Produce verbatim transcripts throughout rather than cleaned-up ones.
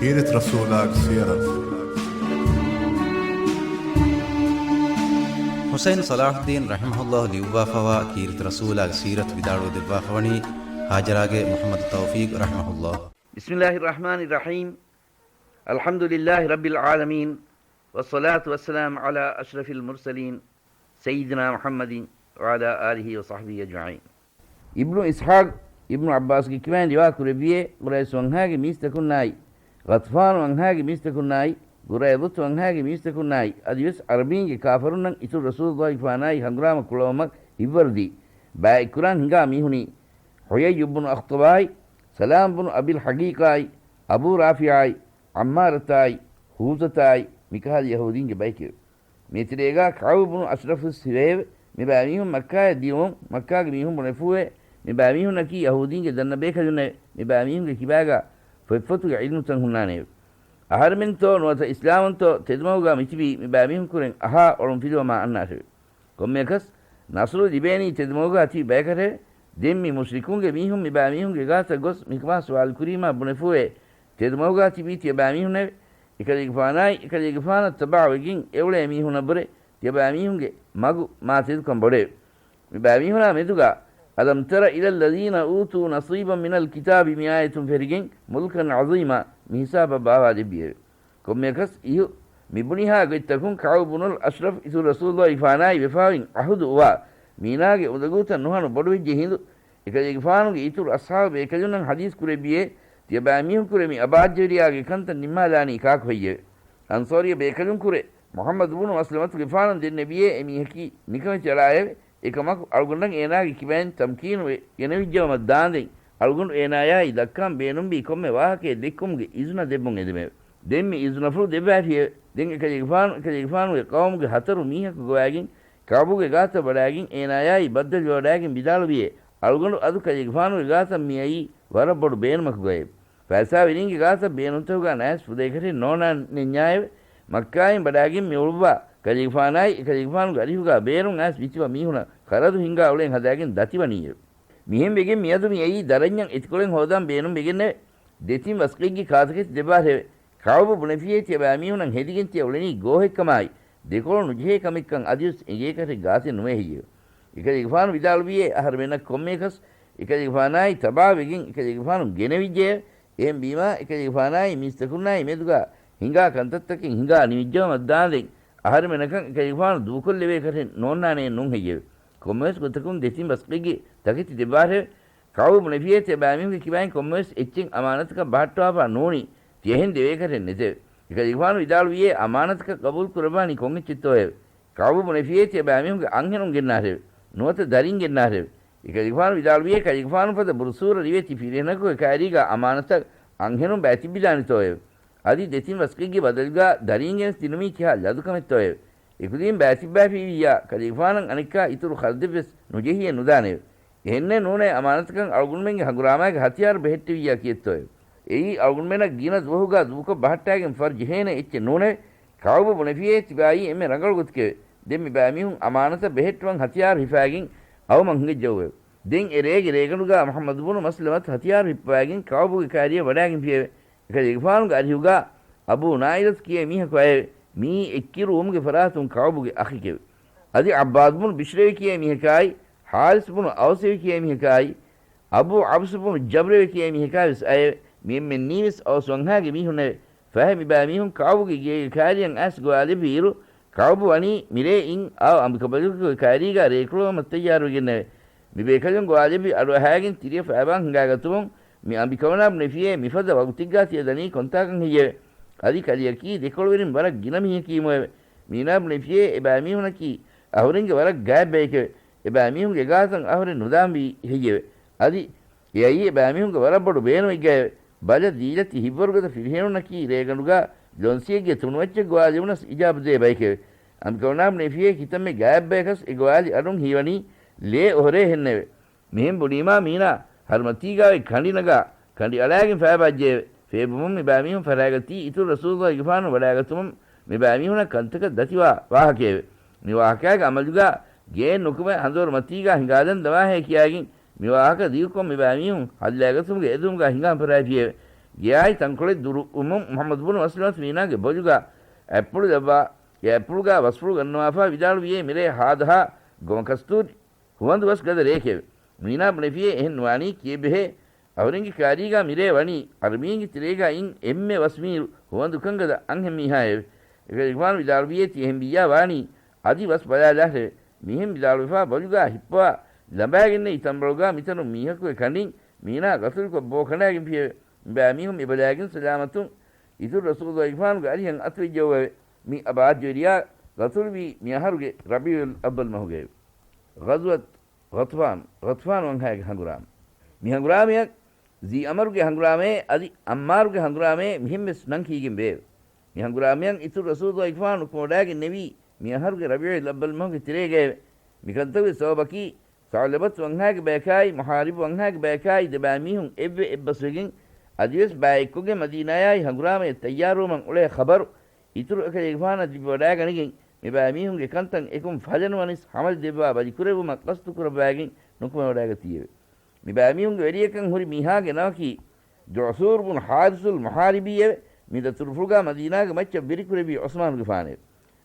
ކީރިތި ރަސޫލާގެ ސީރަތު. ޙުސައިން ޞަލާޙުއްދީން ރަޙިމަހުﷲ ލިޔުއްވާފަވާ ކީރިތި ރަސޫލާގެ ސީރަތު ވިދާޅުވެ ދެއްވާފަވަނީ ހާޖަރާގެ މުޙައްމަދު ތައުފީޤް ރަޙިމަހުﷲ. بسم الله الرحمن الرحيم. الحمد لله رب العالمين. والصلاة والسلام على أشرف المرسلين سيدنا محمد وعلى آله وصحبه أجمعين. އިބްނު އިސްޙާޤް އިބްނު ޢައްބާސްގެ ކިބައިން ރިވާ ކުރެއްވިއޭ، ޤުރައިޝް ވަންހާގެ މީސްތަކުންނާއި، ޣަޠްފާނު ވަންހާގެ މީސްތަކުންނާއި، ޤުރައިޟަތު ވަންހާގެ މީސްތަކުންނާއި، އަދިވެސް ޢަރަބީންގެ ކާފަރުންނަށް އިތުރު ރަސޫލުﷲގެފާނާއި ހަނގުރާމަ ކުޅައުމަށް ހިތްވަރުދީ، ބައިކުރާން ހިނގާ މީހުނީ، ޙުޔައްޔު ބުނު އަޚްޠަބާއި، ސަލާމް ބުނު އަބިލް ޙަޤީޤާއި، އަބޫ ރާފިޢާއި، ޢައްމާރަތާއި، ހޫޒަތާއި، މިކަހަލަ ޔަހޫދީންގެ ބައެކެވެ. މިތެރޭގާ ކަޢުބު ބުނު އަޝްރަފުވެސް ހިފައެވެ. މިބައިމީހުން މައްކާއަށް ދިޔުމުން، މައްކާގެ މީހުން ބުނެފޫއެވެ. މިބައިމީހުންނަކީ ޔަހޫދީންގެ ދަންނަ ބޭކަލުންނެވެ. މިބައިމީހުންގެ ކިބާގާ ފޮތްފޮތުގެ ޢިލްމުތައް ހުންނާނެއެވެ. އަހަރެމެންތޯ ނުވަތަ އިސްލާމުންތޯ ތެދުމަގުގާ މިތިބީ މިބައިމީހުން ކުރެން އަހާ އޮޅުން ފިލުވަމާ އަންނާށެވެ. ކޮންމެއަކަސް، ނަޞްރު ލިބޭނީ ތެދުމަގުގާ ތިބި ބަޔަކަށެވެ. ދެން މި މުޝްރިކުންގެ މީހުން މިބައިމީހުންގެ ގާތަށް ގޮސް މިކަމާ ސުވާލު ކުރީމާ ބުނެފޫއެވެ. ތެދުމަގުގާ ތިބީ ތިޔަބައިމީހުންނެވެ. އެކަލޭގެފާނާއި އެކަލޭގެފާނަށް ތަބަޢަވެގެން އެއުޅޭ މީހުންނަށްވުރެ ތިޔަބައިމީހުންގެ މަގު މާ ތެދުކަން ބޮޑެވެ. މިބައިމީހުނާ މެދުގާ، ألم تر إلى الذين أوتوا نصيبا من الكتاب މި އާޔަތުން ފެށިގެން ملكا عظيما މި ހިސާބަށް ބާވާލެއްވިއެވެ. ކޮންމެއަކަސް އިހު މިބުނިހާ ގޮތްތަކުން ކަޢުބު ބުނުލް އަޝްރަފް އިތުރު ރަސޫލުﷲގެފާނާއި ވެފާވެގެން ޢަހުދު އުވާ، މީނާގެ އުނދަގޫތައް ނުހަނު ބޮޑުވެއްޖެ ހިނދު، އެކަލޭގެފާނުގެ އިތުރު އަޞްޙާބު ބޭކަލުންނަށް ޙަދީޘް ކުރެއްވިއޭ، ތިޔަބައިމީހުންކުރެ މި އަބާއްޖަވެރިޔާގެ ކަންތައް ނިންމާލާނީ ކާކު ހެއްޔެވެ؟ އަންޞާރީ ބޭކަލުންކުރެ މުޙައްމަދު ބުނު މަސްލަމަތުގެފާނަށް ދެންނެވިއޭ އެމީހަކީ ނިކަމެތި އަޅާއެވެ. އެކަމަކު، އަޅުގަނޑަށް އޭނާގެ ކިބައިން ތަމްކީނުވެ ގެނެވިއްޖައުމަށް ދާނދެން، އަޅުގަނޑު އޭނާޔާއި ދައްކާން ބޭނުންވީ ކޮންމެ ވާހަކައެއް ދެއްކުމުގެ އިޒުނަ ދެއްވުން އެދެމެވެ. ދެން މި އިޒުނަފުޅު ދެއްވައިފިއެވެ. ދެން އެކަލޭގެފާނު، އެކަލޭގެފާނުގެ ޤައުމުގެ ހަތަރު މީހަކު ގޮވާގެން، ކަޢުބުގެ ގާތަށް ވަޑާގެން އޭނާޔާއި ބައްދަލުވެވަޑާގެން ވިދާޅުވިއޭ، އަޅުގަނޑު އަދު ކަލޭގެފާނުގެ ގާތަށް މިއައީ ވަރަށް ބޮޑު ބޭނުމަކުގައެވެ. ފައިސާވެރިންގެ ގާތަށް ބޭނުންތަކުގާ ނައިސް ފުދޭކަށެއް ނޯންނާނެއްޏާއެވެ. މައްކާއިން ބަޑާގެން މި އުޅުއްވާ ކަލޭގެފާނާއި އެކަލޭގެފާނުގެ އަރިހުގާ ބޭރުން އައިސް ވިތިވަ މީހުނަށް ޚަރަދު ހިންގާ އުޅެން ހަދާގެން ދަތިވަނީއެވެ. މިހެން ވެގެން މިއަދު މި އެއީ ދަރަންޏަށް އެތިކޮޅެއް ހޯދާން ބޭނުން ވެގެންނެވެ. ދެތިން ވަސްގެއްގެ ކާތަކެތި ދެބާރެވެ. ކަޢުބު ބުނެފިއޭ ތިޔަބައިމީހުނަށް ހެދިގެން ތިޔަ އުޅެނީ ގޯހެއްކަމާއި، ދެކޮޅު ނުޖެހޭ ކަމެއްކަން އަދިވެސް އެނގޭކަށެއް ގާތެއް ނުވޭ ހެއްޔެވެ؟ އެކަލޭގެފާނު ވިދާޅުވިއޭ، އަހަރެމެންނަށް ކޮންމެއަކަސް އެކަލޭގެފާނާއި ތަބާވެގެން އެކަލޭގެފާނު ގެނެވިއްޖެއެވެ. އެހެންވީމާ، އެކަލޭގެފާނާއި މީސްތަކުންނާއި މެދުގާ ހިނގާ ކަންތައްތަކެއް ހިނގާ ނިމިއްޖައުމަށް ދާނދެން، އަހަރެމެނަކަށް އެކަލޭގެފާނު ދޫކޮށްލެވޭކަށެއް ނޯންނާނެއެއް ނޫން ހެއްޔެވެ؟ ކޮންމެވެސް ގޮތަކުން ދެތިން ވަސްގެއްގެ ތަކެތި ދެއްވާށެވެ. ކަޢުބު ބުނެފިއޭ ތިޔަބައިމީހުންގެ ކިބައިން ކޮންމެވެސް އެއްޗެއް އަމާނަތަކަށް ބަހައްޓަވާފާ ނޫނީ، ތިޔަހެން ދެވޭކަށެއް ނެތެވެ. އެކަލޭގެފާނު ވިދާޅުވިއޭ، އަމާނަތަކަށް ޤަބޫލު ކުރައްވާނީ ކޮން އެއްޗެއްތޯއެވެ؟ ކަޢުބު ބުނެފިއޭ ތިޔަބައިމީހުންގެ އަންހެނުން ގެންނާށެވެ. ނުވަތަ ދަރިން ގެންނާށެވެ. އެކަލޭގެފާނު ވިދާޅުވިއޭ، ކަލޭގެފާނު ފަދަ ބުރުސޫރަ ރިވެތި ފިރިހެނަކުގެ ކައިރީގާ އަމާނަތަށް އަންހެނުން ބައިތިއްބިދާނެތޯއެވެ؟ އަދި ދެތިން ވަސްގެއްގެ ބަދަލުގާ ދަރީން ގެނެސް ދިނުމީ ކިހާ ލަދުކަމެއްތޯއެވެ؟ އެކުދީން ބައިތިއްބައިފިއްޔާ، ކަލޭގެފާނަށް އަނެއްކާ އިތުރު ޚަރަދެއްވެސް ނުޖެހިއެއް ނުދާނެއެވެ. އެހެންނެއް ނޫނޭ، އަމާނަތަކަށް އަޅުގަނޑުމެންގެ ހަނގުރާމާގެ ހަތިޔާރު ބެހެއްޓެވިއްޔާ ކިއެއްތޯއެވެ؟ އެއީ އަޅުގަނޑުމެންނަށް ގިނަ ދުވަހުގާ ދޫކޮށް ބަހައްޓާގެން ފަރު ޖެހޭނެ އެއްޗެއް ނޫނެވެ. ކަޢުބު ބުނެފިއޭ ތިބާއީ އެންމެ ރަނގަޅު ގޮތެކެވެ. ދެން މި ބައިމީހުން އަމާނަތަށް ބެހެއްޓުވަން ހަތިޔާރު ހިފާގެން އައުމަށް ހިނގައްޖައުއެވެ. ދެން އެ ރޭގެ ރޭގަނޑުގާ މުޙައްމަދު ބުނު މަސްލަމަތު ހަތިޔާރު ހިއްޕަވާގެން ކަޢުބުގެ ކައިރިއަށް ވަޑާގެންފިއެވެ. އެކަލޭގެފާނުގެ އަރިހުގާ އަބޫ ނާއިލަތު ކިޔޭ މީހަކު އައެވެ. މިއީ އެއްކިރު ރޫމުގެ ފަރާތުން ކަޢުބުގެ އަޚެކެވެ. އަދި ޢައްބާދު ބުނު ބިޝްރެވެ ކިޔޭ މީހަކާއި، ޙާރިސް ބުނު އައުސެވެ ކިޔޭ މީހަކާއި، އަބޫ ޢަބްސު ބުނު ޖަބްރެވެ ކިޔޭ މީހަކާވެސް އައެވެ. މި އެންމެންނީވެސް އައުސް ވަންހާގެ މީހުންނެވެ. ފަހެ މި ބައިމީހުން ކަޢުބުގެ ގޭގެ ކައިރިއަށް އައިސް ގޮވާލެއްވި އިރު، ކަޢުބު ވަނީ މިރޭ އިން އާ އަނބިކަނބަލުގެ ކައިރީގާ ރޭކުޅަވުމަށް ތައްޔާރުވެގެންނެވެ. މި ބޭކަލުން ގޮވާލެއްވި އަޑުއަހާގެން ތިރިއަށް ފައިބާން ހިނގާގަތުމުން، މި އަނބިކަނބަނާ ބުނެފިއޭ މިފަދަ ވަގުތެއްގާ ތިޔަ ދަނީ ކޮންތާކަން ހެއްޔެވެ؟ އަދި ކަލެއަކީ ދެކޮޅުވެރިން ވަރަށް ގިނަ މީހަކީމުއެވެ. މީނާ ބުނެފިއޭ އެ ބައިމީހުނަކީ އަހުރެންގެ ވަރަށް ގާތް ބައެކެވެ. އެ ބައިމީހުންގެ ގާތަށް އަހުރެން ނުދާންވީ ހެއްޔެވެ؟ އަދި އެއައީ އެ ބައިމީހުންގެ ވަރަށް ބޮޑު ބޭނުމެއްގައެވެ. ބަލަ ދީލަތި ހިތްވަރުގަދަ ފިރިހެނުންނަކީ ރޭގަނޑުގާ ލޮންސިއެއްގެ ތުނުއައްޗެއް ގޮވާލެވުނަސް އިޖާބަދޭ ބައެކެވެ. އަނބިކަނބަނާ ބުނެފިއޭ ކިތަންމެ ގާތް ބަޔަކަސް އެ ގޮވާލި އަޑުން ހީވަނީ ލޭ އޮހޮރޭ ހެންނެވެ. މިހެން ބުނީމާ މީނާ ހަރުމަތީގާ އޮތް ކަނޑި ނަގާ، ކަނޑި އަޅާގެން ފައިބާއްޖެއެވެ. ފޭބުމުން މި ބައިމީހުން ފަށާގަތީ އިތުރު ރަސޫލުﷲގެފާނު ވަޑާގަތުމުން މި ބައިމީހުނަށް ކަންތަކަށް ދަތިވާ ވާހަކައެވެ. މި ވާހަކައިގެ އަމަލުގާ ގެއެއް ނުކުމެ ހަނދުވަރު މަތީގާ ހިނގާލަން ދަމާހޭ ކިޔާގެން މި ވާހަކަ ދިގުކޮށް މި ބައިމީހުން ހައްލާގަތުމުގެ އެދުމުގާ ހިނގާން ފަށާފިއެވެ. ގެއާއި ތަންކޮޅެއް ދުރުވުމުން މުޙައްމަދު ބުނު މަސްލަމަތު މީނާގެ ބޮލުގާ އަތްޕުޅު ލައްވާ، އެ އަތްޕުޅުގާ ވަސްފުޅު ގަންނަވާފާ ވިދާޅުވިއޭ، މިރޭ ހާދަހާ ގޮމަކަސްތޫރި ހުވަނދުވަސް ގަދަ ރެއެކެވެ. މީނާ ބުނެފިއޭ، އެހެން ނުވާނީ ކިއެއްބެހޭ؟ އަހުރެންގެ ކާރީގާ މިރޭ ވަނީ އަރަބީންގެ ތެރޭގާ އިން އެންމެ ވަސްމީރު ހުވަނދުކަން ގަދަ އަންހެން މީހާއެވެ. އެކަލޭގެފާނު ވިދާޅުވިއޭ، ތި އެހެން ވިއްޔާ ވާނީ އަދި ވަސް ބަލާލާށެވެ. މިހެން ވިދާޅުވެފާ ބޮލުގާ ހިއްޕަވާ ލަނބާގެންނެވި ތަންބަޅުގާ މިތަނުން މީހަކުގެ ކަނޑިން މީނާ ގަތުލުކޮށް ބޯ ކަނޑާގެންފިއެވެ. މިބައިމީހުން މިބަލާގެން ސަލާމަތުން އިތުރު ރަސޫލުގެފާނުގެ އަރިހަށް އަތުވެއްޖެއެވެ. މި އަބާއްޖަވެރިޔާ ގަތުލުވީ މި އަހަރުގެ ރަބީޢުލް އައްވަލް މަހުގައެވެ. ޣަޒްވަތް ޣަޠުފާން، ޣަޠުފާނު ވަންހާގެ ހަނގުރާމަ. މި ހަނގުރާމަޔަށް ޒީ އަމަރުގެ ހަނގުރާމައޭ އަދި އައްމާރުގެ ހަނގުރާމައޭ މިހެންވެސް ނަން ކީގެން ވެއެވެ. މި ހަނގުރާމަޔަށް އިތުރު ރަސޫލުގެފާނު ނުކުމެވަޑާގެންނެވީ މި އަހަރުގެ ރަބީޢުލް އައްވަލް މަހުގެ ތެރޭގައެވެ. މިކަންތަކުގެ ސަބަބަކީ، ސަޢުލަބަތު ވަންހާގެ ބަޔަކާއި މުޙާރިބު ވަންހާގެ ބަޔަކާއި ދެބައިމީހުން އެއްވެ އެއްބަސްވެގެން އަދިވެސް ބައި އެއްކޮށްގެން މަދީނާޔާއި ހަނގުރާމަޔަށް ތައްޔާރުވުމަށް އުޅޭ ޚަބަރު އިތުރު އެކަލޭގެފާނަށް ލިބިވަޑާގަނެގެން، މިބައިމީހުންގެ ކަންތައް އެކުން ފަލަނުވަނިސް ހަމަލު ދެއްވާ ބަލިކުރެއްވުމަށް ޤަޞްދު ކުރައްވާގެން ނުކުމެވަޑާގަތީއެވެ. މިބައިމީހުންގެ ވެރިޔަކަށް ހުރި މީހާގެ ނަމަކީ ޖުޢްސޫރު ބުނު ޙާރިސުލް މުޙާރިބީއެވެ. މި ދަތުރުފުޅުގާ މަދީނާގެ މައްޗަށް ވެރިކުރެއްވީ ޢުސްމާނުގެފާނެވެ.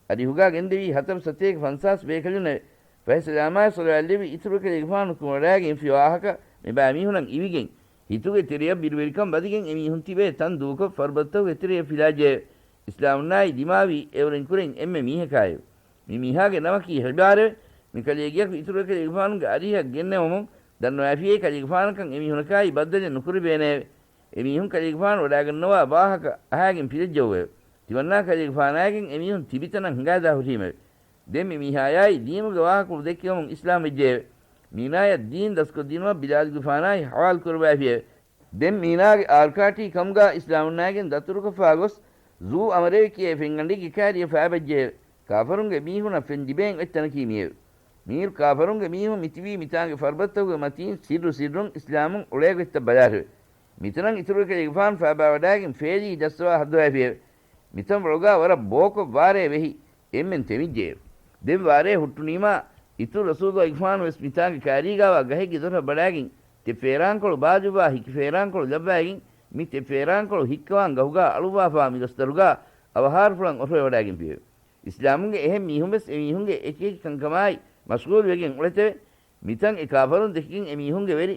އަރިހުގާ ގެންދެވީ ހަތަރު ސަތޭކަ ފަންސާސް ބޭކަލުންނެވެ. ފަހެ ސަލާމާއި ޞަލަވާތްލެއްވި އިތުރު އެކަލޭގެފާނު ނުކުމެވަޑާގެންފި ވާހަކަ މިބައިމީހުނަށް އިވިގެން، ހިތުގެ ތެރެޔަށް ބިރުވެރިކަން ވަދެގެން އެމީހުން ތިބޭ ތަން ދޫކޮށް ފަރުބަދަތަކުގެ ތެރެޔަށް ފިލާއްޖެއެވެ. އިސްލާމުންނާއި ދިމާވީ އެއުރެން ކުރެން އެންމެ މީހަކާއެވެ. މި މީހާގެ ނަމަކީ ހިބާރެވެ. މި ކަލޭގެއަކު އިތުރު އެކަލޭގެފާނުގެ އަރިހަށް ގެންނެވުމުން ދަންނަވައިފިއޭ ކަލޭގެފާނަކަށް އެމީހުނަކާއި ބައްދަލެއް ނުކުރެވޭނެއެވެ. އެމީހުން ކަލޭގެފާނު ވަޑާގަންނަވާ ވާހަކަ އަހާގެން ފިލައްޖައުއެވެ. ތިމަންނާ ކަލޭގެފާނާގެން އެމީހުން ތިބިތަނަށް ހިނގާދާ ހުރީމެވެ. ދެން މި މީހާޔާއި ދީނުގެ ވާހަކަފުޅު ދެއްކެވުމުން އިސްލާމް ވެއްޖެއެވެ. މީނާޔަށް ދީން ދަސްކޮށްދިނުމަށް ބިލާލުގެފާނާއި ހަވާލު ކުރައްވައިފިއެވެ. ދެން މީނާގެ އާރްކާޓީ ކަމުގާ އިސްލާމުންނާގެން ދަތުރުކޮށްފާ ގޮސް، ޒޫ އަމަރޭ ކިޔޭ ފެންގަނޑީގެ ކާރިޔަށް ފައިބައްޖެއެވެ. ކާފަރުންގެ މީހުނަށް ފެން ލިބޭން އޮތް ތަނަކީ މިއެވެ. މީރު ކާފަރުންގެ މީހުން މިތިބީ މިތާނގެ ފަރުބަދަތަކުގެ މަތީން ސިއްރު ސިއްރުން އިސްލާމުން އުޅޭ ގޮތްތައް ބަލާށެވެ. މިތަނަށް އިތުރު އެކަލޭގެފާނު ފައިބާވަޑާގެން ފޭލީ ޖައްސަވާ ހައްދަވައިފިއެވެ. މިތަން ވަޅުގާ ވަރަށް ބޯކޮށް ވާރޭ ވެހި، އެންމެން ތެމިއްޖެއެވެ. ދެން ވާރޭ ހުއްޓުނީމާ، އިތުރު ރަސޫލުގެފާނު ވެސް މިތާނގެ ކާރީގާވާ ގަހެއްގެ ދޮރަށް ބަޑާގެން، ތެއް ފޭރާންކޮޅު ބާޖުއްވާ ހިކި ފޭރާންކޮޅު ލައްވައިގެން، މި ތެއް ފޭރާންކޮޅު ހިއްކަވާން ގަހުގާ އަޅުއްވާފާ މި ގަސްދަރުގާ އަވަހާރަފުޅަށް އޮށޯވެވަޑާގެންފިއެވެ. އިސްލާމުންގެ އެހެން މީހުން ވެސް އެމީހުންގެ އެކިއެކި ކަންކަމާއި މަޝްޣޫލުވެގެން އުޅެތެވެ. މިތަން އެ ކާފަރުން ދެކިގެން އެމީހުންގެ ވެރި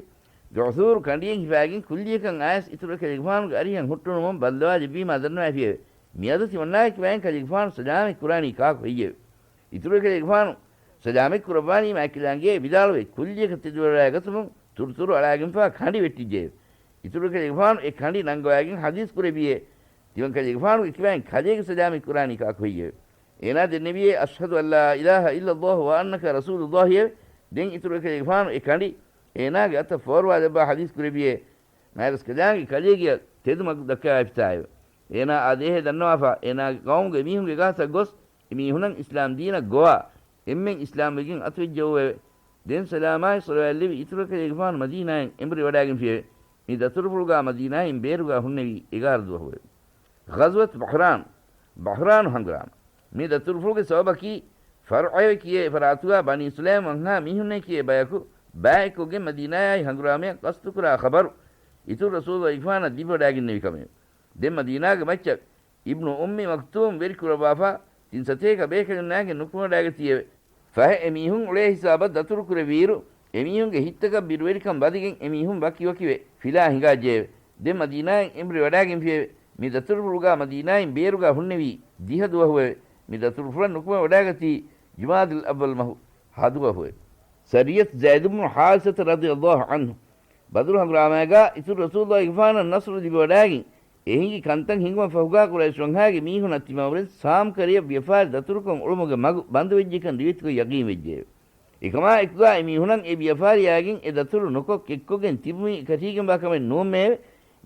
ޖުޢްސޫރު ކަނޑިއެއް ހިފާގެން ކުއްލިއަކަށް އައިސް އިތުރު އެކަލޭގެފާނުގެ އަރިހަށް ހުއްޓުނުމުން ބައްލަވާލެއްވީމާ ދަންނަވައިފިއެވެ. މިއަދު ތިމަންނާގެ ކިބައިން ކަލޭގެފާނު ސަލާމަތް ކުރާނީ ކާކު ހެއްޔެވެ؟ އިތުރު އެކަލޭގެފާނު ސަލާމަތް ކުރައްވާނީމާ އެކިލާނގެ ވިދާޅުވެ ކުއްލިއަކަށް ތެދުވެވަޑައިގަތުމުން ތުރުތުރު އަޅާގެންފާ ކަނޑި ވެއްޓިއްޖެއެވެ. އިތުރު އެކަލޭގެފާނު އެ ކަނޑި ނަންގަވައިގެން ޙަދީޘް ކުރެއްވިއޭ، ތިމަން ކަލޭގެފާނުގެ ކިބައިން ކަލޭގެ ސަލާމަތް ކުރާނީ ކާކު ހެއްޔެވެ؟ އޭނާ ދެންނެވިއޭ، "أشهد أن لا إله إلا الله وأنك رسول الله" އެވެ. ދެން އިތުރު އެކަލޭގެފާނު އެ ކަނޑި އޭނާގެ އަތަށް ފޯރުވާލައްވާ ޙަދީޘް ކުރެއްވިއޭ، މާތްރަސްކަލާނގެ ކަލޭގެއަށް ތެދު މަގު ދައްކަވައިފިތާއެވެ. އޭނާ އާދޭހޭ ދަންނަވާފާ، އޭނާގެ ޤައުމުގެ މީހުންގެ ގާތަށް ގޮސް، އެމީހުނަށް އިސްލާމް ދީނަށް ގޮވާ، އެންމެން އިސްލާމް ވެގެން އަތުވެއްޖެއެވެ. ދެން ސަލާމާއި ޞަލަވާތްލެވި އިތުރު އެކަލޭގެފާނު މަދީނާއިން އެނބުރި ވަޑާގެންފިއެވެ. މި ދަތުރުފުޅުގާ މަދީނާއިން ބޭރުގާ ހުންނެވީ އެގާރަ ދުވަހުއެވެ. ޣަޒްވަތު ބަހްރާން، ބަހްރާނު ހަނގުރާމަ. މި ދަތުރުފުޅުގެ ސަބަބަކީ، ފަރުޢޭވެ ކިޔޭ ފަރާތުގާ ބަނީ ސުލައިމް ވަންހާ މީހުންނޭ ކިޔޭ ބަޔަކު ބައި އެއްކޮށްގެން މަދީނާޔާއި ހަނގުރާމަޔަށް ޤަޞްދުކުރާ ޚަބަރު އިތުރު ރަސޫލުގެފާނަށް ލިބިވަޑާގެންނެވި ކަމެވެ. ދެން މަދީނާގެ މައްޗަށް އިބްނު އުއްމި މަކްތޫމް ވެރިކުރައްވާފާ، ތިން ސަތޭކަ ބޭކަލުންނާގެން ނުކުމެވަޑާގަތީއެވެ. ފަހެ އެމީހުން އުޅޭ ހިސާބަށް ދަތުރު ކުރެއްވިއިރު، އެމީހުންގެ ހިތްތަކަށް ބިރުވެރިކަން ވަދެގެން އެމީހުން ވަކިވަކިވެ ފިލާ ހިނގާއްޖެއެވެ. ދެން މަދީނާއިން އެނބުރި ވަޑާގެންފިއެވެ. މި ދަތުރުފުޅުގާ މަދީނާއިން ބޭރުގާ ހުންނެވީ ދިހަ ދުވަހުއެވެ. މި ދަތުރުފުޅަށް ނުކުމެ ވަޑާގަތީ ޖުމާދުލް އައްވަލް މަހު ހަ ދުވަހުއެވެ. ސަރިޔަތު ޒައިދު ބުނު ޙާރިސަތަ ރަޟިޔަﷲ ޢަންހު. ބަދުރު ހަނގުރާމައިގާ އިތުރު ރަސޫލުގެފާނަށް ނަޞްރު ލިބިވަޑާގެން، އެ ހިނގި ކަންތައް ހިނގުމަށް ފަހުގާ ޤުރައިޝް ވަންހާގެ މީހުނަށް ތިމަން އުރެން ސާމް ކަރަޔަށް ވިޔަފާރި ދަތުރުކޮށް އުޅުމުގެ މަގު ބަންދުވެއްޖެކަން ރިވެތިކޮށް ޔަޤީންވެއްޖެއެވެ. އެކަމާ އެކުގާ އެމީހުނަށް އެ ވިޔަފާރިއާގެން އެ ދަތުރު ނުކޮށް ކެއްކޮށްގެން ތިބުމީ އެކަށީގެންވާ ކަމެއް ނޫންމެއެވެ.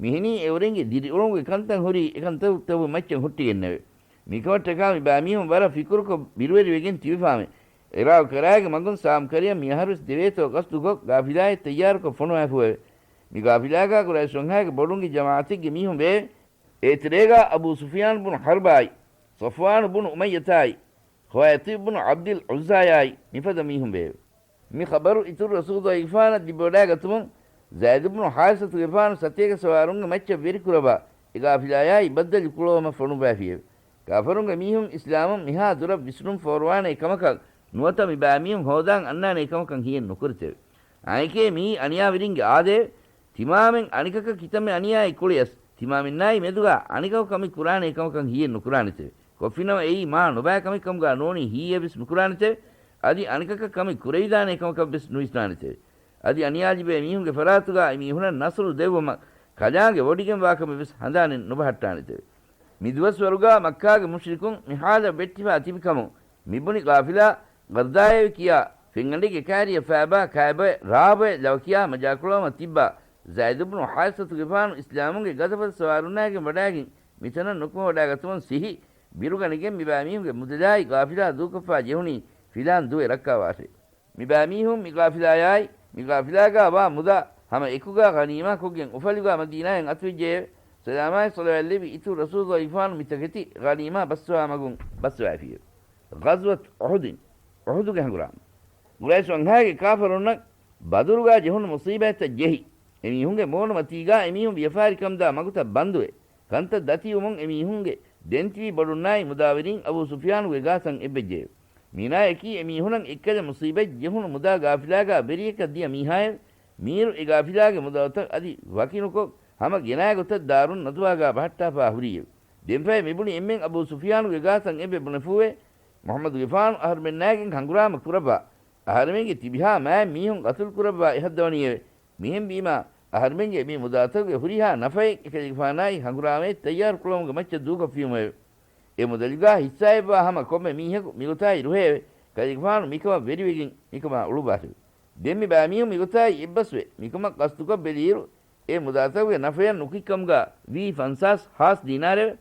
މިހެނީ އެއުރެންގެ ދިރިއުޅުމުގެ ކަންތައް ހުރީ އެކަންތައްތަކުގެ މައްޗަށް ހުއްޓިގެންނެވެ. މިކަމަށްޓަކާ މި ބައިމީހުން ވަރަށް ފިކުރުކޮށް ބިރުވެރިވެގެން ތިބެފާމެ. އެރާގު ކަރާގެ މަގުން ސާމް ކަރަޔަށް މި އަހަރުވެސް ދެވޭތޯ ގަސްދުކޮށް ގާފިލާއެއް ތައްޔާރުކޮށް ފޮނުވާފުއެވެ. މި ގާފިލާގާ ޤުރައިޝް ވަންހާގެ ބޮޑުންގެ ޖަމާޢަތެއްގެ މީހުން ވެއެވެ. އޭތެރޭގާ އަބޫ ސުފިޔާން ބުނު ޙަރްބާއި، ޞަފްވާނު ބުނު އުމައްޔަތާއި، ޚުވައިތިބް ބުނު ޢަބްދިލް ޢުއްޒާޔާއި މިފަދަ މީހުން ވެއެވެ. މި ޚަބަރު އިތުރު ރަސޫލުގެފާނަށް ލިބިވަޑާގަތުމުން ޒައިދު ބުނު ޙާރިސަތުގެފާނު ސަތޭކަ ސަވާރުންގެ މައްޗަށް ވެރިކުރައްވާ، އެ ގާފިލާޔާއި ބައްދަލު ކުޅަވުމަށް ފޮނުއްވައިފިއެވެ. ކާފަރުންގެ މީހުން އިސްލާމުން މިހާ ދުރަށް ވިސްނުން ފޯރުވާނޭ ކަމަކަށް ނުވަތަ މިބައިމީހުން ހޯދާން އަންނާނޭ ކަމަކަށް ހިޔެއް ނުކުރެތެވެ. އާނއެކޭ މިއީ އަނިޔާވެރިންގެ އާދައެވެ. ތިމާމެން އަނެކަކަށް ކިތަންމެ އަނިޔާއެއް ކުޅިޔަސް، ތިމާމެންނާއި މެދުގާ އަނެކަކު ކަމެއް ކުރާނޭ ކަމަކަށް ހިޔެއް ނުކުރާނެތެވެ. ކޮށްފިނަމަ އެއީ މާ ނުބައި ކަމެއް ކަމުގާ ނޫނީ ހީއެއް ވެސް ނުކުރާނެތެވެ. އަދި އަނެކަކަށް ކަމެއް ކުރެވިދާނޭ ކަމަކަށް ވެސް ނުވިސްނާނެތެވެ. އަދި އަނިޔާލިބޭ މީހުންގެ ފަރާތުގާ އެމީހުނަށް ނަޞްރު ދެއްވުމަށް ކަލާނގެ ވޮޑިގެންވާކަމެއް ވެސް ހަނދާނެއް ނުބަހައްޓާނެތެވެ. މިދުވަސްވަރުގާ މައްކާގެ މުޝްރިކުން މި ޙާލަށް ވެއްޓިފާ ތިބިކަމުން މިބުނި ގާފިލާ ގަރްދާއެވެ ކިޔާ ފެންގަނޑެއްގެ ކާރިއަށް ފާބާ ކާބޮއެ ރާބޮއެ ލަވަކިޔާ މަޖާކުޅަވަމަށް ތިއްބާ ޒައިދު ބުނު ޙާރިސަތުގެފާނު އިސްލާމުންގެ ގަދަފަދަ ސަވާރުންނާގެން ވަޑާގެން މިތަނަށް ނުކުމެވަޑާގަތުމުން ސިހި ބިރުގަނެގެން މިބައިމީހުންގެ މުދަލާއި ގާފިލާ ދޫކޮށްފާ ޖެހުނީ ފިލާން ދުވެ ރައްކާވާށޭ. މިބައިމީހުން މި ގާފިލާޔާއި މި ގާފިލާގާ ވާ މުދާ ހަމަ އެކުގާ ޣަނީމާ ކޮށްގެން އުފަލުގާ މަދީނާއަށް އަތުވެއްޖެއެވެ. ސަލާމާއި ޞަލަވާތްލެއްވި އިތުރު ރަސޫލުގެފާނު މި ތަކެތި ޣަނީމާ ބަސްވާ މަގުން ބަސްވައިފިއެވެ. ޣަޒްވަތު އުޙުދިން، އުޙުދުގެ ހަނގުރާމަ. ޤުރައިޝު ވަންހާގެ ކާފަރުންނަށް ބަދުރުގާ ޖެހުނު މުޞީބަތްތައް ޖެހި، އެމީހުންގެ މޫނުމަތީގާ އެމީހުން ވިޔަފާރިކަމުދާ މަގުތައް ބަންދުވެ، ކަންތައް ދަތިވުމުން އެމީހުންގެ ދެންތިބި ބޮޑުންނާއި މުދާވެރީން އަބޫ ސުފްޔާނުގެ ގާތަށް އެއްވެއްޖެއެވެ. މީނާއަކީ އެމީހުނަށް އެއްކަލަ މުޞީބަތް ޖެހުނު މުދާ ގާފިލާގާ ވެރިޔަކަށް ދިޔަ މީހާއެވެ. މީރު އެ ގާފިލާގެ މުދާތައް އަދި ވަކިނުކޮށް، ހަމަ ގެނާގޮތަށް ދާރުން ނަދުވާގާ ބަހައްޓާފާ ހުރީއެވެ. ދެންފަހެ މިބުނި އެންމެން އަބޫ ސުފްޔާނުގެ ގާތަށް އެއްވެ ބުނެފޫއެވެ. މުޙައްމަދުގެފާނު އަހަރުމެންނާގެން ހަނގުރާމަ ކުރައްވާ، އަހަރެމެންގެ ތިބިހާ މާތް މީހުން ގަތުލު ކުރައްވާ އެހަށްދަވަނީއެވެ. މިހެންވީމާ، އަހަރެމެންގެ މި މުދާތަކުގެ ހުރިހާ ނަފައެއް އެކަލޭގެފާނާއި ހަނގުރާމައެއް ތައްޔާރުކުރަމުގެ މައްޗަށް ދޫކޮށްފީމެވެ. އެ މުދަލުގާ ހިއްސާއެއްވާ ހަމަ ކޮންމެ މީހަކު މިގޮތާއި ރުހެއެވެ. ކަލޭގެފާނު މިކަމަށް ވެރިވެގެން މިކަމާ އުޅުއްވާށެވެ. ދެން މި ބައިމީހުން މިގޮތާއި އެއްބަސްވެ، މިކަމަށް ގަސްތުކޮށް ބެލިއިރު، އެ މުދާތަކުގެ ނަފަޔަށް ނުކުތްކަމުގާ ވީ ފަންސާސް ހާސް ދީނާރެވެ.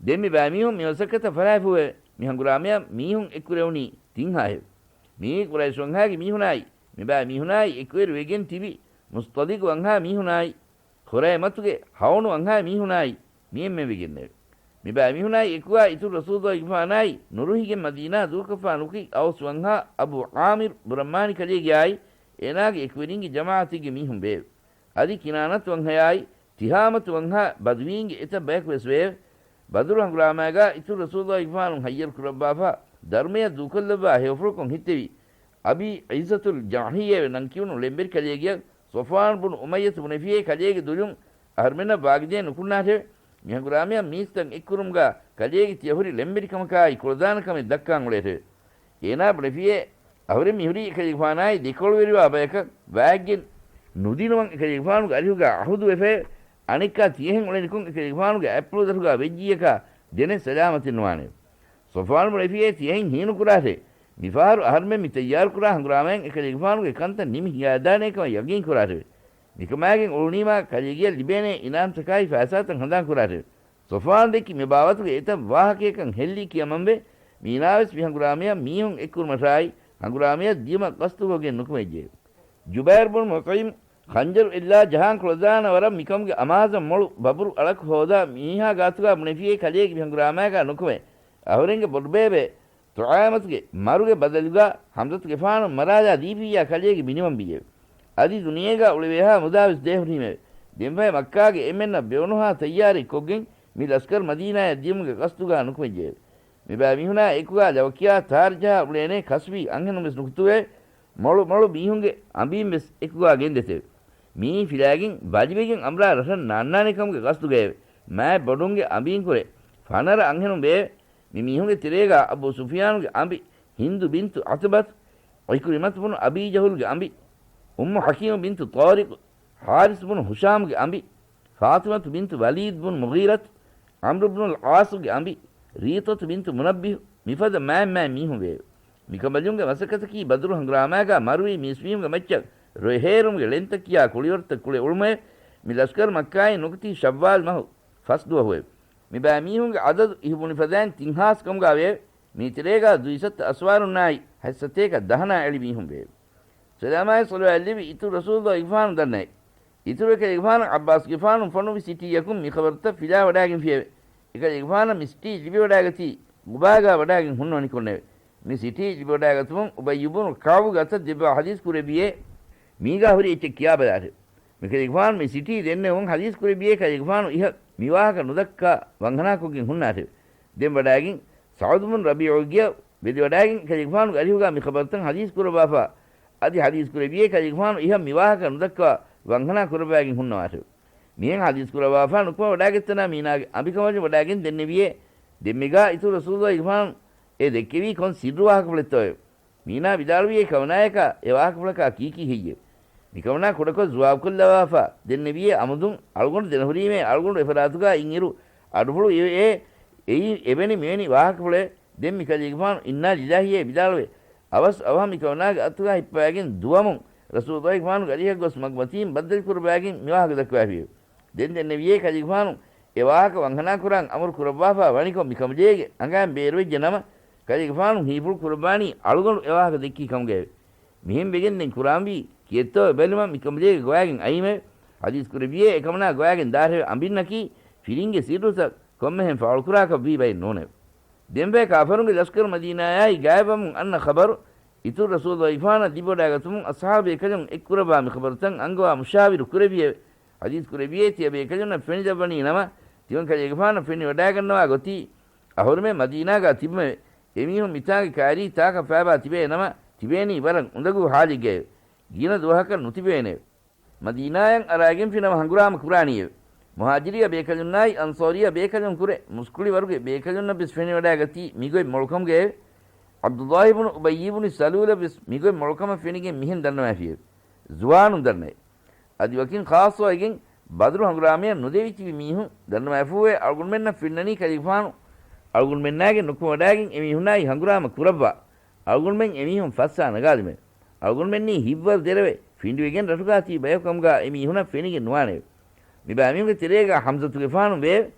ދެން މި ބައިމީހުން މި މަސައްކަތަށް ފަށާފޫއެވެ. މި ހަނގުރާމަޔަށް މީހުން އެއްކުރެވުނީ ތިން ހާހެވެ. މިއީ ޤުރައިޝު ވަންހާގެ މީހުނާއި، މި ބައިމީހުނާއި އެކުވެރިވެގެން ތިބި މުޞްޠަލިޤު ވަންހާ މީހުނާއި، ޚުރައިމަތުގެ ހައުނު ވަންހާ މީހުނާއި، މިއެންމެންވެގެންނެވެ. މި ބައިމީހުނާއި އެކުގާ އިތުރު ރަސޫލުގެފާނާއި ނުރުހިގެން މަދީނާ ދޫކޮށްފާ ނުކި އައުސް ވަންހާ އަބޫ ޢާމިރު ބުރައްމާނި ކަލޭގެއާއި، އޭނާގެ އެކުވެރިންގެ ޖަމާޢަތެއްގެ މީހުން ވެއެވެ. އަދި ކިނާނަތު ވަންހަޔާއި، ތިހާމަތު ވަންހާ ބަދުވީންގެ އެތައް ބަޔަކު ވެސް ވެއެވެ. ބަދުރު ހަނގުރާމާގާ އިތުރު ރަސޫލުގެފާނު ހައްޔަރު ކުރައްވާފާ، ދަރުމަޔަށް ދޫކޮށްލައްވާ ހެޔޮފުޅަކުން ހިތެވި، އަބީ ޢިއްޒަތުލް ޖަހްހިއްޔައެވެ ނަން ކިޔުނު ޅެންވެރި ކަލޭގެއަށް ޞަފްވާން ބުނު އުމައްޔަތު ބުނެފިއޭ ކަލޭގެ ދުލުން އަހަރުމެންނަށް ވާގިދޭ ނުކުންނާށެވެ. މި ހަނގުރާމަޔަށް މީސްތައް އެއްކުރުމުގާ ކަލޭގެ ތިޔަ ހުރި ޅެންވެރިކަމަކާއި ކުޅަދާނަ ކަމެއް ދައްކާން އުޅޭށެވެ. އޭނާ ބުނެފިއޭ، އަހުރެން މިހުރީ އެކަލޭގެފާނާއި ދެކޮޅުވެރިވާ ބަޔަކަށް ވާގެން ނުދިނުމަށް އެކަލޭގެފާނުގެ އަރިހުގާ އަހުދުވެފައި، އަނެއްކާ ތިޔަހެން އުޅެނިކޮށް އެކަލޭގެފާނުގެ އަތްޕުޅުދަށުގާ ވެއްޖިއްޔަކާ ދެނެއް ސަލާމަތެއް ނުވާނެ. ޞަފްވާނު ބުނެފިއޭ ތިޔަހެން ހީނުކުރާށޭ. މިފަހަރު އަހަރުމެން މި ތައްޔާރުކުރާ ހަނގުރާމައިން އެކަލޭގެފާނުގެ ކަންތައް ނިމި ހިނގާދާނޭ ކަމަށް ޔަގީންކުރާށެވެ. މިކަމާގެން އުޅުނީމާ ކަލޭގެޔަށް ލިބޭނޭ އިނާމްތަކާއި ފައިސާތައް ހަނދާންކުރާށެވެ. ޞަފްވާން ދެއްކި މި ބާވަތުގެ އެތައް ވާހަކަޔަކަށް ހެއްލި ކިޔަމަންވެ، މީނާވެސް މި ހަނގުރާމަޔަށް މީހުން އެއްކުރުމަށާއި، ހަނގުރާމަޔަށް ދިޔުމަށް ގަސްތުކޮށްގެން ނުކުމެއްޖެ. ޖުބައިރު ބުނު މުޠްޢިމް ޚަންޖަރު އެއްލާ ޖަހާން ކުޅަދާނަ ވަރަށް މިކަމުގެ އަމާޒަށް މޮޅު ބަބުރު އަޅަކު ހޯދާ މީހާ ގާތުގާ ބުނެފިއޭ ކަލޭގެ މި ހަނގުރާމާގާ ނުކުމެ، އަހުރެންގެ ބޮޑުބޭބެ ތުޢާމަތުގެ މަރުގެ ބަދަލުގާ ޙަމްޒަތުގެފާނު މަރާލާ ދީފިއްޔާ ކަލޭގެ މިނިވަންވީއެވެ. އަދި ދުނިޔޭގާ އުޅެވޭހާ މުދާވެސް ދޭހުރީމެވެ. ދެންފަހެ މައްކާގެ އެންމެންނަށް ބެއުނުހާ ތައްޔާރެއް ކޮށްގެން މި ލަސްކަރު މަދީނާޔަށް ދިޔުމުގެ ގަސްތުގާ ނުކުމެއްޖެއެވެ. މިބައިމީހުނާ އެކުގާ ލަވަކިޔާ ތާރަ ޖަހާ އުޅޭނޭ ކަސްބީ އަންހެނުން ވެސް ނުކުތުވެ، މޮޅު މޮޅު މީހުންގެ އަނބީން ވެސް އެކުގާ ގެންދެތެވެ. މިއީ ފިލާގެން ބަލިވެގެން އަނބުރާ ރަށަށް ނާންނާނެ ކަމުގެ ގަސްދުގައެވެ. މާތް ބޮޑުންގެ އަނބީންކުރެ ފަނަރަ އަންހެނުން ވެއެވެ. މި މީހުންގެ ތެރޭގާ އަބޫ ސުފްޔާނުގެ އަނބި ހިންދު ބިންތު ޢުތުބަތު، ޢިކްރިމަތު ބުނު އަބީ ޖަހުލްގެ އަނބި، އުއްމު ޙަކީމު ބިންތު ޠާރިޤު، ޙާރިސް ބުނު ހުޝާމްގެ އަނބި، ފާޠިމަތު ބިންތު ވަލީދް ބުނު މުޣީރަތު، ޢަމްރު ބުނުލް ޢާޞުގެ އަނބި، ރީޠަތު ބިންތު މުނައްބިހު، މިފަދަ މާތް މާތް މީހުން ވެއެވެ. މިކަނބަލުންގެ މަސައްކަތަކީ ބަދުރު ހަނގުރާމާގާ މަރުވި މީސްމީހުންގެ މައްޗަށް ރޮއެހޭރުމުގެ ޅެންތައް ކިޔާ ކުޅިވަރުތައް ކުޅެ އުޅުމެވެ. މި ލަސްކަރު މައްކާއިން ނުކުތީ ޝައްވާލް މަހު ފަސް ދުވަހުއެވެ. މި ބައިމީހުންގެ ޢަދަދު އިހުބުނި ފަދައިން ތިން ހާސް ކަމުގާ ވެއެވެ. މީތެރޭގާ ދުއިސައްތަ އަސްވާރުންނާއި ހަތްސަތޭކަ ދަހަނާ އެޅި މީހުން ވެއެވެ. ސަލާމާއި ޞަލަވާތްލެއްވި އިތުރު ރަސޫލުގެފާނު ދަންނައެވެ. އިތުރު އެކަލޭގެފާނަށް ޢައްބާސްގެފާނު ފޮނުވި ސިޓީއަކުން މި ޚަބަރުތައް ފިލާވަޑާގެންފިއެވެ. އެކަލޭގެފާނަށް މި ސިޓީ ލިބިވަޑާގަތީ ގުބާގާ ވަޑާގެން ހުންނަވަނިކޮށްނެވެ. މި ސިޓީ ލިބިވަޑާގަތުމުން އުބައްޔު ބުނު ކަޢުބުގެ އަތަށް ދެއްވާ ޙަދީޘް ކުރެއްވިއޭ، މީގާ ހުރި އެއްޗެއް ކިޔާބަލާށެވެ. މިކަލޭގެފާނު މި ސިޓީ ދެންނެވުމުން ޙަދީޘް ކުރެއްވިޔޭ ކަލޭގެފާނު އިހަށް މިވާހަކަ ނުދައްކާ ވަންހަނާކޮށްގެން ހުންނާށެވެ. ދެން ވަޑާގެން ސަޢުދު ބުން ރަބީޢުގެ ވެދިވަޑާގެން ކަލޭގެފާނުގެ އަރިހުގާ މި ޚަބަރުތައް ޙަދީޘް ކުރައްވާފާ، އަދި ޙަދީޘް ކުރެއްވިޔޭ ކަލޭގެފާނު އިހަށް މިވާހަކަ ނުދައްކާ ވަންހަނާ ކުރައްވާގެން ހުންނަވާށެވެ. މިހެން ޙަދީޘް ކުރައްވާފާ ނުކުމެ ވަޑާގަތްތަނާ މީނާގެ އަނބިކަނބަލުން ވަޑާގެން ދެންނެވިޔޭ، ދެންމެގާ އިތުރު ރަސޫލުއްލާހިގެފާނު އެ ދެއްކެވީ ކޮން ސިއްރު ވާހަކަފުޅެއްތޯއެވެ؟ މީނާ ވިދާޅުވިޔޭ ކަމަނާޔަކާ އެ ވާހަކަފުޅަކާ ކީކީ ހެއްޔެވެ؟ މިކަމަނާ ކުޑަކޮށް ޖުވާބުކޮށްލަވާފާ ދެންނެވިޔޭ އަމުދުން އަޅުގަނޑު ދެނަހުރީމޭ އަޅުގަނޑު އެފަރާތުގާ އިންއިރު އަޑުފުޅު އެ، އެ، އެއީ އެވެނި މިވެނި ވާހަކަފުޅެއް. ދެން މި ކަލޭގެފާނު އިންނާ ލިލާހީއޭ ވިދާޅުވެ، އަވަސް އަވަހަށް މިކަމަނާގެ އަތުގާ ހިއްޕަވާގެން ދުވަމުން ރަސޫލުއްލާހިގެފާނުގެ އަރިހަށް ގޮސް މަގުމަތީން ބައްދަލުކުރައްވާގެން މިވާހަކަ ދައްކަވާފިއެވެ. ދެން ދެންނެވިޔޭ ކަލޭގެފާނު އެ ވާހަކަ ވަންހަނާ ކުރާން އަމުރު ކުރައްވާފާ ވަނިކޮށް މިކަނބަލޭގެ އަނގައިން ބޭރުވެއްޖެ ނަމަ، ކަލޭގެފާނު ހީފުޅު ކުރައްވާނީ އަޅުގަނޑު އެ ވާހަކަ ދެއްކީ ކަމުގައެވެ. މިހެން ވެގެން ދެން ކުރާންވީ ކިއެއްތޯ ބެލުމަށް މިކަނބަލޭގެ ގޮވާގެން އައީމެވެ. ޙަދީޘް ކުރެއްވިޔޭ އެކަމަނާ ގޮވާގެން ދާށެވެ. އަނބިންނަކީ ފިރިންގެ ސިއްރުތައް ކޮންމެހެން ފާޅުކުރާކަށްވީ ބައެއް ނޫނެވެ. ދެންފައި ކާފަރުންގެ ލަޝްކަރު މަދީނާޔާއި ގާތްވަމުން އަންނަ ޚަބަރު، އިތުރު ރަސޫލުއްލާހިގެފާނަށް ލިބިވަޑާގަތުމުން އަޞްޙާބު ބޭކަލުން އެއްކުރައްވާ މި ޚަބަރުތައް އަންގަވާ މުޝާވިރު ކުރެއްވިއެވެ. ޙަދީޘް ކުރެއްވިޔޭ ތިޔަބޭކަލުންނަށް ފެނިލައްވަނީ ނަމަ، ތިމަން ކަލޭގެފާނަށް ފެނިވަޑާގަންނަވާ ގޮތީ އަހުރުމެން މަދީނާގާ ތިބުމެވެ. އެމީހުން މިތާނގެ ކާރީ ތާކަށް ފައިބާ ތިބޭ ނަމަ، ތިބޭނީ ވަރަށް އުނދަގޫ ޙާލެއްގައެވެ. ގިނަ ދުވަހަކަށް ނުތިބޭނެވެ. މަދީނާއަށް އަރާގެންފި ނަމަ ހަނގުރާމަ ކުރާނީއެވެ. މުހާޖިރީ ބޭކަލުންނާއި އަންޞާރީ ބޭކަލުން ކުރެ، މުސްކުޅިވަރުގެ ބޭކަލުންނަށް ވެސް ފެނިވަޑާގަތީ މިގޮތް މޮޅުކަމުގައެވެ. ޢަބްދުﷲ ބުނު އުބައްޔި ބުނު ސަލޫލަށް ވެސް މިގޮތް މޮޅުކަމަށް ފެނިގެން މިހެން ދަންނަވާފިއެވެ. ޒުވާނުން ދަންނައެވެ. އަދި ވަކިން ޚާއްޞަވެގެން ބަދުރު ހަނގުރާމަޔަށް ނުދެވިތިބި މީހުން ދަންނަވާފޫއެވެ. އަޅުގަނޑުމެންނަށް ފެންނަނީ ކަލޭގެފާނު އަޅުގަނޑުމެންނާގެ ނުކުމެވަޑާގެން އެމީހުންނާއި ހަނގުރާމަ ކުރައްވާ، އަޅުގަނޑުމެން އެމީހުން ފައްސާ ނަގާލުމެވެ. އަޅުގަނޑުމެންނީ ހިތްވަރު ދެރަވެ ފިނޑިވެގެން ރަށުގާ ތިބި ބަޔަކު ކަމުގާ އެމީހުނަށް ފެނިގެން ނުވާނެވެ. މިބައިމީހުންގެ ތެރޭގާ ޙަމްޒަތުގެފާނު ވެއެވެ.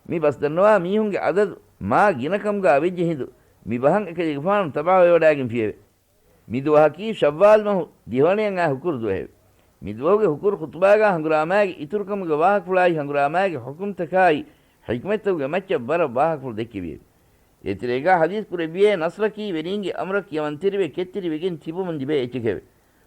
މި ބަސްދަންނަވާ މީހުންގެ އަދަދު މާ ގިނަ ކަމުގާ ވެއްޖެ ހިނދު، މި ބަހަށް އެކަލޭގެފާނު ތަބާވެވަޑާގެންފިއެވެ. މި ދުވަހަކީ ޝައްވާލް މަހު ދިހަވަނަޔަށް އައި ހުކުރު ދުވަހެވެ. މި ދުވަހުގެ ހުކުރު ޚުޠުބާގާ ހަނގުރާމާގެ އިތުރުކަމުގެ ވާހަކަފުޅާއި ހަނގުރާމާގެ ޙުކުމްތަކާއި ޙިކްމަތްތަކުގެ މައްޗަށް ވަރަށް ވާހަކަފުޅު ދެއްކެވިއެވެ. އެތެރޭގާ ޙަދީޘް ކުރެއްވިޔޭ ނަޞްރަކީ ވެރީންގެ އަމުރަށް ކިޔަމަންތެރިވެ ކެތްތެރިވެގެން ތިބުމުން ލިބޭ އެއްޗެކެވެ.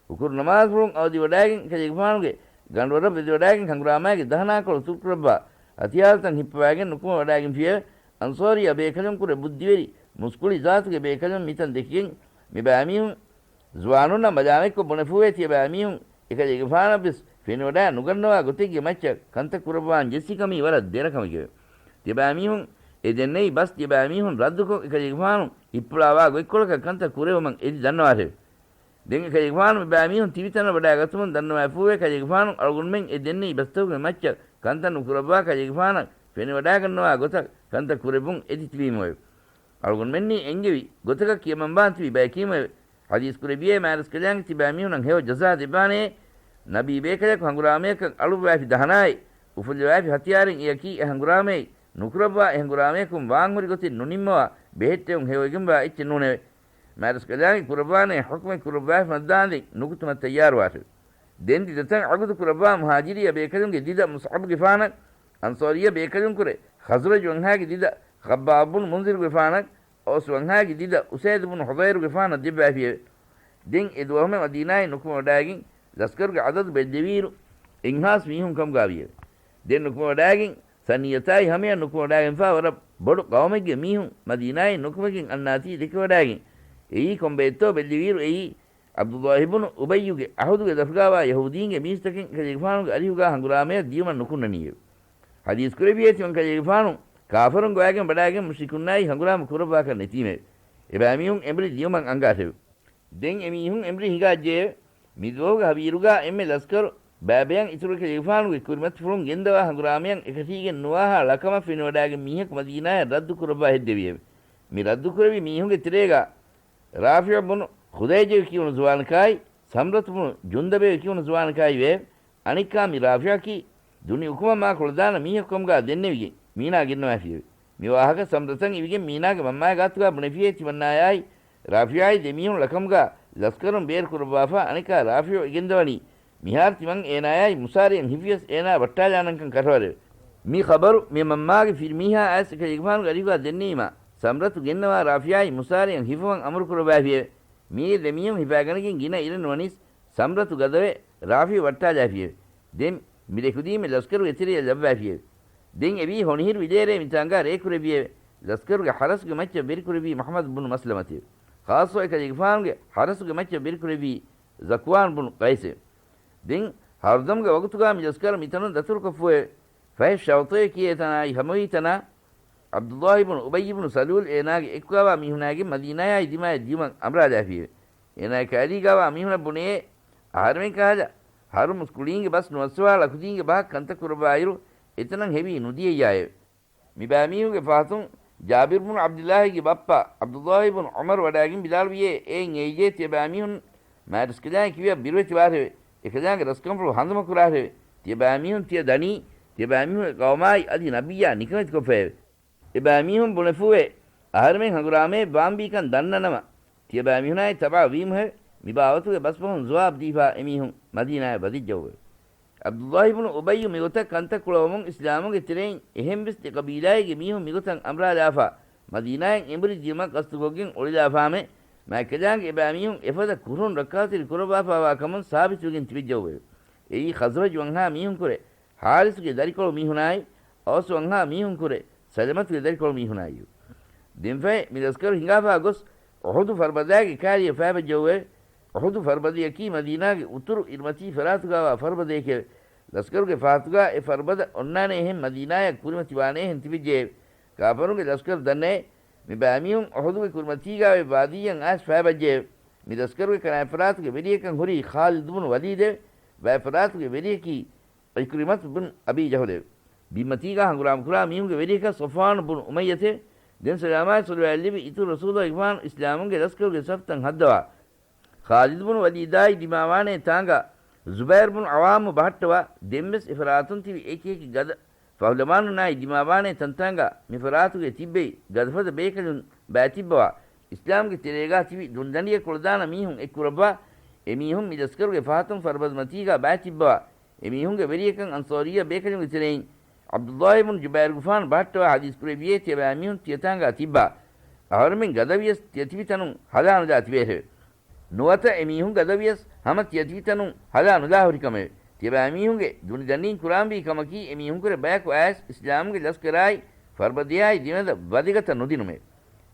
ހުކުރު ނަމާދުފުޅުން އަވަދިވަޑާގެން ކަލޭގެފާނުގެ ގަނޑުވަރަށް ވެދިވަޑާގެން ހަނގުރާމާގެ ދަހަނާކޮޅު ތުރުކުރައްވާ ހަތިޔާރުތައް ހިއްޕަވާގެން ނުކުމެވަޑާގެންފިއެވެ. އަންޞާރީ ބޭކަލުންކުރެ ބުއްދިވެރި މުސްކުޅި ޒާތުގެ ބޭކަލުން މިތަން ދެކިގެން މިބައިމީހުން ޒުވާނުންނަށް މަލާމަތްކޮށް ބުނެފޫއެވެ. ތިޔަބައިމީހުން އެކަލޭގެފާނަށްވެސް ފެނިވަޑާ ނުގަންނަވާ ގޮތެއްގެ މައްޗަށް ކަންތައް ކުރައްވާން ޖެއްސިކަމީ ވަރަށް ދެރަކަމެކެވެ. ތިޔަބައިމީހުން އެ ދެންނެވި ބަސް ތިޔަބައިމީހުން ރައްދުކޮށް އެކަލޭގެފާނު ހިއްޕުޅާވާ ގޮތްކޮޅަކަށް ކަންތައް ކުރެވުމަށް އެދި ދަންނަވާށެވެ. ދެން އެކަލޭގެފާނު މިބައިމީހުން ތިބިތަނަށް ވަޑާގަތުމުން ދަންނަވާފޫއެވެ. ކަލޭގެފާނު އަޅުގަނޑުމެން އެ ދެންނެވި ބަސްތަކުގެ މައްޗަށް ކަންތައް ނުކުރައްވާ ކަލޭގެފާނަށް ފެނިވަޑާގަންނަވާ ގޮތަށް ކަންތައް ކުރެއްވުން އެދި ތިބީމުއެވެ. އަޅުގަނޑުމެންނީ އެންގެވި ގޮތަކަށް ކިޔަމަންވާން ތިބި ބަޔަކީމުއެވެ. ޙަދީޘް ކުރެއްވިޔޭ މާތްރަސްކަލާނގެ ތިބާމީހުނަށް ހެޔޮ ޖަޒާ ދެއްވާނެޔޭ. ނަބީ ބޭކަލަކު ހަނގުރާމަޔަކަށް އަޅުއްވައިފި ދަހަނާއެއް، އުފުއްލަވައިފި ހަތިޔާރެއް އެއަކީ އެ ހަނގުރާމައެއް ނުކުރައްވާ އެ ހަނގުރާމަޔަކުން ވާންހުރި ގޮތެއް ނުނިންމަވާ ބެހެއްޓެވުން ހެޔޮވެގެންވާ އެއްޗެއް ނޫނެވެ. މާތްރަސްކަލާނގެ ކުރައްވާނޭ ޙުކުމެއް ކުރައްވާފަ މައްދާންދެން ނުކުތުމަށް ތައްޔާރުވާށެވެ. ދެން ދިދަތައް ޢަގުދު ކުރައްވާ މުހާޖިރީ ބޭކަލުންގެ ދިދަ މުޞްޢަބުގެފާނަށް، އަންޞާރީ ބޭކަލުންކުރެ ޚަޒްރަޖު ވަންހާގެ ދިދަ ޚައްބާބު ބުނު މުންޒިރުގެފާނަށް، އައުސް ވަންހާގެ ދިދަ އުސައިދު ބުނު ޙުޟައިރުގެފާނަށް ދެއްވައިފިއެވެ. ދެން އެ ދުވަހުމެ މަދީނާއިން ނުކުމެވަޑާގެން ލަސްކަރުގެ ޢަދަދު ބެއްލެވިއިރު އެއްހާސް މީހުން ކަމުގާވިއެވެ. ދެން ނުކުމެވަޑާގެން ސަނިއްޔަތާއި ހަމަޔަށް ނުކުމެވަޑާގެންފާ ވަރަށް ބޮޑު ޤައުމެއްގެ މީހުން މަދީނާއިން ނުކުމެގެން އަންނާތީ ދެކެވަޑާގެން އެއީ ކޮންބައެއްތޯ ބެއްލެވިއިރު އެއީ ޢަބްދުﷲ ބުނު އުބައްޔުގެ ޢަހުދުގެ ދަށުގާވާ ޔަހޫދީންގެ މީސްތަކެއް ކަލޭގެފާނުގެ އަރިހުގާ ހަނގުރާމަޔަށް ދިޔުމަށް ނުކުންނަނީއެވެ. ޙަދީޘް ކުރެއްވިޔޭ ތިމަން ކަލޭގެފާނު ކާފަރުން ގޮވާގެން ވަޑާގެން މުޝްރިކުންނާއި ހަނގުރާމަ ކުރައްވާކަށް ނެތީމެވެ. އެބައިމީހުން އެނބުރި ދިޔުމަށް އަންގާށެވެ. ދެން އެމީހުން އެނބުރި ހިނގާއްޖެއެވެ. މިދުވަހުގެ ހަވީރުގާ އެންމެ ލަސްކަރު ބައިބަޔަށް އިތުރު ކަލޭގެފާނުގެ ކުރިމަތިފުޅުން ގެންދަވާ ހަނގުރާމަޔަށް އެކަށީގެން ނުވާހާ ޅަކަމަށް ފެނިވަޑާގެން މީހަކު މަދީނާޔަށް ރައްދު ކުރައްވާ ހެއްދެވިއެވެ. މި ރައްދު ކުރެއްވި މީހުންގެ ތެރޭގާ ރާފިޢު ބުނު ޚުދައިޖޭ ކިޔުނު ޒުވާނަކާއި، ސަމްރަތު ބުނު ޖުންދަބޭ ކިޔުނު ޒުވާނަކާއި ވެއެވެ. އަނެއްކާ މި ރާފިޢަކީ ދުނި އުކުމަށް މާ ކުޅަދާނަ މީހަކު ކަމުގާ ދެންނެވިގެން މީނާ ގެންނަވާފިއެވެ. މި ވާހަކަ ސަމްރަތަށް އިވިގެން މީނާގެ މަންމައާ ގާތުގާ ބުނެފިއޭ ތިމަންނާޔާއި ރާފިޢާއި ދެމީހުން ޅަކަމުގާ ލަސްކަރުން ބޭރު ކުރައްވާފާ އަނެއްކާ ރާފިޢު އެގެންދަވަނީ މިހާރު ތިމަން އޭނާޔާއި މުސާރިޔަން ހިފިޔަސް އޭނާ ވައްޓާލާނަންކަން ކަށަވަރެވެ. މި ޚަބަރު މި މަންމާގެ ފިރިމީހާ އައިސް ކަލޭގެފާނުގެ އަރިހުގާ ދެންނެވީމާ، ސަމްރަތު ގެންނަވާ ރާފިޢާއި މުސާރިޔަން ހިފަވަން އަމުރު ކުރައްވާފިއެވެ. މީގެ ދެމީހުން ހިފާގަނެގެން ގިނަ އިރެއް ނުވަނީސް، ސަމްރަތު ގަދަވެ، ރާފިޢު ވައްޓާލާފިއެވެ. ދެން މި ރޭ ކުދީން މި ލަސްކަރުގެ ތެރެއަށް ލައްވައިފިއެވެ. ދެން އެވީ ހޮނިހިރު ވިލޭރޭ މިތާނގާ ރޭ ކުރެއްވިއެވެ. ލަސްކަރުގެ ހަރަސްގެ މައްޗަށް ވެރިކުރެއްވީ މުޙައްމަދު ބުނު މަސްލަމަތެވެ. ޚާއްޞަ އެކަލޭގެފާނުގެ ހަރަސްގެ މައްޗަށް ވެރިކުރެއްވީ ޒަކްވާން ބުނު ޤައިސެވެ. ދެން ހަރުދަމުގެ ވަގުތުގާ މި ލަސްކަރު މިތަނުން ދަތުރުކޮށްފުއެވެ. ފަހެ ޝައުޠޭ ކިޔޭ ތަނާއި ހަމަވީ ތަނާ ޢަބްދުﷲ ބުނު އުބައްޔު ބުނު ސަލޫލް އޭނާގެ އެކުގާވާ މީހުނާގެން މަދީނާޔާއި ދިމާޔަށް ދިޔުމަށް އަމްރާލާފިއެވެ. އޭނާގެ ކައިރީގާވާ މީހުނަށް ބުނެޔޭ، އަހަރެމެން ކަހަލަ، ހަރުމުޒް ކުޅީންގެ ބަސް ނުވައްސަވާ ޅަކުދީންގެ ބަހަށް ކަންތައް ކުރައްވާއިރު، އެތަނަށް ހެވީ ނުދިޔައްޔާއެވެ. މިބައިމީހުންގެ ފަހަތުން ޖާބިރު ބުނު ޢަބްދުﷲގެ ބައްޕަ ޢަބްދުﷲ ބުނު ޢުމަރު ވަޑައިގެން ވިދާޅުވިޔޭ، އެއިން އެއިޖޭ ތިޔަބައިމީހުން މާތްރަސްކަލާނގެ ކިބައަށް ބިރުވެތިވާށެވެ. އެކަލާނގެ ރަސްކަންފުޅު ހަނދުމަކުރާށެވެ. ތިޔަބައިމީހުން ތިޔަ ދަނީ، ތިޔަބައިމީހުންގެ ޤައުމާއި އަދި ނަބިއްޔާ ނިކަމެތިކޮށްފައެވެ. އެބައިމީހުން ބުނެފޫއެވެ. އަހަރެމެން ހަނގުރާމައެއް ވާންވީކަން ދަންނަނަމަ، ތިޔަބައިމީހުނާއި ތަބަޢަށް ވީމުހެވެ. މިބާވަތުގެ ބަސްބަހުން ޖަވާބު ދީފާ އެމީހުން މަދީނާޔަށް ވަދެއްޖައުވެވެ. ޢަބްދުﷲ ބުނު އުބައްޔު މިގޮތަށް ކަންތައް ކުޅަވަމުން އިސްލާމުގެ ތެރެއިން އެހެންވެސް ދެ ޤަބީލާއެއްގެ މީހުން މިގޮތަށް އަމްރާލާފާ، މަދީނާއިން އެނބުރި ދިޔުމަށް ޤަޞްދުކޮށްގެން އުޅިލާފާމެ، މާތްކަލާނގެ އެބައިމީހުން އެފަދަ ކުށުން ރައްކާތެރި ކުރައްވާފާވާ ކަމުން ސާބިތުވެގެން ތިބެއްޖައުވެވެ. އެއީ ޚަޒްރަޖު ވަންހާ މީހުންކުރެ، ޙާރިސުގެ ދަރިކޮޅު މީހުނާއި، އައުސް ވަންހާ މީހުންކުރެ، ސަލަމަތުގެ ދަރިކޮޅު މީހުނާއި. ދެންފަހެ މި ލަސްކަރު ހިނގާފާ ގޮސް އުޙުދު ފަރުބަދާގެ ކާރިއަށް ފައިބައްޖައުވެވެ. އުޙުދު ފަރުބަދަޔަކީ މަދީނާގެ އުތުރު އިރުމަތީ ފަރާތުގާވާ ފަރުބަދަޔެކެވެ. ލަސްކަރުގެ ފަހަތުގާ އެ ފަރުބަދަ އޮންނާނޭހެން މަދީނާޔަށް ކުރިމަތިވާނޭހެން ތިބެއްޖެއެވެ. ކާފަރުންގެ ލަސްކަރު ދަންނައެވެ. މި ބައިމީހުން އުޙުދުގެ ކުރިމަތީގާ އޮތް ވާދީއަށް އައިސް ފައިބައްޖެއެވެ. މި ލަސްކަރުގެ ކަނާތްފަރާތުގެ ވެރިޔަކަށް ހުރީ ޚާލިދު ބުނު ވަލީދެވެ. ބައެއް ފަރާތުގެ ވެރިޔަކީ ޢިކްރިމަތު ބުން އަބީ ޖަހުލެވެ. ބިންމަތީގާ ހަނގުރާމަކުރާ މީހުންގެ ވެރިޔަކަށް ޞަފްވާނު ބުނު އުމައްޔަތެވެ. ދެން ސަލާމާއި ޞަލަވާތް ލިބި އިތުރު ރަސޫލުގެފާނު އިސްލާމުންގެ ލަސްކަރުގެ ސަފްތައް ހައްދަވާ، ޚާލިދު ބުނު ވަލީދާއި ދިމާވާނޭ ތާނގަ ޒުބައިރު ބުނު ޢަވާމު ބަހައްޓަވާ، ދެންވެސް އެފަރާތުން ތިބި އެކިއެކި ގަދަ ފަހުލަވާނުންނާއި ދިމާވާނޭ ތަންތާނގަ މިފަރާތުގެ ތިއްބެވި ގަދަފަދަ ބޭކަލުން ބައިތިއްބަވާ، އިސްލާމްގެ ތެރޭގާ ތިބި ދުނިދަނޑިއަށް ކުޅަދާނަ މީހުން އެއްކުރައްވާ، އެމީހުން މި ލަސްކަރުގެ ފަހަތުން ފަރުބަދަމަތީގާ ބައިތިއްބަވާ، އެމީހުންގެ ވެރިޔަކަށް އަންޞާރިއްޔާ ބޭކަލުންގެ ތެރެއިން ޢަބްދުﷲ ބުނު ޖުބައިރުގެފާނު ބަހައްޓަވާ ޙަދީޘް ކުރެއްވިޔޭ ތިޔަބައިމީހުން ތިޔަތާނގާ ތިއްބާ، އަހަރެމެން ގަދަވިޔަސް ތިޔަތިބިތަނުން ހަލާނުލާ ތިބޭށެވެ. ނުވަތަ އެމީހުން ގަދަވިޔަސް ހަމަ ތިޔަތިބިތަނުން ހަލާނުލާ ހުރިކަމެވެ. ތިޔަބައިމީހުންގެ ދުނިދަނޑިން ކުރާންވީ ކަމަކީ އެމީހުންކުރެ ބަޔަކު އައިސް އިސްލާމުގެ ލަސްކަރާއި ފަރުބަދަޔާއި ދެމެދަށް ވަދެގަތަށް ނުދިނުމެވެ.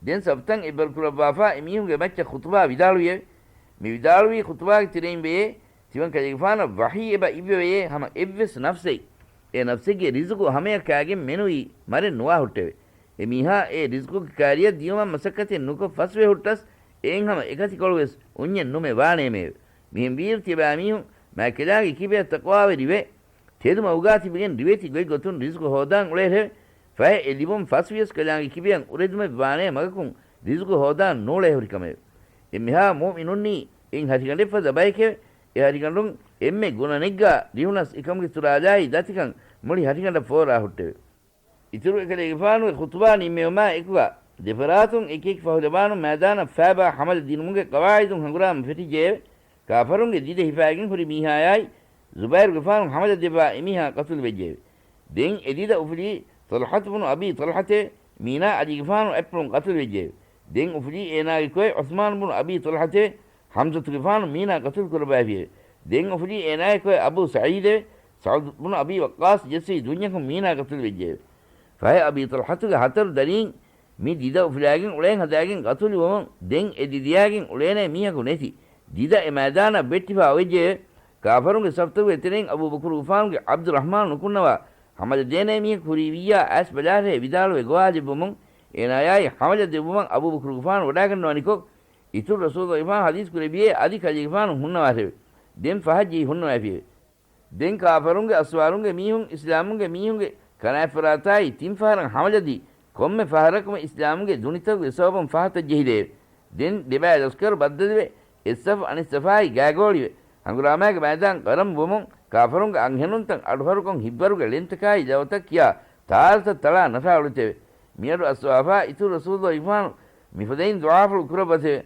ދެން ސަފްތައް އެއްބަރުކުރައްވާފާ އެމީހުންގެ މައްޗަށް ޚުޠުބާ ވިދާޅުވިއެވެ. މި ވިދާޅުވީ ޚުޠުބާގެ ތެރެއިން ވެޔޭ، ތިމަން ކަލޭގެފާނަށް ވަޙީ އެބަ އިއްވެވެޔޭ ހަމަ އެއްވެސް ނަފްސެއް އެ ނަފްސެއްގެ ރިޒުގު ހަމަޔަށް ކާގެން މެނުވީ މަރެއް ނުވާހުއްޓެވެ. އެމީހާ އެ ރިޒުގުގެ ކާރިއަށް ދިޔުމަށް މަސައްކަތެއް ނުކޮށް ފަސްވެ ހުއްޓަސް، އެއިން ހަމަ އެކަތިކޮޅުވެސް އުންޏެއް ނުމެ ވާނޭމެއެވެ. މިހެން ވީއިރު ތިޔަބައިމީހުން މާތްކަލާނގެ ކިބަޔަށް ތަޤްވާވެ ރިވެ، ތެދު މަގުގާ ތިބެގެން ރިވެތި ގޮތްގޮތުން ރިޒުގު ހޯދާން އުޅޭހެވެ. ފަހެ އެ ލިބުން ފަސްވިޔަސް ކަލާނގެ ކިބަޔަށް އުރެދުމެއް ވާނޭ މަގަކުން ރިޒުގު ހޯދާން ނޫޅޭ ހުރި ކަމެވެ. އެންމެހާ މުއުމިނުންނީ އެއިން ހަށިގަނޑެއްފަދަ ބައެކެވެ. އެ ހަށިގަނޑުން އެންމެ ގުނަނެއްގާ ރިހުނަސް އެކަމުގެ ތުރާލާއި ދަތިކަން މުޅި ހަށިގަނޑަށް ފޯރާ ހުއްޓެވެ. އިތުރު އެކަލޭގެފާނުގެ ޚުޠުބާ ނިންމެވުމާ އެކުގާ، ދެފަރާތުން އެކިއެކި ފަހުލަވާނު މައިދާނަށް ފައިބާ ހަމަލަ ދިނުމުގެ ޤަވާޢިދުން ހަނގުރާމަ ފެށިއްޖެއެވެ. ކާފަރުންގެ ދިދަ ހިފާގެން ހުރި މީހާޔާއި، ޒުބައިރުގެފާނު ހަމަލަ ދެއްވާ އެމީހާ ޤަތުލުވެއްޖެއެވެ. ދެން އެ ދިދަ އުފުލީ ޠަލްޙަތު ބުނު އަބީ ޠަލްޙަތެވެ. މީނާ އަލީގެފާނު އަތްޕުޅުން ޤަތުލުވެއްޖެއެވެ. ދެން އުފުލީ އޭނާގެ ކޮއެއް ޢުސްމާނު ބުނު އަބީ ޠަލްޙަތެވެ. ޙަމްޒަތުގެފާނު މީނާ ޤަތުލު ކުރައްވައިފިއެވެ. ދެން އުފުލީ އޭނާގެ ކޮއެއް އަބޫ ސަޢީދެވެ. ސަޢުދު ބުނު އަބީ ވައްޤާޞް ޖެއްސެވި ދުންޏަކުން މީނާ ޤަތުލުވެއްޖެއެވެ. ފަހެ އަބީ ޠަލްޙަތުގެ ހަތަރު ދަރީން މި ދިދަ އުފުލާގެން އުޅޭން ހަދާގެން ޤަތުލުވުމުން ދެން އެ ދިދަޔާގެން އުޅޭނޭ މީހަކު ނެތި ދިދަ އެ މައިދާނަށް ވެއްޓިފާ އޮވެއްޖެއެވެ. ކާފަރުންގެ ސަފްތަކުގެ ތެރެއިން އަބޫބަކުރުގެފާނުގެ ޢަބްދުއްރަޙްމާނު ނުކުންނަވާ ހަމަލަ ދޭނޭ މީހަކު ހުރީ ވިއްޔާ އައިސް ބަލާށޭ ވިދާޅުވެ ގޮވާލެއްވުމުން އޭނާޔާއި ހަމަލަ ދެއްވުމަށް އަބޫބަކުރުގެފާނު ވަޑާގަންނަވަނިކޮށް، އިތުރު ރަސޫލުގެފާނު ޙަދީޘް ކުރެއްވިއޭ އަދި ކަލޭގެފާނު ހުންނަވާށެވެ. ދެން ފަހަށް ޖެހި ހުންނަވައިފިއެވެ. ދެން ކާފަރުންގެ އަސްވާރުންގެ މީހުން އިސްލާމުންގެ މީހުންގެ ކަނާތްފަރާތާއި ތިން ފަހަރަށް ހަމަލަދީ، ކޮންމެ ފަހަރަކުމެ އިސްލާމުގެ ދުނިތަކުގެ ސަބަބުން ފަހަތަށް ޖެހިލެއެވެ. ދެން ދެބައި ލަސްކަރު ބައްދަލުވެ، އެއްސަފު އަނެއްސަފާއި ގާގޯޅިވެ، ހަނގުރާމާގެ މައިދާން ގަރަމް ވުމުން، ކާފަރުންގެ އަންހެނުންތައް އަޑުހަރުކޮށް ހިއްވަރުގެ ޅެންތަކާއި ލަވަތައް ކިޔާ ތާރަތައް ތަޅާ ނަށާ އުޅެތެވެ. މިއަޑު އައްސަވާފާ އިތުރު ރަސޫލުގެފާނު މިފަދައިން ދުޢާފުޅު ކުރައްވަތެވެ.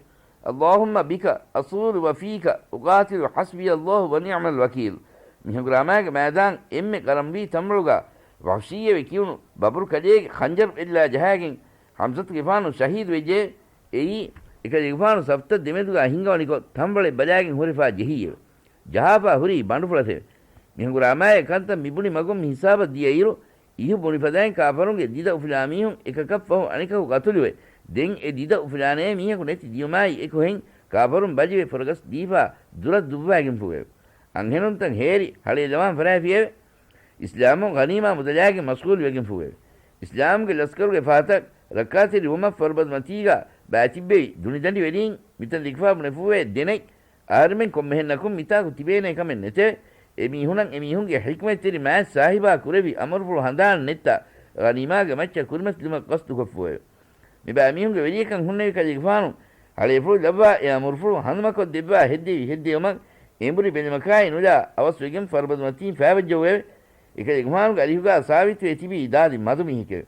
اللهم بك أصول وفيك أقاتل حسبي الله ونعم الوكيل. މި ހަނގުރާމާގެ މައިދާން އެންމެ ގަރަމްވީ ތަންވަޅުގާ ވަޙްޝީއެވެ ކިޔުނު ބަބުރު ކަލޭގެ ޚަންޖަރު އެއްލާ ޖަހާގެން ޙަމްޒަތުގެފާނު ޝަހީދު ވެއްޖެ. އެއީ، އެކަލޭގެފާނު ސަފްތައް ދެމެދުގާ ހިންގަވަނިކޮށް ތަންވަޅެއް ބަލާގެން ހުރެފާ ޖެހީއެވެ. ޖަހާފާ ހުރީ ބަނޑުފުޅަތެވެ. މި ހަނގުރާމާއި ކަންތައް މިބުނި މަގުން މި ހިސާބަށް ދިޔައިރު، އިހު ބުނިފަދައިން ކާފަރުންގެ ދިދަ އުފުލާ މީހުން އެކަކަށްފަހު އަނެކަކު ގަތުލުވެ، ދެން އެ ދިދަ އުފުލާނޭ މީހަކު ނެތި ދިޔުމާއި އެކު ހެން ކާފަރުން ބަލިވެ ފުރަގަސް ދީފާ ދުރަށް ދުއްވާގެންފޫއެވެ. އަންހެނުންތައް ހޭރި ހަޅޭލަވާން ފަރާފިއެވެ. އިސްލާމުން ޣަނީމާ މުދަލާގެން މަޝްޣޫލުވެގެންފޫއެވެ. އިސްލާމުގެ ލަސްކަރުގެ ފަހަތަށް ރައްކާތެރިވުމަށް ފަރުބަދުމަތީގާ ބައިތިއްބެވި ދުނިދަނޑިވެރީން މިތަން ދެކިފާ ބުނެފޫއެވެ. ދެނެތް އަހަރެމެން ކޮންމެހެންނަކުން މިތާކު ތިބޭނޭ ކަމެއް ނެތެވެ. އެ މީހުނަށް އެ މީހުންގެ ޙިކްމަތްތެރި މާތް ސާހިބާ ކުރެއްވި އަމުރުފުޅު ހަނދާން ނެއްތާ، ޣަނީމާގެ މައްޗަށް ކުރިމަތިލުމަށް ޤަޞްދުކޮށްފޫއެވެ. މިބައިމީހުންގެ ވެރިޔަކަން ހުންނެވި ކަލޭގެފާނު ހަޅޭފުޅު ލައްވާ އެ އަމުރުފުޅު ހަނދުމަކޮށްދެއްވާ ހެއްދެވި ހެއްދެވުމަށް އެނބުރި ބެލުމަކާއި ނުލާ އަވަސްވެގެން ފަރުބަދުމަތީން ފައިވައްޖައުއެވެ. އެކަލޭގެފާނުގެ އަރިހުގާ ސާބިތުވެ ތިބީ ދާދި މަދުމީހެކެވެ.